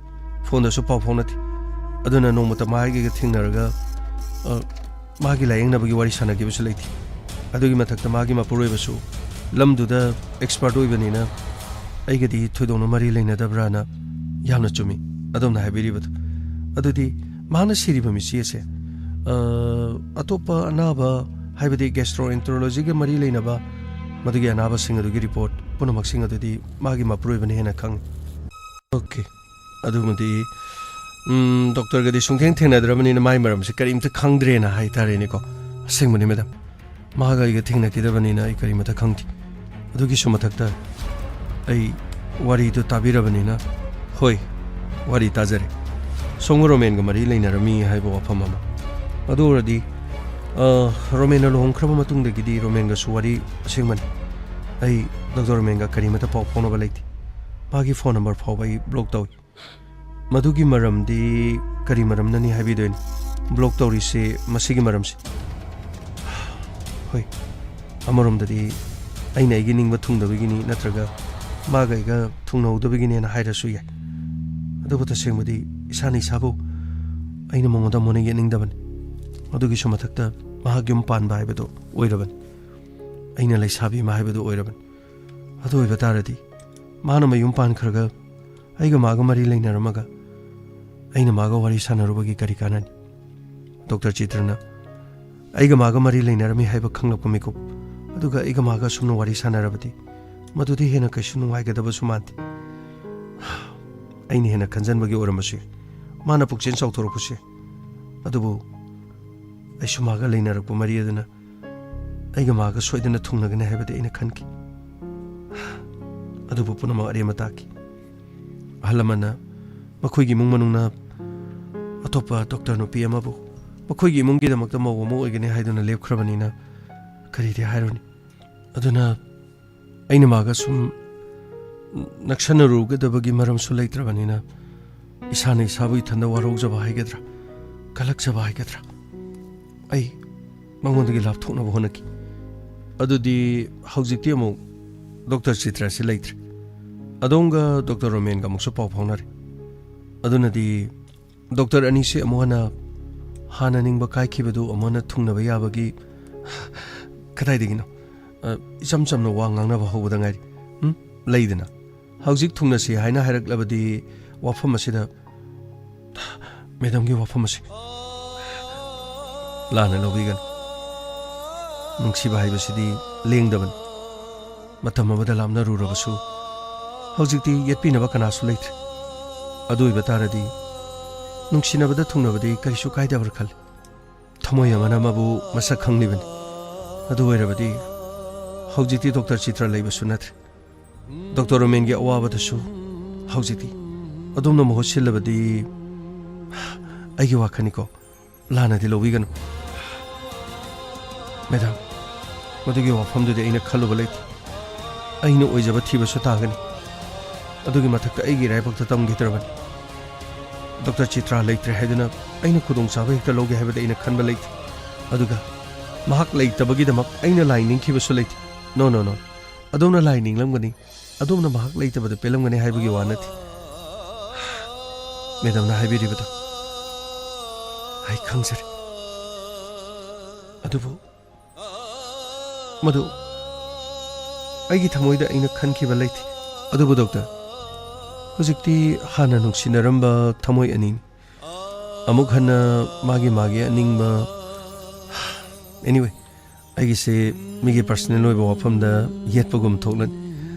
ꯐꯣꯟꯗꯁꯨ ꯄꯥꯎ ꯐꯥꯎꯅꯗꯦ꯫ ꯑꯗꯨꯅ ꯅꯣꯡꯃꯇ ꯃꯥꯒꯤꯒ ꯊꯦꯡꯅꯔꯒ, ꯑ, ꯃꯥꯒꯤ ꯂꯥꯌꯦꯡꯅꯕꯒꯤ ꯋꯥꯔꯤ ꯁꯥꯟꯅꯈꯤꯕꯁꯨ ꯂꯩꯇꯦ꯫ ꯑꯗꯨꯒꯤ ꯃꯊꯛꯇ ꯃꯥꯒꯤ ꯃꯄꯨꯔꯣꯏꯕꯁꯨ ꯂꯝꯗꯨꯗ expert ꯑꯣꯏꯕꯅꯤꯅ ꯑꯩꯒꯗꯤ ꯊꯣꯏꯗꯣꯛꯅ ꯃꯔꯤ ꯂꯩꯅꯗꯕ꯭ꯔꯥꯅ ꯌꯥꯝꯅ ꯆꯨꯝꯃꯤ ꯑꯗꯣꯝꯅ ꯍꯥꯏꯕꯤꯔꯤꯕꯗꯨ꯫ ꯑꯗꯨꯗꯤ ꯃꯍꯥꯛꯅ ꯁꯤꯔꯤꯕ ꯃꯤꯁꯤ ꯑꯁꯦ, ꯑ, ꯑꯇꯣꯞꯄ ꯑꯅꯥꯕ, ꯍꯥꯏꯕꯗꯤ gastroenterology-ꯒ ꯃꯔꯤ ꯂꯩꯅꯕ ꯃꯗꯨꯒꯤ ꯑꯅꯥꯕꯁꯤꯡ ꯑꯗꯨꯒꯤ report ꯄꯨꯝꯅꯃꯛꯁꯤꯡ ꯑꯗꯨꯗꯤ ꯃꯥꯒꯤ ꯃꯄꯨꯔꯣꯏꯕꯅ ꯍꯦꯟꯅ ꯈꯪꯉꯤ꯫ Okay꯫ ꯑꯗꯨꯃꯗꯤ, ꯎꯝ, ꯗꯣꯛꯇꯔꯒꯗꯤ ꯁꯨꯡꯊꯦꯡ ꯊꯦꯡꯅꯗ꯭ꯔꯕꯅꯤꯅ ꯃꯥꯒꯤ ꯃꯔꯝꯁꯦ ꯀꯔꯤꯝꯇ ꯈꯪꯗ꯭ꯔꯦꯅ ꯍꯥꯏꯇꯥꯔꯦꯅꯦꯀꯣ꯫ ꯑꯁꯦꯡꯕꯅꯤ, ꯃꯦꯗꯥꯝ꯫ ꯃꯥꯒ ꯑꯩꯒ ꯊꯦꯡꯅꯈꯤꯗꯕꯅꯤꯅ ꯑꯩ ꯀꯔꯤꯃꯇ ꯈꯪꯗꯦ꯫ ꯑꯗꯨꯒꯤꯁꯨ ꯃꯊꯛꯇ ꯑꯩ ꯋꯥꯔꯤꯗꯨ ꯇꯥꯕꯤꯔꯕꯅꯤꯅ, ꯍꯣꯏ, ꯋꯥꯔꯤ ꯇꯥꯖꯔꯦ꯫ ꯁꯣꯝꯒ ꯔꯣꯃꯦꯟꯒ ꯃꯔꯤ ꯂꯩꯅꯔꯝꯃꯤ ꯍꯥꯏꯕ ꯋꯥꯐꯝ ꯑꯃ꯫ ꯑꯗꯨ ꯑꯣꯏꯔꯗꯤ, ꯑ, ꯔꯣꯃꯦꯟꯅ ꯂꯨꯍꯣꯡꯈ꯭ꯔꯕ ꯃꯇꯨꯡꯗꯒꯤꯗꯤ ꯔꯣꯃꯦꯟꯒꯁꯨ ꯋꯥꯔꯤ, ꯑꯁꯦꯡꯕꯅꯤ, ꯑꯩ ꯗꯣꯛꯇꯔ ꯔꯣꯃꯦꯟꯒ ꯀꯔꯤꯃꯠꯇ ꯄꯥꯎ ꯐꯥꯎꯅꯕ ꯂꯩꯇꯦ꯫ ꯃꯥꯒꯤ ꯐꯣꯟ ꯅꯝꯕꯔ ꯐꯥꯎꯕ ꯑꯩ ꯕ꯭ꯂꯣꯛ ꯇꯧꯏ꯫ ꯃꯗꯨꯒꯤ ꯃꯔꯝꯗꯤ ꯀꯔꯤ ꯃꯔꯝꯅꯅꯤ ꯍꯥꯏꯕꯤꯗꯣꯏꯅꯣ? ꯕ꯭ꯂꯣꯛ ꯇꯧꯔꯤꯁꯦ ꯃꯁꯤꯒꯤ ꯃꯔꯝꯁꯦ꯫ ꯍꯣꯏ, ꯑꯃꯔꯣꯝꯗꯗꯤ ꯑꯩꯅ ꯑꯩꯒꯤ ꯅꯤꯡꯕ ꯊꯨꯡꯗꯕꯒꯤꯅꯤ, ꯅꯠꯇ꯭ꯔꯒ ꯃꯥꯒ ꯑꯩꯒ ꯊꯨꯡꯅꯍꯧꯗꯕꯒꯤꯅꯦꯅ ꯍꯥꯏꯔꯁꯨ ꯌꯥꯏ꯫ ꯑꯗꯨꯕꯨ ꯇꯁꯦꯡꯕꯗꯤ ꯏꯁꯥꯅ ꯏꯁꯥꯕꯨ ꯑꯩꯅ ꯃꯉꯣꯟꯗ ꯑꯃꯨꯛ ꯍꯟꯅ ꯌꯦꯠꯅꯤꯡꯗꯕꯅꯤ꯫ ꯑꯗꯨꯒꯤꯁꯨ ꯃꯊꯛꯇ ꯃꯍꯥꯛ ꯌꯨꯝ ꯄꯥꯟꯕ ꯍꯥꯏꯕꯗꯨ ꯑꯣꯏꯔꯕꯅꯤ꯫ ꯑꯩꯅ ꯂꯩꯁꯥꯕꯤ ꯑꯃ ꯍꯥꯏꯕꯗꯨ ꯑꯣꯏꯔꯕꯅꯤ꯫ ꯑꯗꯨ ꯑꯣꯏꯕ ꯇꯥꯔꯗꯤ ꯃꯥꯅ ꯃꯌꯨꯝ ꯄꯥꯟꯈ꯭ꯔꯒ ꯑꯩꯒ ꯃꯥꯒ ꯃꯔꯤ ꯂꯩꯅꯔꯝꯃꯒ ꯑꯩꯅ ꯃꯥꯒ ꯋꯥꯔꯤ ꯁꯥꯟꯅꯔꯨꯕꯒꯤ ꯀꯔꯤ ꯀꯥꯟꯅꯅꯤ? ꯗꯣꯛꯇꯔ ꯆꯤꯇ꯭ꯔꯅ ꯑꯩꯒ ꯃꯥꯒ ꯃꯔꯤ ꯂꯩꯅꯔꯝꯃꯤ ꯍꯥꯏꯕ ꯈꯪꯂꯛꯄ ꯃꯤꯀꯨꯞ ꯑꯗꯨꯒ ꯑꯩꯒ ꯃꯥꯒ ꯑꯁꯨꯝꯅ ꯋꯥꯔꯤ ꯁꯥꯟꯅꯔꯕꯗꯤ ꯃꯗꯨꯗꯤ ꯍꯦꯟꯅ ꯀꯩꯁꯨ ꯅꯨꯡꯉꯥꯏꯒꯗꯕꯁꯨ ꯃꯥꯟꯗꯦ꯫ ꯑꯩꯅ ꯍꯦꯟꯅ ꯈꯟꯖꯟꯕꯒꯤ ꯑꯣꯏꯔꯝꯕꯁꯨ ꯌꯥꯏ꯫ ꯃꯥꯅ ꯄꯨꯛꯆꯦꯜ ꯆꯥꯎꯊꯣꯔꯛꯄꯁꯨ ꯌꯥꯏ꯫ ꯑꯗꯨꯕꯨ ꯑꯩꯁꯨ ꯃꯥꯒ ꯂꯩꯅꯔꯛꯄ ꯃꯔꯤ ꯑꯗꯨꯅ ꯑꯩꯒ ꯃꯥꯒ ꯁꯣꯏꯗꯅ ꯊꯨꯡꯅꯒꯅꯤ ꯍꯥꯏꯕꯗꯤ ꯑꯩꯅ ꯈꯟꯈꯤ꯫ ꯑꯗꯨꯕꯨ ꯄꯨꯝꯅꯃꯛ ꯑꯔꯦꯝꯕ ꯇꯥꯈꯤ꯫ ꯑꯍꯜ ꯂꯃꯟꯅ ꯃꯈꯣꯏꯒꯤ ꯏꯃꯨꯡ ꯃꯅꯨꯡꯅ ꯑꯇꯣꯞꯄ ꯗꯣꯛꯇꯔ ꯅꯨꯄꯤ ꯑꯃꯕꯨ ꯃꯈꯣꯏꯒꯤ ꯏꯃꯨꯡꯒꯤꯗꯃꯛꯇ ꯃꯧ ꯑꯃ ꯑꯣꯏꯒꯅꯤ ꯍꯥꯏꯗꯨꯅ ꯂꯦꯞꯈ꯭ꯔꯕꯅꯤꯅ ꯀꯔꯤꯗꯤ ꯍꯥꯏꯔꯨꯅꯤ? ꯑꯗꯨꯅ ꯑꯩꯅ ꯃꯥꯒ ꯁꯨꯝ ꯅꯛꯁꯟꯅꯔꯨꯒꯗꯕꯒꯤ ꯃꯔꯝꯁꯨ ꯂꯩꯇ꯭ꯔꯕꯅꯤꯅ ꯏꯁꯥꯅ ꯏꯁꯥꯕꯨ ꯏꯊꯟꯗ ꯋꯥꯔꯧꯖꯕ ꯍꯥꯏꯒꯗ꯭ꯔꯥ, ꯀꯜꯂꯛꯆꯕ ꯍꯥꯏꯒꯗ꯭ꯔꯥ, ꯑꯩ ꯃꯉꯣꯟꯗꯒꯤ ꯂꯥꯞꯊꯣꯛꯅꯕ ꯍꯣꯠꯅꯈꯤ꯫ ꯑꯗꯨꯗꯤ ꯍꯧꯖꯤꯛꯇꯤ ꯑꯃꯨꯛ ꯗꯣꯛꯇꯔ ꯆꯤꯇ꯭ꯔꯁꯤ ꯂꯩꯇ꯭ꯔꯦ꯫ ꯑꯗꯣꯝꯒ ꯗꯣꯛꯇꯔ ꯔꯣꯃꯦꯟꯒ ꯑꯃꯨꯛꯁꯨ ꯄꯥꯎ ꯐꯥꯎꯅꯔꯦ꯫ ꯑꯗꯨꯅꯗꯤ ꯗꯣꯛꯇꯔ ꯑꯅꯤꯁꯦ ꯑꯃꯨꯛ ꯍꯟꯅ ꯍꯥꯟꯅ ꯅꯤꯡꯕ ꯀꯥꯏꯈꯤꯕꯗꯨ ꯑꯃꯨꯛ ꯍꯟꯅ ꯊꯨꯡꯅꯕ ꯌꯥꯕꯒꯤ, ꯀꯗꯥꯏꯗꯒꯤꯅꯣ? ꯑ, ꯏꯆꯝ ꯆꯝꯅ ꯋꯥ ꯉꯥꯡꯅꯕ ꯍꯧꯕꯗ ꯉꯥꯏꯔꯤ꯫ ꯎꯝ? ꯂꯩꯗꯅ, ꯍꯧꯖꯤꯛ ꯊꯨꯡꯅꯁꯤ ꯍꯥꯏꯅ ꯍꯥꯏꯔꯛꯂꯕꯗꯤ ꯋꯥꯐꯝ ꯑꯁꯤꯗ, ꯃꯦꯗꯝꯒꯤ ꯋꯥꯐꯝ ꯑꯁꯤ ꯂꯥꯟꯅ ꯂꯧꯕꯤꯒꯅꯨ꯫ ꯅꯨꯡꯁꯤꯕ ꯍꯥꯏꯕꯁꯤꯗꯤ ꯂꯦꯡꯗꯕꯅꯤ꯫ ꯃꯇꯝ ꯑꯃꯗ ꯂꯥꯞꯅꯔꯨꯔꯕꯁꯨ ꯍꯧꯖꯤꯛꯇꯤ ꯌꯦꯠꯄꯤꯅꯕ ꯀꯅꯥꯁꯨ ꯂꯩꯇ꯭ꯔꯦ꯫ ꯑꯗꯨ ꯑꯣꯏꯕ ꯇꯥꯔꯗꯤ ꯅꯨꯡꯁꯤꯅꯕꯗ ꯊꯨꯡꯅꯕꯗꯤ ꯀꯔꯤꯁꯨ ꯀꯥꯏꯗꯕ꯭ꯔꯥ ꯈꯜꯂꯤ꯫ ꯊꯃꯣꯏ ꯑꯃꯅ ꯑꯃꯕꯨ ꯃꯁꯛ ꯈꯪꯂꯤꯕꯅꯤ꯫ ꯑꯗꯨ ꯑꯣꯏꯔꯕꯗꯤ ꯍꯧꯖꯤꯛꯇꯤ ꯗꯣꯛꯇꯔ ꯆꯤꯇ꯭ꯔ ꯂꯩꯕꯁꯨ ꯅꯠꯇ꯭ꯔꯦ꯫ ꯗꯣꯛꯇꯔ ꯔꯣꯃꯦꯟꯒꯤ ꯑꯋꯥꯕꯗꯁꯨ ꯍꯧꯖꯤꯛꯇꯤ ꯑꯗꯣꯝꯅ ꯃꯍꯨꯠ ꯁꯤꯜꯂꯕꯗꯤ, ꯑꯩꯒꯤ ꯋꯥꯈꯜꯅꯤꯀꯣ, ꯂꯥꯟꯅꯗꯤ ꯂꯧꯕꯤꯒꯅꯨ꯫ ꯃꯦꯗꯥꯝ, ꯃꯗꯨꯒꯤ ꯋꯥꯐꯝꯗꯨꯗꯤ ꯑꯩꯅ ꯈꯜꯂꯨꯕ ꯂꯩꯇꯦ꯫ ꯑꯩꯅ ꯑꯣꯏꯖꯕ ꯊꯤꯕꯁꯨ ꯇꯥꯒꯅꯤ꯫ ꯑꯗꯨꯒꯤ ꯃꯊꯛꯇ ꯑꯩꯒꯤ ꯏꯔꯥꯏꯕꯛꯇ ꯇꯝꯈꯤꯗ꯭ꯔꯕꯅꯤ꯫ ꯗꯣꯛꯇꯔ ꯆꯤꯇ꯭ꯔꯥ ꯂꯩꯇ꯭ꯔꯦ ꯍꯥꯏꯗꯨꯅ ꯑꯩꯅ ꯈꯨꯗꯣꯡꯆꯥꯕ ꯍꯦꯛꯇ ꯂꯧꯒꯦ ꯍꯥꯏꯕꯗꯤ ꯑꯩꯅ ꯈꯟꯕ ꯂꯩꯇꯦ꯫ ꯑꯗꯨꯒ ꯃꯍꯥꯛ ꯂꯩꯇꯕꯒꯤꯗꯃꯛ ꯑꯩꯅ ꯂꯥꯏ ꯅꯤꯡꯈꯤꯕꯁꯨ ꯂꯩꯇꯦ꯫ ꯅꯣ, ꯅꯣ, ꯅꯣ꯫ ꯑꯗꯣꯝꯅ ꯂꯥꯏ ꯅꯤꯡꯂꯝꯒꯅꯤ, ꯑꯗꯣꯝꯅ ꯃꯍꯥꯛ ꯂꯩꯇꯕꯗ ꯄꯦꯜꯂꯝꯒꯅꯤ ꯍꯥꯏꯕꯒꯤ ꯋꯥ ꯅꯠꯇꯦ꯫ ꯃꯦꯗꯥꯝꯅ ꯍꯥꯏꯕꯤꯔꯤꯕꯗꯣ ꯑꯩ ꯈꯪꯖꯔꯦ꯫ ꯑꯗꯨꯕꯨ ꯃꯗꯨ ꯑꯩꯒꯤ ꯊꯃꯣꯏꯗ ꯑꯩꯅ ꯈꯟꯈꯤꯕ ꯂꯩꯇꯦ꯫ ꯑꯗꯨꯕꯨ ꯗꯣꯛꯇꯔ, ꯍꯧꯖꯤꯛꯇꯤ ꯍꯥꯟꯅ ꯅꯨꯡꯁꯤꯅꯔꯝꯕ ꯊꯃꯣꯏ ꯑꯅꯤꯅꯤ꯫ ꯑꯃꯨꯛ ꯍꯟꯅ ꯃꯥꯒꯤ ꯃꯥꯒꯤ ꯑꯅꯤꯡꯕ, anyway, ꯑꯩꯒꯤꯁꯦ ꯃꯤꯒꯤ personal ꯑꯣꯏꯕ ꯋꯥꯐꯝꯗ ꯌꯦꯠꯄꯒꯨꯝ ꯊꯣꯛꯂꯅꯤ꯫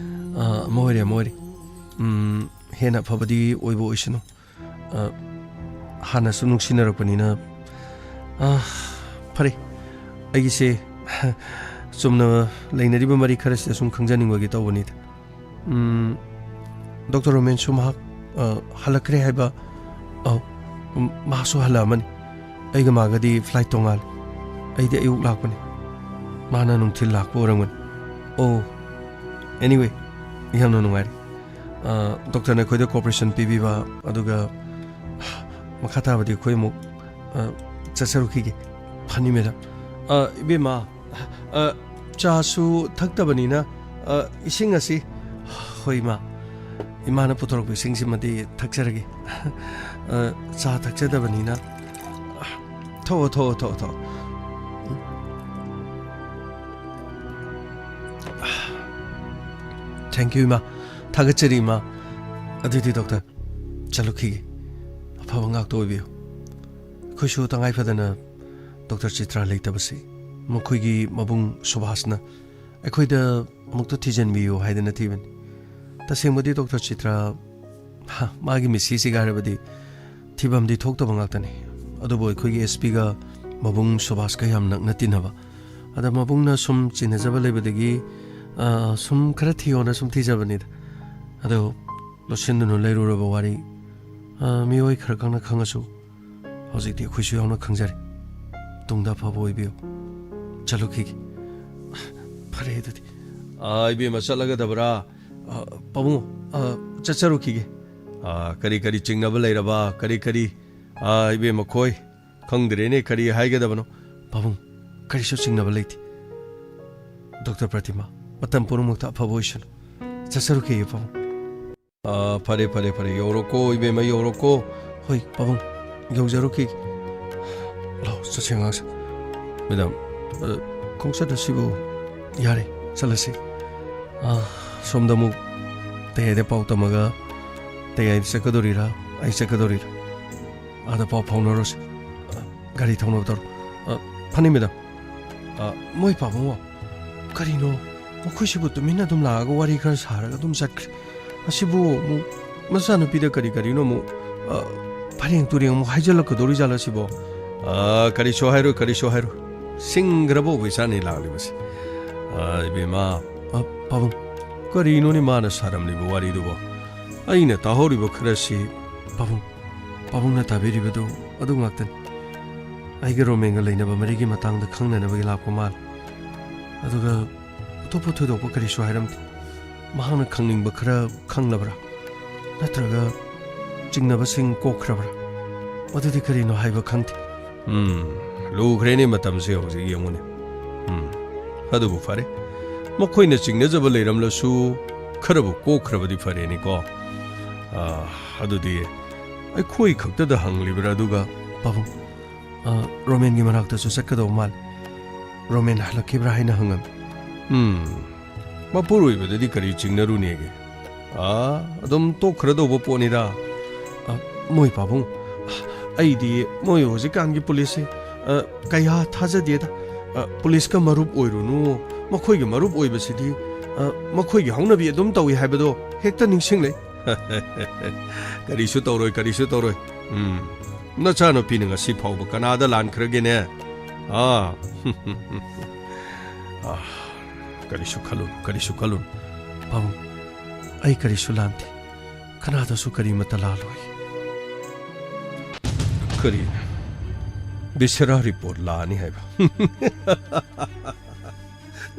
ꯑꯥ, ꯑꯃ ꯑꯣꯏꯔꯦ, ꯑꯃ ꯑꯣꯏꯔꯦ꯫ ꯎꯝ, ꯍꯦꯟꯅ ꯑꯐꯕꯗꯤ ꯑꯣꯏꯕ ꯑꯣꯏꯁꯅꯨ꯫ ꯑꯥ, ꯍꯥꯟꯅꯁꯨ ꯅꯨꯡꯁꯤꯅꯔꯛꯄꯅꯤꯅ, ꯑꯥ, ꯐꯔꯦ꯫ ꯑꯩꯒꯤꯁꯦ ꯆꯨꯝꯅ ꯂꯩꯅꯔꯤꯕ ꯃꯔꯤ ꯈꯔꯁꯤꯗ ꯁꯨꯝ ꯈꯪꯖꯅꯤꯡꯕꯒꯤ ꯇꯧꯕꯅꯤꯗ꯫ ꯎꯝ, ꯗꯣꯛꯇꯔ ꯔꯣꯃꯦꯟꯁꯨ ꯃꯍꯥꯛ, ꯑ, ꯍꯜꯂꯛꯈ꯭ꯔꯦ ꯍꯥꯏꯕ? ꯑꯧ, ꯎꯝ, ꯃꯍꯥꯛꯁꯨ ꯍꯜꯂꯛꯑꯃꯅꯤ꯫ ꯑꯩꯒ ꯃꯥꯒꯗꯤ flight ꯇꯣꯉꯥꯜꯂꯦ꯫ ꯑꯩꯗꯤ ꯑꯌꯨꯛ ꯂꯥꯛꯄꯅꯤ, ꯃꯥꯅ ꯅꯨꯡꯊꯤꯜ ꯂꯥꯛꯄ ꯑꯣꯏꯔꯝꯒꯅꯤ꯫ ꯑꯣ, anyway, ꯌꯥꯝꯅ ꯅꯨꯡꯉꯥꯏꯔꯦ꯫ ꯑ, ꯗꯣꯛꯇꯔꯅ ꯑꯩꯈꯣꯏꯗ cooperation ꯄꯤꯕꯤꯕ, ꯑꯗꯨꯒ ꯃꯈꯥ ꯇꯥꯕꯗꯤ ꯑꯩꯈꯣꯏ ꯑꯃꯨꯛ, ꯑ, ꯆꯠꯆꯔꯨꯈꯤꯒꯦ꯫ ꯐꯅꯤ, ꯃꯦꯗꯥꯝ꯫ ꯑ, ꯏꯕꯦꯝꯃ, ꯑ, ꯆꯥꯁꯨ ꯊꯛꯇꯕꯅꯤꯅ, ꯑ, ꯏꯁꯤꯡ ꯑꯁꯤ, ꯍꯣꯏ, ꯏꯃꯥ, ꯏꯃꯥꯅ ꯄꯨꯊꯣꯔꯛꯄ ꯏꯁꯤꯡꯁꯤꯃꯗꯤ ꯊꯛꯆꯔꯒꯦ꯫ ꯑ, ꯆꯥ ꯊꯛꯆꯗꯕꯅꯤꯅ, ꯊꯛꯑꯣ, ꯊꯛꯑꯣ, ꯊꯛꯑꯣ, ꯊꯛꯑꯣ꯫ Thank you, ꯏꯃꯥ꯫ ꯊꯥꯒꯠꯆꯔꯤ, ꯏꯃꯥ꯫ ꯑꯗꯨꯗꯤ, ꯗꯣꯛꯇꯔ, ꯆꯠꯂꯨꯈꯤꯒꯦ꯫ ꯑꯐꯕ ꯉꯥꯛꯇ ꯑꯣꯏꯕꯤꯌꯨ꯫ ꯑꯩꯈꯣꯏꯁꯨ ꯇꯉꯥꯏ ꯐꯗꯅ ꯗꯣꯛꯇꯔ ꯆꯤꯇ꯭ꯔꯥ ꯂꯩꯇꯕꯁꯤ ꯃꯈꯣꯏꯒꯤ ꯃꯕꯨꯡ ꯁꯨꯕꯥꯁꯅ ꯑꯩꯈꯣꯏꯗ ꯑꯃꯨꯛꯇ ꯊꯤꯖꯤꯟꯕꯤꯌꯨ ꯍꯥꯏꯗꯅ ꯊꯤꯕꯅꯤ꯫ ꯇꯁꯦꯡꯕꯗꯤ ꯗꯣꯛꯇꯔ ꯆꯤꯇ꯭ꯔꯥ, ꯍ, ꯃꯥꯒꯤ ꯃꯤꯁꯤꯁꯤꯒ ꯍꯥꯏꯔꯕꯗꯤ ꯊꯤꯐꯝꯗꯤ ꯊꯣꯛꯇꯕ ꯉꯥꯛꯇꯅꯤ꯫ ꯑꯗꯨꯕꯨ ꯑꯩꯈꯣꯏꯒꯤ S Pꯒ ꯃꯕꯨꯡ ꯁꯨꯕꯥꯁꯀ ꯌꯥꯝ ꯅꯛꯅ ꯇꯤꯟꯅꯕ, ꯑꯗ ꯃꯕꯨꯡꯅ ꯁꯨꯝ ꯆꯤꯟꯅꯖꯕ ꯂꯩꯕꯗꯒꯤ, ꯑ, ꯁꯨꯝ ꯈꯔ ꯊꯤꯌꯣꯅ ꯁꯨꯝ ꯊꯤꯖꯕꯅꯤꯗ꯫ ꯑꯗꯣ ꯂꯣꯠꯁꯤꯟꯗꯨꯅ ꯂꯩꯔꯨꯔꯕ ꯋꯥꯔꯤ, ꯑ, ꯃꯤꯑꯣꯏ ꯈꯔ ꯈꯪꯅ ꯈꯪꯉꯁꯨ ꯍꯧꯖꯤꯛꯇꯤ ꯑꯩꯈꯣꯏꯁꯨ ꯌꯥꯎꯅ ꯈꯪꯖꯔꯦ꯫ ꯇꯨꯡꯗ ꯑꯐꯕ ꯑꯣꯏꯕꯤꯌꯨ꯫ ꯆꯠꯂꯨꯈꯤꯒꯦ꯫ ꯐꯔꯦ ꯑꯗꯨꯗꯤ꯫ ꯑ, ꯏꯕꯦꯝꯃ ꯆꯠꯂꯒꯗꯕ꯭ꯔꯥ? ꯑ, ꯄꯥꯕꯨꯡ, ꯑ, ꯆꯠꯆꯔꯨꯈꯤꯒꯦ꯫ ꯑ, ꯀꯔꯤ ꯀꯔꯤ ꯆꯤꯡꯅꯕ ꯂꯩꯔꯕ? ꯀꯔꯤ ꯀꯔꯤ? ꯑ, ꯏꯕꯦꯝꯃ ꯈꯣꯏ, ꯈꯪꯗ꯭ꯔꯦꯅꯦ ꯀꯔꯤ ꯍꯥꯏꯒꯗꯕꯅꯣ꯫ ꯄꯥꯕꯨꯡ, ꯀꯔꯤꯁꯨ ꯆꯤꯡꯅꯕ ꯂꯩꯇꯦ꯫ ꯗꯣꯛꯇꯔ ꯄ꯭ꯔꯇꯤꯃꯥ, ꯃꯇꯝ ꯄꯨꯝꯅꯃꯛꯇ ꯑꯐꯕ ꯑꯣꯏꯁꯅꯨ꯫ ꯆꯠꯆꯔꯨꯈꯤꯒꯦ ꯄꯥꯕꯨꯡ꯫ ꯑ, ꯐꯔꯦ, ꯐꯔꯦ, ꯐꯔꯦ, ꯌꯧꯔꯣꯀꯣ, ꯏꯕꯦꯝꯃ, ꯌꯧꯔꯣꯀꯣ꯫ ꯍꯣꯏ ꯄꯥꯕꯨꯡ, ꯌꯧꯖꯔꯨꯈꯤꯒꯦ꯫ ꯂꯥꯎ, ꯆꯠꯁꯦ ꯑꯉꯥꯡꯁꯦ꯫ ꯃꯦꯗꯥꯝ, ꯑ, ꯈꯣꯡꯆꯠ ꯑꯁꯤꯕꯨ ꯌꯥꯔꯦ, ꯆꯠꯂꯁꯤ꯫ ꯑ, ꯁꯣꯝꯗ ꯑꯃꯨꯛ ꯇꯌꯥꯏꯗ ꯄꯥꯎ ꯇꯝꯃꯒ ꯇꯌꯥꯏꯗ ꯆꯠꯀꯗꯧꯔꯤꯔꯥ, ꯑꯩ ꯆꯠꯀꯗꯧꯔꯤꯔꯥ? ꯑꯥꯗ ꯄꯥꯎ ꯐꯥꯎꯅꯔꯨꯁꯤ꯫ ꯑ, ꯒꯥꯔꯤ ꯊꯧꯅꯕ ꯇꯧꯔꯣ꯫ ꯑ, ꯐꯅꯤ ꯃꯦꯗꯥꯝ꯫ ꯑ, ꯃꯣꯏ ꯄꯥꯕꯨꯡꯉꯣ, ꯀꯔꯤꯅꯣ? ꯃꯈꯣꯏꯁꯤꯕꯨ ꯇꯨꯃꯤꯟꯅ ꯑꯗꯨꯝ ꯂꯥꯛꯑꯒ ꯋꯥꯔꯤ ꯈꯔ ꯁꯥꯔꯒ ꯑꯗꯨꯝ ꯆꯠꯈ꯭ꯔꯦ꯫ ꯑꯁꯤꯕꯨ ꯑꯃꯨꯛ ꯃꯆꯥꯅꯨꯄꯤꯗ ꯀꯔꯤ ꯀꯔꯤꯅꯣ ꯑꯃꯨꯛ, ꯑ, ꯐꯔꯦꯡ ꯇꯨꯔꯦꯡ ꯑꯃꯨꯛ ꯍꯥꯏꯖꯤꯜꯂꯛꯀꯗꯧꯔꯤꯖꯥꯠꯂ ꯁꯤꯕꯣ? ꯑ, ꯀꯔꯤꯁꯨ ꯍꯥꯏꯔꯣꯏ, ꯀꯔꯤꯁꯨ ꯍꯥꯏꯔꯣꯏ꯫ ꯁꯤꯡꯈ꯭ꯔꯕ ꯑꯣꯏꯕꯖꯥꯠꯅꯤ ꯂꯥꯛꯂꯤꯕꯁꯤ꯫ ꯑ, ꯏꯕꯦꯝꯃ꯫ ꯑ, ꯄꯥꯕꯨꯡ, ꯀꯔꯤꯅꯣꯅꯦ ꯃꯥꯅ ꯁꯥꯔꯝꯂꯤꯕ ꯋꯥꯔꯤꯗꯨꯕꯣ? ꯑꯩꯅ ꯇꯥꯍꯧꯔꯤꯕ ꯈꯔꯁꯤ, ꯄꯥꯕꯨꯡ, ꯄꯥꯕꯨꯡꯅ ꯇꯥꯕꯤꯔꯤꯕꯗꯨ ꯑꯗꯨ ꯉꯥꯛꯇꯅꯤ꯫ ꯑꯩꯒ ꯔꯣꯃꯦꯟꯒ ꯂꯩꯅꯕ ꯃꯔꯤꯒꯤ ꯃꯇꯥꯡꯗ ꯈꯪꯅꯅꯕꯒꯤ ꯂꯥꯛꯄ ꯃꯥꯜꯂꯤ꯫ ꯑꯗꯨꯒ ꯑꯇꯣꯞꯄ ꯊꯣꯏꯗꯣꯛꯄ ꯀꯔꯤꯁꯨ ꯍꯥꯏꯔꯝꯗꯦ꯫ ꯃꯍꯥꯛꯅ ꯈꯪꯅꯤꯡꯕ ꯈꯔ ꯈꯪꯂꯕ꯭ꯔꯥ? ꯅꯠꯇ꯭ꯔꯒ ꯆꯤꯡꯅꯕꯁꯤꯡ ꯀꯣꯛꯈ꯭ꯔꯕ꯭ꯔꯥ? ꯃꯗꯨꯗꯤ ꯀꯔꯤꯅꯣ ꯍꯥꯏꯕ ꯈꯪꯗꯦ꯫ ꯎꯝ, ꯂꯨꯈ꯭ꯔꯦꯅꯦ ꯃꯇꯝꯁꯦ ꯍꯧꯖꯤꯛ ꯌꯦꯡꯉꯨꯅꯦ꯫ ꯎꯝ, ꯑꯗꯨꯕꯨ ꯐꯔꯦ, ꯃꯈꯣꯏꯅ ꯆꯤꯡꯅꯖꯕ ꯂꯩꯔꯝꯂꯁꯨ ꯈꯔꯕꯨ ꯀꯣꯛꯈ꯭ꯔꯕꯗꯤ ꯐꯔꯦꯅꯦꯀꯣ꯫ ꯑꯥ, ꯑꯗꯨꯗꯤ ꯑꯩꯈꯣꯏ ꯈꯛꯇꯗ ꯍꯪꯂꯤꯕ꯭ꯔꯥ? ꯑꯗꯨꯒ ꯄꯥꯕꯨꯡ, ꯑ, ꯔꯣꯃꯦꯟꯒꯤ ꯃꯅꯥꯛꯇꯁꯨ ꯆꯠꯀꯗꯧꯕ ꯃꯥꯜꯂꯤ꯫ ꯔꯣꯃꯦꯟ ꯍꯜꯂꯛꯈꯤꯕ꯭ꯔꯥ ꯍꯥꯏꯅ ꯍꯪꯉꯝꯃꯤ꯫ ꯎꯝ, ꯃꯄꯨꯔꯣꯏꯕꯗꯗꯤ ꯀꯔꯤ ꯆꯤꯡꯅꯔꯨꯅꯦꯒꯦ? ꯑꯥ, ꯑꯗꯨꯝ ꯇꯣꯛꯈ꯭ꯔꯗꯧꯕ ꯄꯣꯠꯅꯤꯗ꯫ ꯑ, ꯃꯣꯏ ꯄꯥꯕꯨꯡ, ꯑꯩꯗꯤ ꯃꯣꯏ ꯍꯧꯖꯤꯛꯀꯥꯟꯒꯤ ꯄꯨꯂꯤꯁꯁꯦ, ꯑ, ꯀꯌꯥ ꯊꯥꯖꯗꯦꯗ꯫ ꯑ, ꯄꯨꯂꯤꯁꯀ ꯃꯔꯨꯞ ꯑꯣꯏꯔꯨꯅꯨ, ꯃꯈꯣꯏꯒꯤ ꯃꯔꯨꯞ ꯑꯣꯏꯕꯁꯤꯗꯤ, ꯑ, ꯃꯈꯣꯏꯒꯤ ꯍꯧꯅꯕꯤ ꯑꯗꯨꯝ ꯇꯧꯏ ꯍꯥꯏꯕꯗꯣ ꯍꯦꯛꯇ ꯅꯤꯡꯁꯤꯡꯂꯛꯏ꯫ ꯀꯔꯤꯁꯨ ꯇꯧꯔꯣꯏ, ꯀꯔꯤꯁꯨ ꯇꯧꯔꯣꯏ꯫ ꯎꯝ, ꯅꯆꯥꯅꯨꯄꯤꯅ ꯉꯁꯤ ꯐꯥꯎꯕ ꯀꯅꯥꯗ ꯂꯥꯟꯈ꯭ꯔꯒꯦꯅꯦ? ꯑꯥ, ꯑꯥ, ꯀꯔꯤꯁꯨ ꯈꯜꯂꯨꯅꯨ, ꯀꯔꯤꯁꯨ ꯈꯜꯂꯨꯅꯨ꯫ ꯄꯥꯕꯨꯡ, ꯑꯩ ꯀꯔꯤꯁꯨ ꯂꯥꯟꯗꯦ꯫ ꯀꯅꯥꯗꯁꯨ ꯀꯔꯤꯃꯠꯇ ꯂꯥꯜꯂꯣꯏ꯫ ꯀꯔꯤ? ꯚꯤꯁꯦꯔꯥ ꯔꯤꯄꯣꯔꯠ ꯂꯥꯛꯑꯅꯤ ꯍꯥꯏꯕ?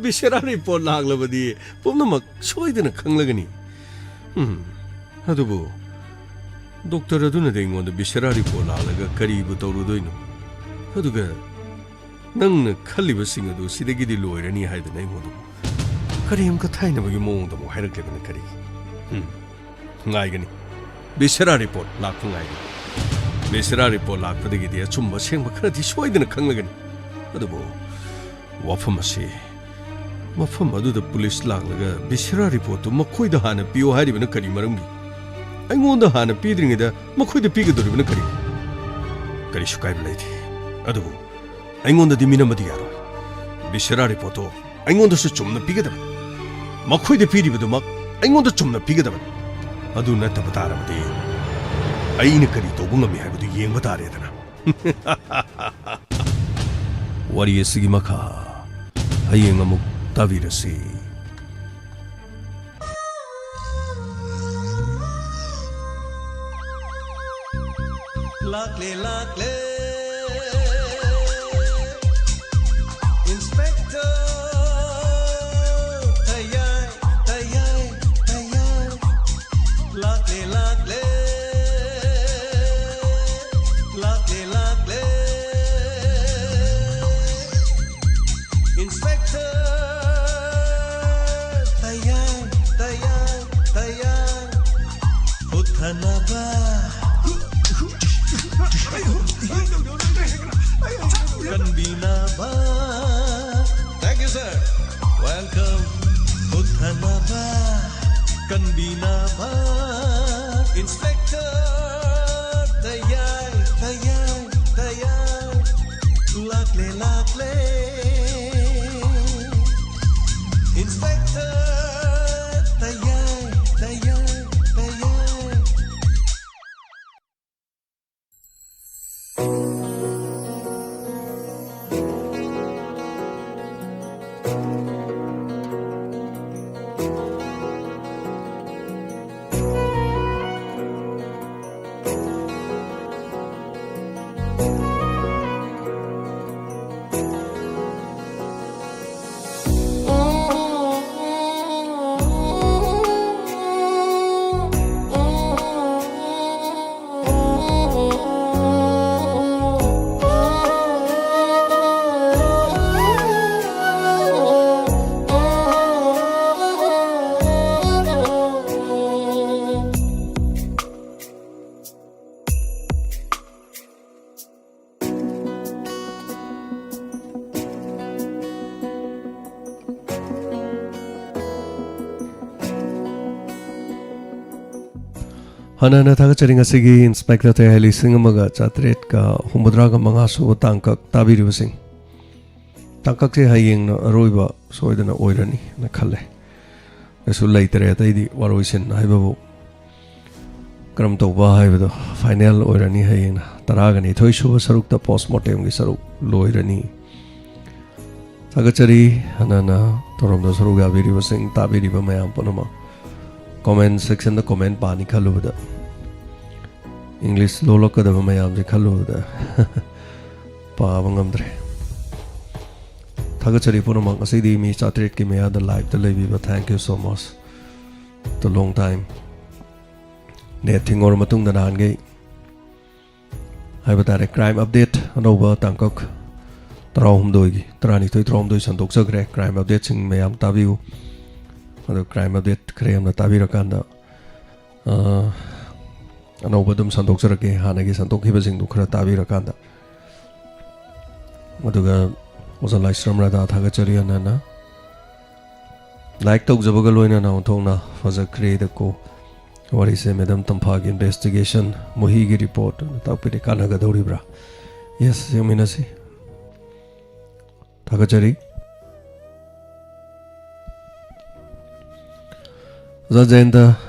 ꯚꯤꯁꯦꯔꯥ ꯔꯤꯄꯣꯔꯠ ꯂꯥꯛꯂꯕꯗꯤ ꯄꯨꯝꯅꯃꯛ ꯁꯣꯏꯗꯅ ꯈꯪꯂꯒꯅꯤ꯫ ꯎꯝ, ꯑꯗꯨꯕꯨ ꯗꯣꯛꯇꯔ ꯑꯗꯨꯅꯗꯤ ꯑꯩꯉꯣꯟꯗ ꯚꯤꯁꯦꯔꯥ ꯔꯤꯄꯣꯔꯠ ꯂꯥꯛꯂꯒ ꯀꯔꯤꯕꯨ ꯇꯧꯔꯨꯗꯣꯏꯅꯣ? ꯑꯗꯨꯒ ꯅꯪꯅ ꯈꯜꯂꯤꯕꯁꯤꯡ ꯑꯗꯨ ꯁꯤꯗꯒꯤꯗꯤ ꯂꯣꯏꯔꯅꯤ ꯍꯥꯏꯗꯅ ꯑꯩꯉꯣꯟꯗꯕꯨ ꯀꯔꯤꯝꯇ ꯊꯥꯏꯅꯕꯒꯤ ꯃꯑꯣꯡꯗ ꯑꯃꯨꯛ ꯍꯥꯏꯔꯛꯂꯤꯕꯅ ꯀꯔꯤꯒꯤ? ꯎꯝ, ꯉꯥꯏꯒꯅꯤ꯫ ꯚꯤꯁꯦꯔꯥ ꯔꯤꯄꯣꯔꯠ ꯂꯥꯛꯄ ꯉꯥꯏꯒꯅꯤ꯫ ꯚꯤꯁꯦꯔꯥ ꯔꯤꯄꯣꯔꯠ ꯂꯥꯛꯄꯗꯒꯤꯗꯤ ꯑꯆꯨꯝꯕ ꯑꯁꯦꯡꯕ ꯈꯔꯗꯤ ꯁꯣꯏꯗꯅ ꯈꯪꯂꯒꯅꯤ꯫ ꯑꯗꯨꯕꯨ ꯋꯥꯐꯝ ꯑꯁꯤ, ꯃꯐꯝ ꯑꯗꯨꯗ ꯄꯨꯂꯤꯁ ꯂꯥꯛꯂꯒ ꯚꯤꯁꯦꯔꯥ ꯔꯤꯄꯣꯔꯠꯇꯨ ꯃꯈꯣꯏꯗ ꯍꯥꯟꯅ ꯄꯤꯌꯨ ꯍꯥꯏꯔꯤꯕꯅ ꯀꯔꯤ ꯃꯔꯝꯒꯤ? ꯑꯩꯉꯣꯟꯗ ꯍꯥꯟꯅ ꯄꯤꯗ꯭ꯔꯤꯉꯩꯗ ꯃꯈꯣꯏꯗ ꯄꯤꯒꯗꯧꯔꯤꯕꯅ ꯀꯔꯤ? ꯀꯔꯤꯁꯨ ꯀꯥꯏꯕ ꯂꯩꯇꯦ꯫ ꯑꯗꯨꯕꯨ ꯑꯩꯉꯣꯟꯗꯗꯤ ꯃꯤꯅꯝꯕꯗꯤ ꯌꯥꯔꯣꯏ꯫ ꯚꯤꯁꯦꯔꯥ ꯔꯤꯄꯣꯔꯠꯇꯣ ꯑꯩꯉꯣꯟꯗꯁꯨ ꯆꯨꯝꯅ ꯄꯤꯒꯗꯕꯅꯤ꯫ ꯃꯈꯣꯏꯗ ꯄꯤꯔꯤꯕꯗꯨꯃꯛ ꯑꯩꯉꯣꯟꯗ ꯆꯨꯝꯅ ꯄꯤꯒꯗꯕꯅꯤ꯫ ꯑꯗꯨ ꯅꯠꯇꯕ ꯇꯥꯔꯕꯗꯤ ꯑꯩꯅ ꯀꯔꯤ ꯇꯧꯕ ꯉꯝꯃꯤ ꯍꯥꯏꯕꯗꯨ ꯌꯦꯡꯕ ꯇꯥꯔꯦꯗꯅ꯫ ꯋꯥꯔꯤ ꯑꯁꯤꯒꯤ ꯃꯈꯥ ꯍꯌꯦꯡ ꯑꯃꯨꯛ ꯇꯥꯕꯤꯔꯁꯤ꯫ ꯂꯥꯛꯂꯦ, ꯂꯥꯛꯂꯦ, Inspector ꯇꯌꯥꯏ, ꯇꯌꯥꯏ, ꯇꯌꯥꯏ꯫ ꯂꯥꯛꯂꯦ, ꯂꯥꯛꯂꯦ, ꯂꯥꯛꯂꯦ, ꯂꯥꯛꯂꯦ꯫ Inspector ꯇꯌꯥꯏ, ꯇꯌꯥꯏ, ꯇꯌꯥꯏ꯫ ꯍꯨꯠꯊꯅꯕ ꯀꯟꯕꯤꯅꯕ꯫ Thank you, sir. Welcome. ꯍꯨꯠꯊꯅꯕ ꯀꯟꯕꯤꯅꯕ꯫ Inspector ꯇꯌꯥꯏ, ꯇꯌꯥꯏ, ꯇꯌꯥꯏ꯫ ꯂꯥꯛꯂꯦ, ꯂꯥꯛꯂꯦ꯫ Inspector ꯇꯌꯥꯏ, ꯇꯌꯥꯏ, ꯇꯌꯥꯏ꯫ ꯍꯥꯟꯅ ꯍꯥꯟꯅ ꯊꯥꯒꯠꯆꯔꯤ꯫ ꯉꯁꯤꯒꯤ ꯏꯟꯁꯄꯦꯛꯇꯔ ꯊꯩꯍꯥꯏ ꯂꯤꯁꯤꯡ ꯑꯃꯒ ꯆꯥꯇ꯭ꯔꯦꯠꯀ ꯍꯨꯝꯐꯨꯇꯔꯥꯒ ꯃꯉꯥ ꯁꯨꯕ ꯇꯥꯡꯀꯛ ꯇꯥꯕꯤꯔꯤꯕꯁꯤꯡ꯫ ꯇꯥꯡꯀꯛꯁꯦ ꯍꯌꯦꯡꯅ ꯑꯔꯣꯏꯕ ꯁꯣꯏꯗꯅ ꯑꯣꯏꯔꯅꯤꯅ ꯈꯜꯂꯦ꯫ ꯀꯩꯁꯨ ꯂꯩꯇꯔꯦ ꯑꯇꯩꯗꯤ꯫ ꯋꯥꯔꯣꯏꯁꯤꯟ ꯍꯥꯏꯕꯕꯨ ꯀꯔꯝ ꯇꯧꯕ ꯍꯥꯏꯕꯗꯣ ꯐꯥꯏꯅꯦꯜ ꯑꯣꯏꯔꯅꯤ꯫ ꯍꯌꯦꯡꯅ ꯇꯔꯥꯒ ꯅꯤꯊꯣꯏ ꯁꯨꯕ ꯁꯔꯨꯛꯇ ꯄꯣꯁꯃꯣꯔꯇꯦꯝꯒꯤ ꯁꯔꯨꯛ ꯂꯣꯏꯔꯅꯤ꯫ ꯊꯥꯒꯠꯆꯔꯤ꯫ ꯍꯥꯟꯅꯅ ꯊꯧꯔꯝꯗ ꯁꯔꯨꯛ ꯌꯥꯕꯤꯔꯤꯕꯁꯤꯡ, ꯇꯥꯕꯤꯔꯤꯕ ꯃꯌꯥꯝ ꯄꯨꯝꯅꯃꯛ꯫ ꯀꯣꯃꯦꯟ ꯁꯦꯛꯁꯟꯗ ꯀꯣꯃꯦꯟ ꯄꯥꯅꯤ ꯈꯜꯂꯨꯕꯗ, ꯏꯪꯂꯤꯁ ꯂꯣꯜꯂꯛꯀꯗꯕ ꯃꯌꯥꯝꯁꯦ ꯈꯜꯂꯨꯕꯗ ꯄꯥꯕ ꯉꯝꯗ꯭ꯔꯦ꯫ ꯊꯥꯒꯠꯆꯔꯤ ꯄꯨꯝꯅꯃꯛ꯫ ꯉꯁꯤꯗꯤ ꯃꯤ ꯆꯥꯇ꯭ꯔꯦꯠꯀꯤ ꯃꯌꯥꯗ ꯂꯥꯏꯞꯇ ꯂꯩꯕꯤꯕ, thank you so much, the long time꯫ Net ꯊꯤꯡꯉꯨꯔ ꯃꯇꯨꯡꯗ ꯅꯍꯥꯟꯈꯩ ꯍꯥꯏꯕ ꯇꯥꯔꯦ, ꯀ꯭ꯔꯥꯏꯝ ꯑꯞꯗꯦꯠ ꯑꯅꯧꯕ ꯇꯥꯡꯀꯛ ꯇꯔꯥꯍꯨꯝꯗꯣꯏꯒꯤ, ꯇꯔꯥꯅꯤꯊꯣꯏ, ꯇꯔꯥꯍꯨꯝꯗꯣꯏ ꯁꯟꯗꯣꯛꯆꯈ꯭ꯔꯦ꯫ ꯀ꯭ꯔꯥꯏꯝ ꯑꯞꯗꯦꯠꯁꯤꯡ ꯃꯌꯥꯝ ꯇꯥꯕꯤꯌꯨ꯫ ꯑꯗꯣ ꯀ꯭ꯔꯥꯏꯝ ꯑꯞꯗꯦꯠ ꯈꯔ ꯌꯥꯝꯅ ꯇꯥꯕꯤꯔꯀꯥꯟꯗ, ꯑ, ꯑꯅꯧꯕ ꯑꯗꯨꯝ ꯁꯟꯗꯣꯛꯆꯔꯛꯀꯦ, ꯍꯥꯟꯅꯒꯤ ꯁꯟꯗꯣꯛꯈꯤꯕꯁꯤꯡꯗꯨ ꯈꯔ ꯇꯥꯕꯤꯔꯀꯥꯟꯗ꯫ ꯑꯗꯨꯒ ꯑꯣꯖꯥ ꯂꯥꯏꯁ꯭ꯔꯝ ꯔꯥꯙꯥ, ꯊꯥꯒꯠꯆꯔꯤ ꯍꯟꯅ ꯍꯟꯅ꯫ ꯂꯥꯏꯛ ꯇꯧꯖꯕꯒ ꯂꯣꯏꯅꯅ ꯑꯣꯟꯊꯣꯛꯅ ꯐꯖꯈ꯭ꯔꯦꯗꯀꯣ꯫ ꯋꯥꯔꯤꯁꯦ ꯃꯦꯗꯥꯝ ꯇꯝꯐꯥꯒꯤ ꯏꯟꯚꯦꯁꯇꯤꯒꯦꯁꯟ, ꯃꯨꯍꯤꯒꯤ ꯔꯤꯄꯣꯔꯠ ꯇꯥꯛꯄꯤꯔꯦ꯫ ꯀꯥꯟꯅꯒꯗꯧꯔꯤꯕ꯭ꯔꯥ? ꯌꯦꯁ, ꯌꯦꯡꯃꯤꯟꯅꯁꯤ꯫ ꯊꯥꯒꯠꯆꯔꯤ꯫ ꯑꯣꯖꯥ ꯖꯌꯟꯇ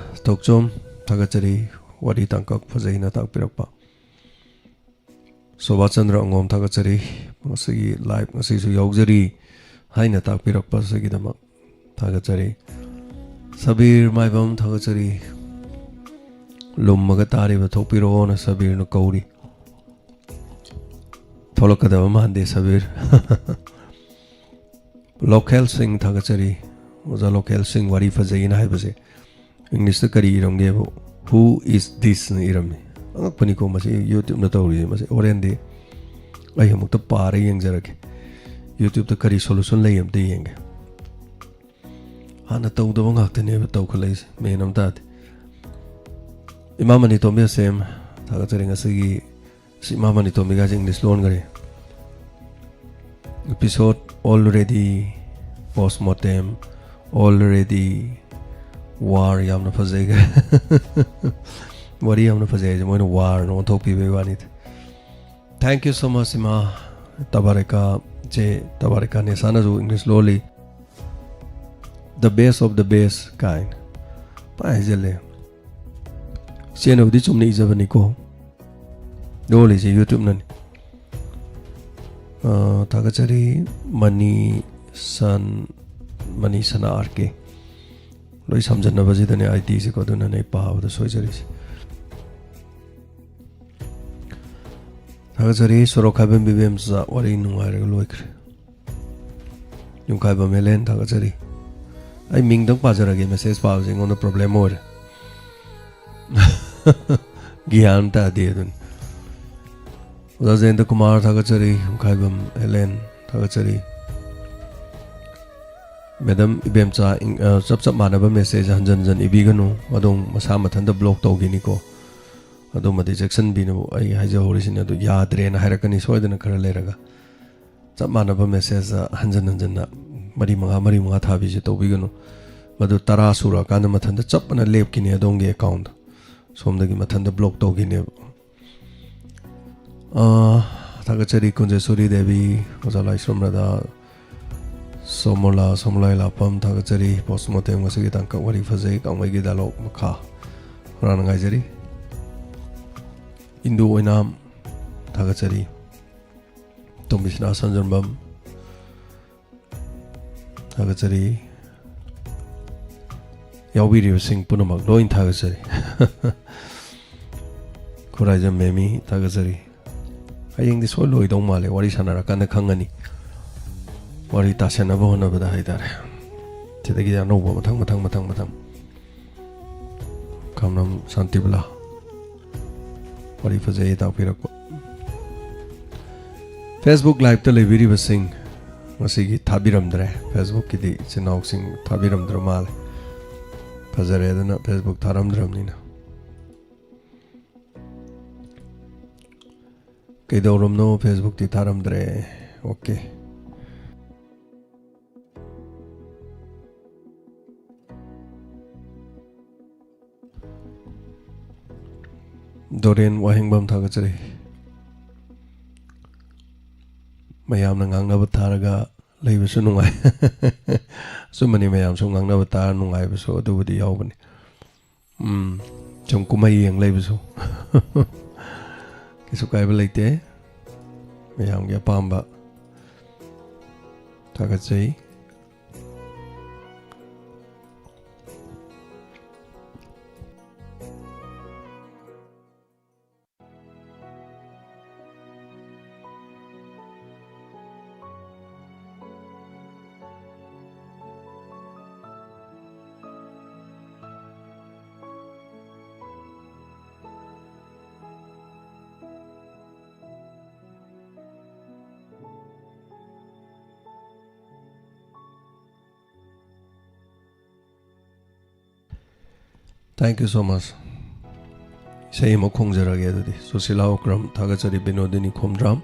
ꯊꯣꯛꯆꯣꯝ, ꯊꯥꯒꯠꯆꯔꯤ꯫ ꯋꯥꯔꯤ ꯇꯥꯡꯀꯛ ꯐꯖꯩꯅ ꯇꯥꯛꯄꯤꯔꯛꯄ꯫ ꯁꯣꯚꯥꯆꯟꯗ꯭ꯔ ꯑꯉꯣꯝ, ꯊꯥꯒꯠꯆꯔꯤ꯫ ꯉꯁꯤꯒꯤ ꯂꯥꯏꯚ ꯉꯁꯤꯁꯨ ꯌꯥꯎꯖꯔꯤ ꯍꯥꯏꯅ ꯇꯥꯛꯄꯤꯔꯛꯄ ꯑꯁꯤꯒꯤꯗꯃꯛ ꯊꯥꯒꯠꯆꯔꯤ꯫ ꯁꯕꯤꯔ ꯃꯥꯏꯕꯝ, ꯊꯥꯒꯠꯆꯔꯤ꯫ ꯂꯨꯝꯃꯒ ꯇꯥꯔꯤꯕ ꯊꯣꯛꯄꯤꯔꯛꯑꯣꯅ ꯁꯕꯤꯔꯅ ꯀꯧꯔꯤ꯫ ꯊꯣꯛꯂꯛꯀꯗꯕ ꯃꯥꯟꯗꯦ ꯁꯕꯤꯔ꯫ ꯂꯣꯀꯦꯜ ꯁꯤꯡ, ꯊꯥꯒꯠꯆꯔꯤ꯫ ꯑꯣꯖꯥ ꯂꯣꯀꯦꯜ ꯁꯤꯡ, ꯋꯥꯔꯤ ꯐꯖꯩꯅ ꯍꯥꯏꯕꯁꯦ ꯏꯪꯂꯤꯁꯇ ꯀꯔꯤ ꯏꯔꯝꯒꯦꯕꯨ? "Who is this?" ꯅ ꯏꯔꯝꯃꯤ꯫ ꯑꯉꯛꯄꯅꯤꯀꯣ ꯃꯁꯤ YouTubeꯅ ꯇꯧꯔꯤꯁꯦ꯫ ꯃꯁꯤ ꯍꯣꯔꯦꯟꯗꯤ ꯑꯩ ꯑꯃꯨꯛꯇ ꯄꯥꯔ ꯌꯦꯡꯖꯔꯒꯦ꯫ YouTubeꯇ ꯀꯔꯤ solution ꯂꯩ ꯑꯝꯇ ꯌꯦꯡꯒꯦ꯫ ꯍꯥꯟꯅ ꯇꯧꯗꯕ ꯉꯥꯛꯇꯅꯦꯕ ꯇꯧꯈꯠꯂꯛꯏꯁꯦ, ꯃꯦꯟ ꯑꯃ ꯇꯥꯗꯦ꯫ ꯏꯃꯥ ꯃꯅꯤꯇꯣꯝꯕꯤ ꯑꯁꯦꯝ, ꯊꯥꯒꯠꯆꯔꯤ꯫ ꯉꯁꯤꯒꯤ, ꯁꯤ ꯏꯃꯥ ꯃꯅꯤꯇꯣꯝꯕꯤꯒꯥꯁꯦ English ꯂꯣꯟꯈꯔꯦ꯫ Episode already, postmortem already, war, ꯌꯥꯝꯅ ꯐꯖꯩ꯫ ꯋꯥꯔꯤ ꯌꯥꯝꯅ ꯐꯖꯩ ꯍꯥꯏꯁꯦ ꯃꯣꯏꯅ ꯋꯥꯔꯅ ꯑꯣꯟꯊꯣꯛꯄꯤꯕꯒꯤ ꯋꯥꯅꯤꯗ꯫ Thank you so much, ꯏꯃꯥ꯫ ꯇꯕꯥꯔꯤꯀꯥ, ꯆꯦ ꯇꯕꯥꯔꯤꯀꯥ ꯅꯦꯁꯥꯅꯁꯨ English ꯂꯣꯜꯂꯤ꯫ The best of the best ꯀꯥꯏꯅ ꯄꯥꯏ ꯍꯥꯏꯖꯜꯂꯦ꯫ ꯏꯆꯦꯅꯕꯨꯗꯤ ꯆꯨꯝꯅ ꯏꯖꯕꯅꯤꯀꯣ, ꯂꯣꯜꯂꯤꯁꯦ YouTube-ꯅꯅꯤ꯫ ꯑ, ꯊꯥꯒꯠꯆꯔꯤ꯫ ꯃꯅꯤ ꯁꯟ, ꯃꯅꯤ ꯁꯅꯥ ꯑꯥꯔ ꯀꯦ꯫ ꯂꯣꯏ ꯁꯝꯖꯟꯅꯕꯁꯤꯗꯅꯦ ꯑꯥꯏ ꯗꯤꯁꯦꯀꯣ, ꯑꯗꯨꯅꯅꯦ ꯑꯩ ꯄꯥꯕꯗ ꯁꯣꯏꯖꯔꯤꯁꯦ꯫ ꯊꯥꯒꯠꯆꯔꯤ꯫ ꯁꯣꯔꯣꯛꯈꯥꯏꯕꯝ ꯕꯤꯕꯦꯝꯆꯥ, ꯋꯥꯔꯤ ꯅꯨꯡꯉꯥꯏꯔꯒ ꯂꯣꯏꯈ꯭ꯔꯦ꯫ ꯌꯨꯝꯈꯥꯏꯕꯝ ꯍꯦꯂꯦꯟ, ꯊꯥꯒꯠꯆꯔꯤ꯫ ꯑꯩ ꯃꯤꯡꯗꯪ ꯄꯥꯖꯔꯒꯦ, ꯃꯦꯁꯦꯖ ꯄꯥꯕꯁꯦ ꯑꯩꯉꯣꯟꯗ ꯄ꯭ꯔꯣꯕ꯭ꯂꯦꯝ ꯑꯣꯏꯔꯦ꯫ ꯒ꯭ꯌꯥꯟ ꯇꯥꯗꯦ ꯑꯗꯨꯅꯤ꯫ ꯑꯣꯖꯥ ꯖꯌꯦꯟꯇ ꯀꯨꯃꯥꯔ, ꯊꯥꯒꯠꯆꯔꯤ꯫ ꯌꯨꯝꯈꯥꯏꯕꯝ ꯍꯦꯂꯦꯟ, ꯊꯥꯒꯠꯆꯔꯤ꯫ ꯃꯦꯗꯝ ꯏꯕꯦꯝꯆꯥ, ꯏꯪ-, ꯑ, ꯆꯞ ꯆꯞ ꯃꯥꯟꯅꯕ ꯃꯦꯁꯦꯖ ꯍꯟꯖꯟ ꯍꯟꯖꯟ ꯏꯕꯤꯒꯅꯨ, ꯑꯗꯨꯝ ꯃꯁꯥ ꯃꯊꯟꯇ ꯕ꯭ꯂꯣꯛ ꯇꯧꯈꯤꯅꯤꯀꯣ꯫ ꯑꯗꯨꯃꯗꯤ ꯆꯦꯛꯁꯤꯟꯕꯤꯅꯕ ꯑꯩ ꯍꯥꯏꯖꯍꯧꯔꯤꯁꯤꯅꯤ꯫ ꯑꯗꯨ ꯌꯥꯗ꯭ꯔꯦꯅ ꯍꯥꯏꯔꯛꯀꯅꯤ ꯁꯣꯏꯗꯅ ꯈꯔ ꯂꯩꯔꯒ꯫ ꯆꯞ ꯃꯥꯟꯅꯕ ꯃꯦꯁꯦꯖ ꯍꯟꯖꯟ ꯍꯟꯖꯟꯅ ꯃꯔꯤ ꯃꯉꯥ, ꯃꯔꯤ ꯃꯉꯥ ꯊꯥꯕꯤꯁꯦ ꯇꯧꯕꯤꯒꯅꯨ꯫ ꯃꯗꯨ ꯇꯔꯥ ꯁꯨꯔꯛꯑꯀꯥꯟꯗ ꯃꯊꯟꯇ ꯆꯞ ꯃꯥꯟꯅ ꯂꯦꯞꯈꯤꯅꯤ ꯑꯗꯣꯝꯒꯤ ꯑꯦꯀꯥꯎꯟꯗꯣ꯫ ꯁꯣꯝꯗꯒꯤ ꯃꯊꯟꯇ ꯕ꯭ꯂꯣꯛ ꯇꯧꯈꯤꯅꯦꯕ꯫ ꯑꯥ, ꯊꯥꯒꯠꯆꯔꯤ ꯀꯨꯟꯖꯦꯁꯣꯔꯤ ꯗꯦꯕꯤ, ꯑꯣꯖꯥ ꯂꯥꯏꯁ꯭ꯔꯝ ꯔꯥꯙꯥ, ꯁꯣꯃꯣꯂꯥ, ꯁꯣꯃꯣꯂꯥ ꯏꯂꯥꯐꯝ, ꯊꯥꯒꯠꯆꯔꯤ꯫ ꯄꯣꯁꯃꯣꯔꯇꯦꯝ ꯉꯁꯤꯒꯤ ꯇꯥꯡꯀꯛ ꯋꯥꯔꯤ ꯐꯖꯩ, ꯀꯥꯡꯃꯩꯒꯤ ꯗꯥꯏꯂꯣꯛ ꯃꯈꯥ ꯍꯣꯔꯥꯅ ꯉꯥꯏꯖꯔꯤ꯫ ꯏꯟꯗꯨ ꯑꯣꯏꯅꯥꯝ, ꯊꯥꯒꯠꯆꯔꯤ꯫ ꯇꯣꯝꯕꯤꯁꯅꯥ ꯁꯟꯖꯟꯕꯝ, ꯊꯥꯒꯠꯆꯔꯤ꯫ ꯌꯥꯎꯕꯤꯔꯤꯕꯁꯤꯡ ꯄꯨꯝꯅꯃꯛ ꯂꯣꯏ ꯊꯥꯒꯠꯆꯔꯤ꯫ ꯈꯨꯔꯥꯏꯖꯝ ꯃꯦꯃꯤ, ꯊꯥꯒꯠꯆꯔꯤ꯫ ꯍꯌꯦꯡꯗꯤ ꯁꯣꯏ ꯂꯣꯏꯗꯧ ꯃꯥꯜꯂꯦ, ꯋꯥꯔꯤ ꯁꯥꯟꯅꯔꯀꯥꯟꯗ ꯈꯪꯉꯅꯤ꯫ ꯋꯥꯔꯤ ꯇꯥꯁꯟꯅꯕ ꯍꯣꯠꯅꯕꯗ ꯍꯥꯏꯇꯥꯔꯦ꯫ ꯁꯤꯗꯒꯤꯗꯤ ꯑꯅꯧꯕ ꯃꯊꯪ, ꯃꯊꯪ, ꯃꯊꯪ, ꯃꯊꯪ꯫ ꯈꯝꯂꯝ ꯁꯥꯟꯇꯤꯕꯂꯥ꯫ ꯋꯥꯔꯤ ꯐꯖꯩ ꯇꯥꯛꯄꯤꯔꯛꯄ꯫ Facebook Live-ꯇ ꯂꯩꯕꯤꯔꯤꯕꯁꯤꯡ ꯉꯁꯤꯒꯤ ꯊꯥꯕꯤꯔꯝꯗ꯭ꯔꯦ꯫ Facebook-ꯀꯤꯗꯤ ꯏꯆꯤꯟ ꯏꯅꯥꯎꯁꯤꯡ ꯊꯥꯕꯤꯔꯝꯗ꯭ꯔ ꯃꯥꯜꯂꯦ꯫ ꯐꯖꯔꯦ ꯑꯗꯨꯅ Facebook ꯊꯥꯔꯝꯗ꯭ꯔꯕꯅꯤꯅ꯫ ꯀꯩꯗꯧꯔꯝꯅꯣ? Facebook-ꯇꯤ ꯊꯥꯔꯝꯗ꯭ꯔꯦ꯫ OK꯫ ꯗꯣꯔꯦꯟ ꯋꯥꯍꯦꯡꯕꯝ ꯊꯥꯒꯠꯆꯔꯤ꯫ ꯃꯌꯥꯝꯅ ꯉꯥꯡꯅꯕ ꯇꯥꯔꯒ ꯂꯩꯕꯁꯨ ꯅꯨꯡꯉꯥꯏ꯫ ꯑꯆꯨꯝꯕꯅꯤ, ꯃꯌꯥꯝꯁꯨ ꯉꯥꯡꯅꯕ ꯇꯥꯔ ꯅꯨꯡꯉꯥꯏꯕꯁꯨ ꯑꯗꯨꯕꯨꯗꯤ ꯌꯥꯎꯕꯅꯤ꯫ ꯎꯝ, ꯁꯨꯝ ꯀꯨꯝꯍꯩ ꯌꯦꯡ ꯂꯩꯕꯁꯨ ꯀꯩꯁꯨ ꯀꯥꯏꯕ ꯂꯩꯇꯦ꯫ ꯃꯌꯥꯝꯒꯤ ꯑꯄꯥꯝꯕ ꯊꯥꯒꯠꯆꯩ꯫ Thank you so much. ꯏꯁꯩ ꯑꯃ ꯈꯣꯡꯖꯔꯒꯦ ꯑꯗꯨꯗꯤ꯫ ꯁꯨꯁꯤꯂꯥ ꯎꯀ꯭ꯔꯝ ꯊꯥꯒꯠꯆꯔꯤ, ꯕꯤꯅꯣꯗꯤꯅꯤ ꯈꯣꯝꯗ꯭ꯔꯥꯝ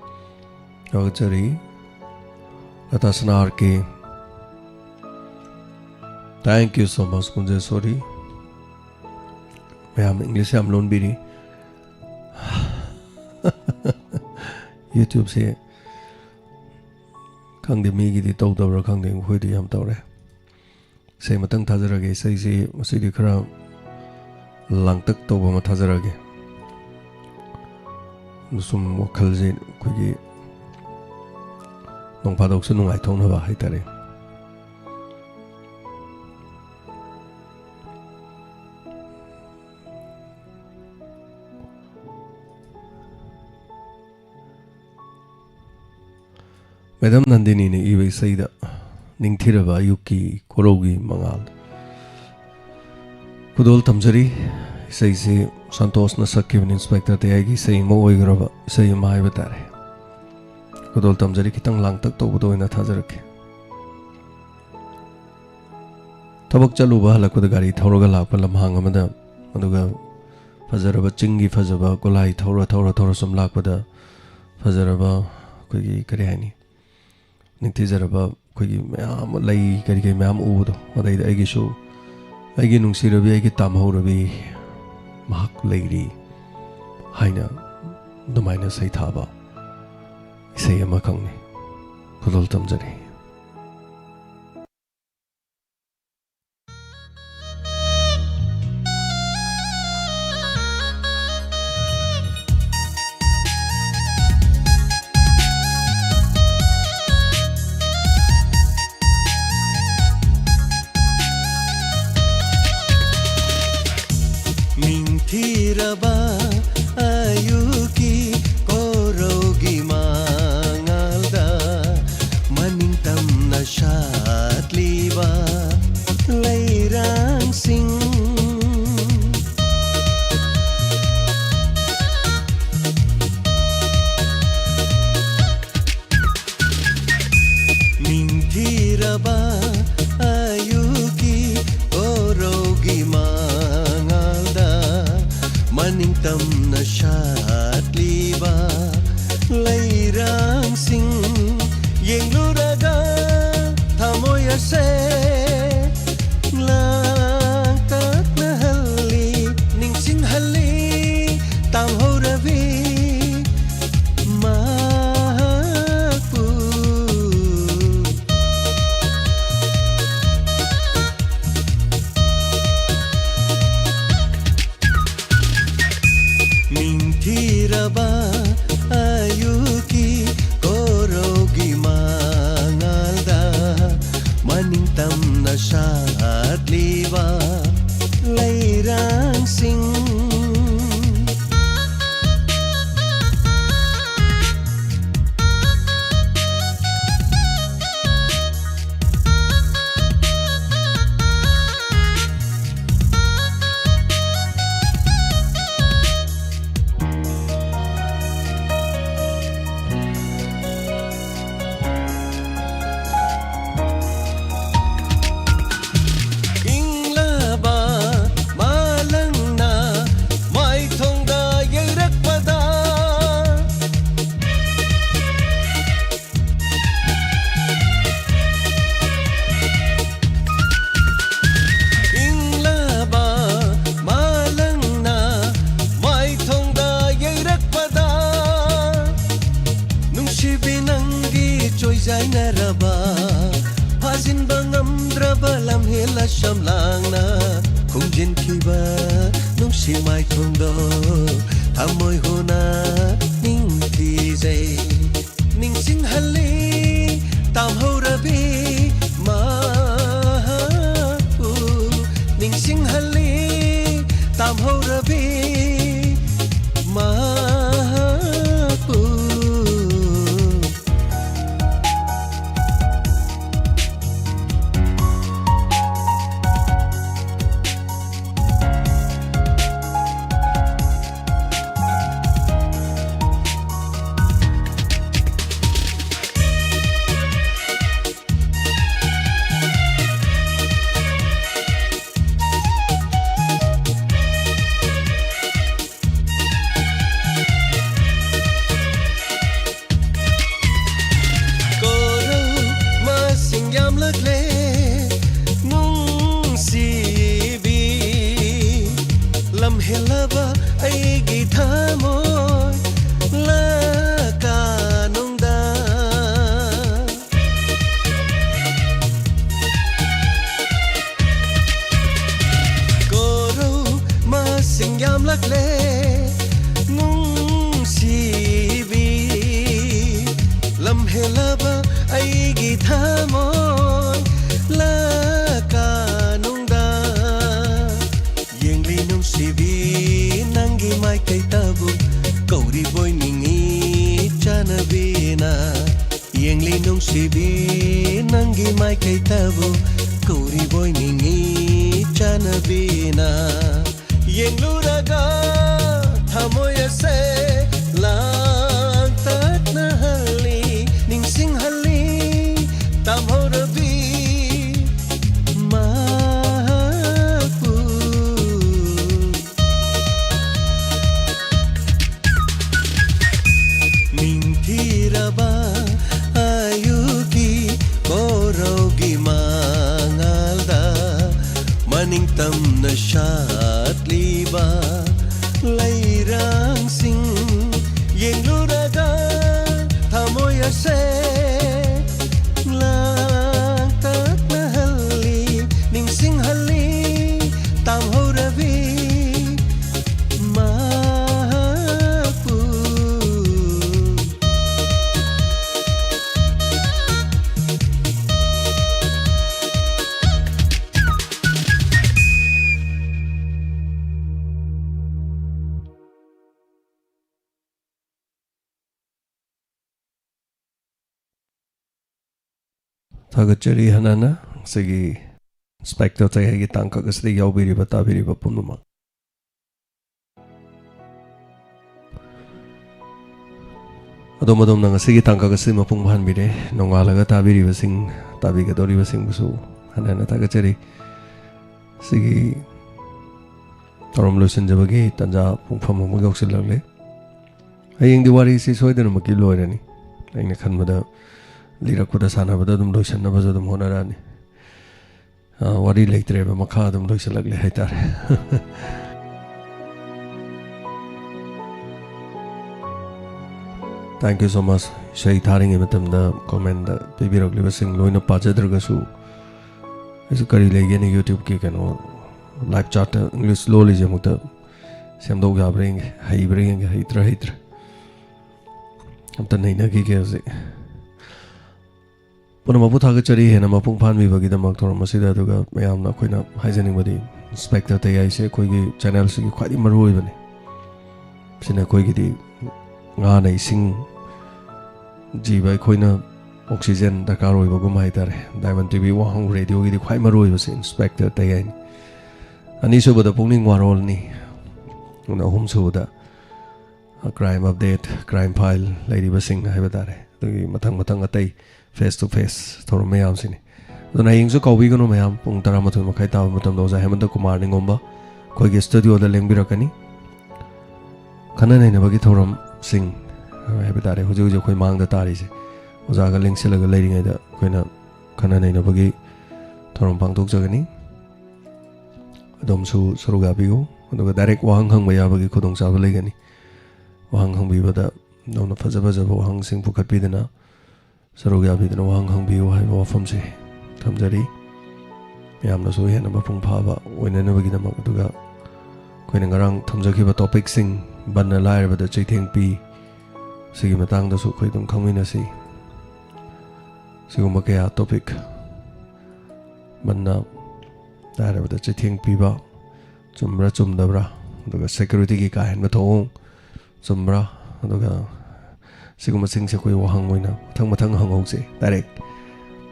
ꯊꯥꯒꯠꯆꯔꯤ, ꯂꯇꯥ ꯁꯅꯥ R K, thank you so much, Kunjeshori. ꯃꯌꯥꯝꯅ ꯏꯪꯂꯤꯁ ꯌꯥꯝ ꯂꯣꯟꯕꯤꯔꯤ꯫ YouTubeꯁꯦ ꯈꯪꯗꯦ, ꯃꯤꯒꯤꯗꯤ ꯇꯧꯗꯕ꯭ꯔꯥ ꯈꯪꯗꯦ, ꯑꯩꯈꯣꯏꯗꯤ ꯌꯥꯝ ꯇꯧꯔꯦ꯫ ꯏꯁꯩ ꯑꯃꯇꯪ ꯊꯥꯖꯔꯒꯦ꯫ ꯏꯁꯩꯁꯤ ꯉꯁꯤꯗꯤ ꯈꯔ ꯂꯥꯡꯇꯛ ꯇꯧꯕ ꯑꯃ ꯊꯥꯖꯔꯒꯦ꯫ ꯑꯗꯨ ꯁꯨꯝ ꯋꯥꯈꯜꯁꯦ ꯑꯩꯈꯣꯏꯒꯤ ꯅꯣꯡ ꯐꯥꯗꯣꯛꯁꯨ ꯅꯨꯡꯉꯥꯏꯊꯣꯛꯅꯕ ꯍꯥꯏꯇꯥꯔꯦ꯫ ꯃꯦꯗꯥꯝ ꯅꯟꯗꯤꯅꯤꯅ ꯏꯕ ꯏꯁꯩꯗ ꯅꯤꯡꯊꯤꯔꯕ ꯑꯌꯨꯛꯀꯤ ꯀꯣꯔꯧꯒꯤ ꯃꯉꯥꯜ꯫ ꯈꯨꯗꯣꯜ ꯇꯝꯖꯔꯤ꯫ ꯏꯁꯩꯁꯤ ꯁꯟꯇꯣꯁꯅ ꯁꯛꯈꯤꯕꯅꯤ, ꯏꯟꯁꯄꯦꯛꯇꯔ ꯇꯌꯥꯏꯒꯤ ꯏꯁꯩ ꯑꯃ ꯑꯣꯏꯈ꯭ꯔꯕ ꯏꯁꯩ ꯑꯃ ꯍꯥꯏꯕ ꯇꯥꯔꯦ꯫ ꯈꯨꯗꯣꯜ ꯇꯝꯖꯔꯤ, ꯈꯤꯇꯪ ꯂꯥꯡꯇꯛ ꯇꯧꯕꯗ ꯑꯣꯏꯅ ꯊꯥꯖꯔꯛꯀꯦ꯫ ꯊꯕꯛ ꯆꯠꯂꯨꯕ ꯍꯜꯂꯛꯄꯗ ꯒꯥꯔꯤ ꯊꯧꯔꯒ ꯂꯥꯛꯄ ꯂꯝꯍꯥꯡ ꯑꯃꯗ, ꯑꯗꯨꯒ ꯐꯖꯔꯕ ꯆꯤꯡꯒꯤ ꯐꯖꯕ ꯒꯣꯂꯥꯏ ꯊꯧꯔ ꯊꯧꯔ ꯊꯧꯔ ꯁꯨꯝ ꯂꯥꯛꯄꯗ ꯐꯖꯔꯕ ꯑꯩꯈꯣꯏꯒꯤ ꯀꯔꯤ ꯍꯥꯏꯅꯤ, ꯅꯤꯡꯊꯤꯖꯔꯕ ꯑꯩꯈꯣꯏꯒꯤ ꯃꯌꯥꯝ ꯑꯃ ꯂꯩ, ꯀꯔꯤ ꯀꯔꯤ ꯃꯌꯥꯝ ꯎꯕꯗꯣ, ꯑꯗꯩꯗ ꯑꯩꯒꯤꯁꯨ ꯑꯩꯒꯤ ꯅꯨꯡꯁꯤꯔꯕꯤ, ꯑꯩꯒꯤ ꯇꯥꯝꯍꯧꯔꯕꯤ ꯃꯍꯥꯛ ꯂꯩꯔꯤ꯫ ꯍꯥꯏꯅ ꯑꯗꯨꯃꯥꯏꯅ ꯁꯩꯊꯥꯕ ꯏꯁꯩ ꯑꯃꯈꯛꯅꯤ꯫ ꯈꯨꯗꯣꯜ ꯇꯝꯖꯔꯤ꯫ ꯅꯤꯡꯊꯤꯔꯕ ꯑꯌꯨꯛꯀꯤ ꯀꯣꯔꯧꯒꯤ ꯃꯉꯥꯜꯗ ꯃꯅꯤꯡ ꯇꯝꯅ ꯁꯥꯠꯂꯤꯕ ꯂꯩꯔꯥꯡꯁꯤꯡ꯫ ꯅꯤꯡꯊꯤꯔꯕ ꯑꯌꯨꯛꯀꯤ ꯀꯣꯔꯧꯒꯤ ꯃꯉꯥꯜꯗ ꯃꯅꯤꯡ ꯇꯝꯅ ꯁꯥꯠꯂꯤꯕ ꯂꯩꯔꯥꯡꯁꯤꯡ ꯌꯦꯡꯂꯨꯔꯒ ꯊꯃꯣꯏ ꯑꯁꯦ ꯂꯥꯡꯇꯛꯅꯍꯜꯂꯤ, ꯅꯤꯡꯁꯤꯡꯍꯜꯂꯤ ꯇꯥꯝꯍꯧꯔꯕꯤ ꯃꯍꯥꯛꯄꯨ꯫ ꯅꯤꯡꯊꯤꯔꯕ ꯑꯌꯨꯛꯀꯤ ꯀꯣꯔꯧꯒꯤ ꯃꯉꯥꯜꯗ ꯃꯅꯤꯡ ꯆꯥꯏꯅꯔꯕ, ꯐꯥꯖꯤꯟꯕ ꯉꯝꯗ꯭ꯔꯕ ꯂꯝꯍꯦꯜ ꯑꯁꯝ ꯂꯥꯡꯅ ꯈꯨꯝꯖꯤꯟꯈꯤꯕ ꯅꯨꯡꯁꯤ ꯃꯥꯏꯊꯣꯡꯗꯣ ꯊꯃꯣꯏ ꯍꯨꯅ ꯅꯤꯡꯊꯤꯖꯩ꯫ ꯅꯤꯡꯁꯤꯡꯍꯜꯂꯤ ꯇꯥꯝꯍꯧꯔꯕꯤ ꯃꯍꯥꯛꯄꯨ, ꯅꯤꯡꯁꯤꯡꯍꯜꯂꯤ ꯇꯥꯝꯍꯧꯔꯕꯤ ꯃꯍꯥꯛꯄꯨ꯫ ꯀꯣꯔꯧ ꯃꯁꯤꯡ ꯌꯥꯝꯂꯛꯂꯦ ꯅꯨꯡꯁꯤꯕꯤ, ꯂꯝꯍꯦꯜꯂꯕ ꯑꯩꯒꯤ ꯊꯃꯣꯏ ꯂꯀꯥꯅꯨꯡꯗ꯫ ꯀꯣꯔꯧ ꯃꯁꯤꯡ ꯌꯥꯝꯂꯛꯂꯦ ꯅꯨꯡꯁꯤꯕꯤ, ꯂꯝꯍꯦꯜꯂꯕ ꯑꯩꯒꯤ ꯊꯃꯣꯏ ꯂꯀꯥꯅꯨꯡꯗ꯫ ꯌꯦꯡꯂꯤ ꯅꯨꯡꯁꯤꯕꯤ ꯅꯪꯒꯤ ꯃꯥꯏꯀꯩꯇꯕꯨ ꯀꯧꯔꯤꯕꯣꯏ ꯅꯤꯡꯉꯤ ꯆꯥꯅꯕꯤꯅ꯫ ꯌꯦꯡꯂꯤ ꯅꯨꯡꯁꯤꯕꯤ ꯅꯪꯒꯤ ꯃꯥꯏꯀꯩꯇꯕꯨ ꯀꯧꯔꯤꯕꯣꯏ ꯅꯤꯡꯉꯤ ꯆꯥꯅꯕꯤꯅ꯫ ꯌꯦꯡꯂꯨꯔꯒ ꯊꯃꯣꯏ ꯑꯁꯦ ꯂꯥꯡꯇꯛꯅꯍꯜꯂꯤ, ꯅꯤꯡꯁꯤꯡꯍꯜꯂꯤ ꯇꯥꯝꯍꯧꯔꯕꯤ ꯃꯍꯥꯛꯄꯨ꯫ ꯅꯤꯡꯊꯤꯔꯕ ꯑꯌꯨꯛꯀꯤ ꯀꯣꯔꯧꯒꯤ ꯃꯉꯥꯜꯗ ꯃꯅꯤꯡ ꯇꯝꯅ ꯁꯥꯠꯂꯤꯕ ꯂꯩꯔꯥꯡꯁꯤꯡ ꯌꯦꯡꯂꯨꯔꯒ ꯊꯃꯣꯏ ꯑꯁꯦ ꯊꯥꯒꯠꯆꯔꯤ ꯍꯥꯟꯅꯅ ꯉꯁꯤꯒꯤ ꯏꯟꯁꯄꯦꯛꯇꯔ ꯇꯌꯥꯏꯒꯤ ꯇꯥꯡꯀꯛ ꯑꯁꯤꯗ ꯌꯥꯎꯕꯤꯔꯤꯕ, ꯇꯥꯕꯤꯔꯤꯕ ꯄꯨꯝꯅꯃꯛ꯫ ꯑꯗꯣꯝ ꯑꯗꯣꯝꯅ ꯉꯁꯤꯒꯤ ꯇꯥꯡꯀꯛ ꯑꯁꯤ ꯃꯄꯨꯡ ꯐꯥꯍꯟꯕꯤꯔꯦ꯫ ꯅꯣꯡꯉꯥꯜꯂꯒ ꯇꯥꯕꯤꯔꯤꯕꯁꯤꯡ, ꯇꯥꯕꯤꯒꯗꯧꯔꯤꯕꯁꯤꯡꯕꯨꯁꯨ ꯍꯟꯅ ꯍꯟꯅ ꯊꯥꯒꯠꯆꯔꯤ꯫ ꯁꯤꯒꯤ ꯊꯧꯔꯝ ꯂꯣꯏꯁꯤꯟꯖꯕꯒꯤ ꯇꯥꯟꯖꯥ ꯄꯨꯡꯐꯝ ꯑꯃ ꯌꯧꯁꯤꯜꯂꯛꯂꯦ꯫ ꯍꯌꯦꯡꯗꯤ ꯋꯥꯔꯤꯁꯤ ꯁꯣꯏꯗꯅꯃꯛꯀꯤ ꯂꯣꯏꯔꯅꯤ꯫ ꯑꯩꯅ ꯈꯟꯕꯗ ꯂꯤꯔꯛꯄꯗ, ꯁꯥꯟꯅꯕꯗ ꯑꯗꯨꯝ ꯂꯣꯏꯁꯟꯅꯕꯁꯨ ꯑꯗꯨꯝ ꯍꯣꯠꯅꯔꯛꯑꯅꯤ꯫ ꯑ, ꯋꯥꯔꯤ ꯂꯩꯇ꯭ꯔꯦꯕ, ꯃꯈꯥ ꯑꯗꯨꯝ ꯂꯣꯏꯁꯤꯜꯂꯛꯂꯦ ꯍꯥꯏꯇꯥꯔꯦ꯫ Thank you so much. ꯏꯁꯩ ꯊꯥꯔꯤꯉꯩ ꯃꯇꯝꯗ ꯀꯣꯃꯦꯟꯗ ꯄꯤꯕꯤꯔꯛꯂꯤꯕꯁꯤꯡ ꯂꯣꯏꯅ ꯄꯥꯖꯗ꯭ꯔꯒꯁꯨ, ꯑꯩꯁꯨ ꯀꯔꯤ ꯂꯩꯒꯦꯅ YouTubeꯀꯤ ꯀꯩꯅꯣ ꯂꯥꯏꯞ ꯆꯥꯠꯇ ꯏꯪꯂꯤꯁ ꯂꯣꯜꯂꯤꯁꯦ ꯑꯃꯨꯛꯇ ꯁꯦꯝꯗꯣꯛ ꯌꯥꯕ꯭ꯔꯥ ꯌꯦꯡꯒꯦ, ꯍꯩꯕ꯭ꯔꯥ ꯌꯦꯡꯒꯦ, ꯍꯩꯇ꯭ꯔꯥ ꯍꯩꯇ꯭ꯔꯥ꯫ ꯑꯝꯇ ꯅꯩꯅꯈꯤꯒꯦ ꯍꯧꯖꯤꯛ꯫ ꯄꯨꯝꯅꯃꯛꯄꯨ ꯊꯥꯒꯠꯆꯔꯤ ꯍꯦꯟꯅ ꯃꯄꯨꯡ ꯐꯥꯍꯟꯕꯤꯕꯒꯤꯗꯃꯛ ꯊꯧꯔꯝ ꯑꯁꯤꯗ꯫ ꯑꯗꯨꯒ ꯃꯌꯥꯝꯅ ꯑꯩꯈꯣꯏꯅ ꯍꯥꯏꯖꯅꯤꯡꯕꯗꯤ, ꯏꯟꯁꯄꯦꯛꯇꯔ ꯇꯌꯥꯏꯁꯦ ꯑꯩꯈꯣꯏꯒꯤ ꯆꯦꯅꯦꯜꯁꯤꯒꯤ ꯈ꯭ꯋꯥꯏꯗꯒꯤ ꯃꯔꯨ ꯑꯣꯏꯕꯅꯤ꯫ ꯁꯤꯅ ꯑꯩꯈꯣꯏꯒꯤꯗꯤ ꯉꯥꯅ ꯏꯁꯤꯡ, ꯖꯤꯕ ꯑꯩꯈꯣꯏꯅ ꯑꯣꯛꯁꯤꯖꯦꯟ ꯗꯔꯀꯥꯔ ꯑꯣꯏꯕꯒꯨꯝ ꯍꯥꯏꯇꯥꯔꯦ꯫ Diamond TV ꯋꯥꯍꯪ ꯔꯦꯗꯤꯑꯣꯒꯤꯗꯤ ꯈ꯭ꯋꯥꯏ ꯃꯔꯨ ꯑꯣꯏꯕꯁꯦ ꯏꯟꯁꯄꯦꯛꯇꯔ ꯇꯌꯥꯏꯅꯤ꯫ ꯑꯅꯤꯁꯨꯕꯗ ꯄꯨꯛꯅꯤꯡ ꯋꯥꯔꯣꯜꯅꯤ꯫ ꯑꯗꯨꯅ ꯑꯍꯨꯝꯁꯨꯕꯗ crime update, crime file ꯂꯩꯔꯤꯕꯁꯤꯡ ꯍꯥꯏꯕ ꯇꯥꯔꯦ꯫ ꯑꯗꯨꯒꯤ ꯃꯊꯪ ꯃꯊꯪ ꯑꯇꯩ face to face ꯊꯧꯔꯝ ꯃꯌꯥꯝꯁꯤꯅꯤ꯫ ꯑꯗꯨꯅ ꯍꯌꯦꯡꯁꯨ ꯀꯥꯎꯕꯤꯒꯅꯨ ꯃꯌꯥꯝ, ꯄꯨꯡ ꯇꯔꯥꯃꯥꯊꯣꯏ ꯃꯈꯥꯏ ꯇꯥꯕ ꯃꯇꯝꯗ ꯑꯣꯖꯥ ꯍꯦꯃꯟꯇ ꯀꯨꯃꯥꯔ ꯅꯤꯡꯉꯣꯝꯕ ꯑꯩꯈꯣꯏꯒꯤ ꯁ꯭ꯇꯨꯗꯤꯑꯣꯗ ꯂꯦꯡꯕꯤꯔꯛꯀꯅꯤ꯫ ꯈꯟꯅ ꯅꯩꯅꯕꯒꯤ ꯊꯧꯔꯝꯁꯤꯡ ꯍꯥꯏꯕ ꯇꯥꯔꯦ, ꯍꯧꯖꯤꯛ ꯍꯧꯖꯤꯛ ꯑꯩꯈꯣꯏ ꯃꯥꯡꯗ ꯇꯥꯔꯤꯁꯦ, ꯑꯣꯖꯥꯒ ꯂꯦꯡꯁꯤꯜꯂꯒ ꯂꯩꯔꯤꯉꯩꯗ ꯑꯩꯈꯣꯏꯅ ꯈꯟꯅ ꯅꯩꯅꯕꯒꯤ ꯊꯧꯔꯝ ꯄꯥꯡꯊꯣꯛꯆꯒꯅꯤ꯫ ꯑꯗꯣꯝꯁꯨ ꯁꯔꯨꯛ ꯌꯥꯕꯤꯌꯨ꯫ ꯑꯗꯨꯒ direct ꯋꯥꯍꯪ ꯍꯪꯕ ꯌꯥꯕꯒꯤ ꯈꯨꯗꯣꯡꯆꯥꯕ ꯂꯩꯒꯅꯤ꯫ ꯋꯥꯍꯪ ꯍꯪꯕꯤꯕꯗ ꯑꯗꯣꯝꯅ ꯐꯖ ꯐꯖꯕ ꯋꯥꯍꯪꯁꯤꯡ ꯄꯨꯈꯠꯄꯤꯗꯨꯅ ꯁꯔꯨꯛ ꯌꯥꯕꯤꯗꯨꯅ ꯋꯥꯍꯪ ꯍꯪꯕꯤꯌꯨ ꯍꯥꯏꯕ ꯋꯥꯐꯝꯁꯦ ꯊꯝꯖꯔꯤ꯫ ꯃꯌꯥꯝꯅꯁꯨ ꯍꯦꯟꯅ ꯃꯄꯨꯡ ꯐꯥꯕ ꯑꯣꯏꯅꯅꯕꯒꯤꯗꯃꯛ꯫ ꯑꯗꯨꯒ ꯑꯩꯈꯣꯏꯅ ꯉꯔꯥꯡ ꯊꯝꯖꯈꯤꯕ ꯇꯣꯄꯤꯛꯁꯤꯡ, ꯕꯟꯅ ꯂꯥꯏꯔꯕꯗ ꯆꯩꯊꯦꯡ ꯄꯤ, ꯁꯤꯒꯤ ꯃꯇꯥꯡꯗꯁꯨ ꯑꯩꯈꯣꯏ ꯑꯗꯨꯝ ꯈꯪꯃꯤꯟꯅꯁꯤ꯫ ꯁꯤꯒꯨꯝꯕ ꯀꯌꯥ ꯇꯣꯄꯤꯛ, ꯕꯟꯅ ꯂꯥꯏꯔꯕꯗ ꯆꯩꯊꯦꯡ ꯄꯤꯕ, ꯆꯨꯝꯕ꯭ꯔꯥ ꯆꯨꯝꯗꯕ꯭ꯔꯥ, ꯑꯗꯨꯒ ꯁꯦꯀ꯭ꯌꯨꯔꯤꯇꯤꯒꯤ ꯀꯥ ꯍꯦꯟꯕ ꯊꯧꯑꯣꯡ ꯆꯨꯝꯕ꯭ꯔꯥ, ꯑꯗꯨꯒ ꯁꯤꯒꯨꯝꯕꯁꯤꯡꯁꯦ ꯑꯩꯈꯣꯏ ꯋꯥꯍꯪ ꯑꯣꯏꯅ ꯃꯊꯪ ꯃꯊꯪ ꯍꯪꯍꯧꯁꯦ꯫ Direct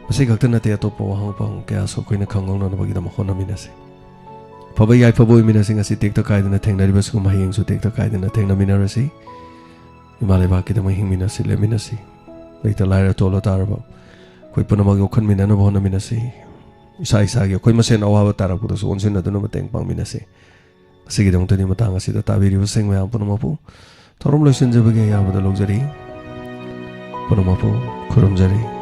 ꯃꯁꯤ ꯈꯛꯇ ꯅꯠꯇꯦ, ꯑꯇꯣꯞꯄ ꯋꯥꯍꯪ ꯄꯥꯎꯍꯪ ꯀꯌꯥꯁꯨ ꯑꯩꯈꯣꯏꯅ ꯈꯪꯍꯧꯅꯅꯕꯒꯤꯗꯃꯛ ꯍꯣꯠꯅꯃꯤꯟꯅꯁꯤ꯫ ꯐꯕ ꯌꯥꯏꯐꯕ ꯑꯣꯏꯃꯤꯟꯅꯁꯤ꯫ ꯉꯁꯤ ꯇꯦꯛꯇ ꯀꯥꯏꯗꯅ ꯊꯦꯡꯅꯔꯤꯕꯁꯤꯒꯨꯝ ꯍꯌꯦꯡꯁꯨ ꯇꯦꯛꯇ ꯀꯥꯏꯗꯅ ꯊꯦꯡꯅꯃꯤꯟꯅꯔꯁꯤ꯫ ꯏꯃꯥ ꯂꯩꯕꯥꯛꯀꯤꯗꯃꯛ ꯍꯤꯡꯃꯤꯟꯅꯁꯤ, ꯂꯦꯞꯃꯤꯟꯅꯁꯤ꯫ ꯂꯩꯇ ꯂꯥꯏꯔ ꯇꯣꯜꯂ ꯇꯥꯔꯕ ꯑꯩꯈꯣꯏ ꯄꯨꯝꯅꯃꯛ ꯌꯣꯛꯈꯠꯃꯤꯟꯅꯅꯕ ꯍꯣꯠꯅꯃꯤꯟꯅꯁꯤ꯫ ꯏꯁꯥ ꯏꯁꯥꯒꯤ ꯑꯩꯈꯣꯏ ꯃꯁꯦꯟ ꯑꯋꯥꯕ ꯇꯥꯔꯛꯄꯗꯁꯨ ꯑꯣꯟꯁꯤꯟꯅꯗꯨꯅ ꯃꯇꯦꯡ ꯄꯥꯡꯃꯤꯟꯅꯁꯤ꯫ ꯑꯁꯤꯒꯤꯗꯃꯛꯇꯗꯤ ꯃꯇꯥꯡ ꯑꯁꯤꯗ ꯇꯥꯕꯤꯔꯤꯕꯁꯤꯡ ꯃꯌꯥꯝ ꯄꯨꯝꯅꯃꯛꯄꯨ ꯊꯧꯔꯝ ꯂꯣꯏꯁꯤꯟꯖꯕꯒꯤ ꯑꯌꯥꯕꯗ ꯂꯧꯖꯔꯤ꯫ ꯄꯨꯝꯅꯃꯛꯄꯨ ꯈꯨꯔꯨꯝꯖꯔꯤ꯫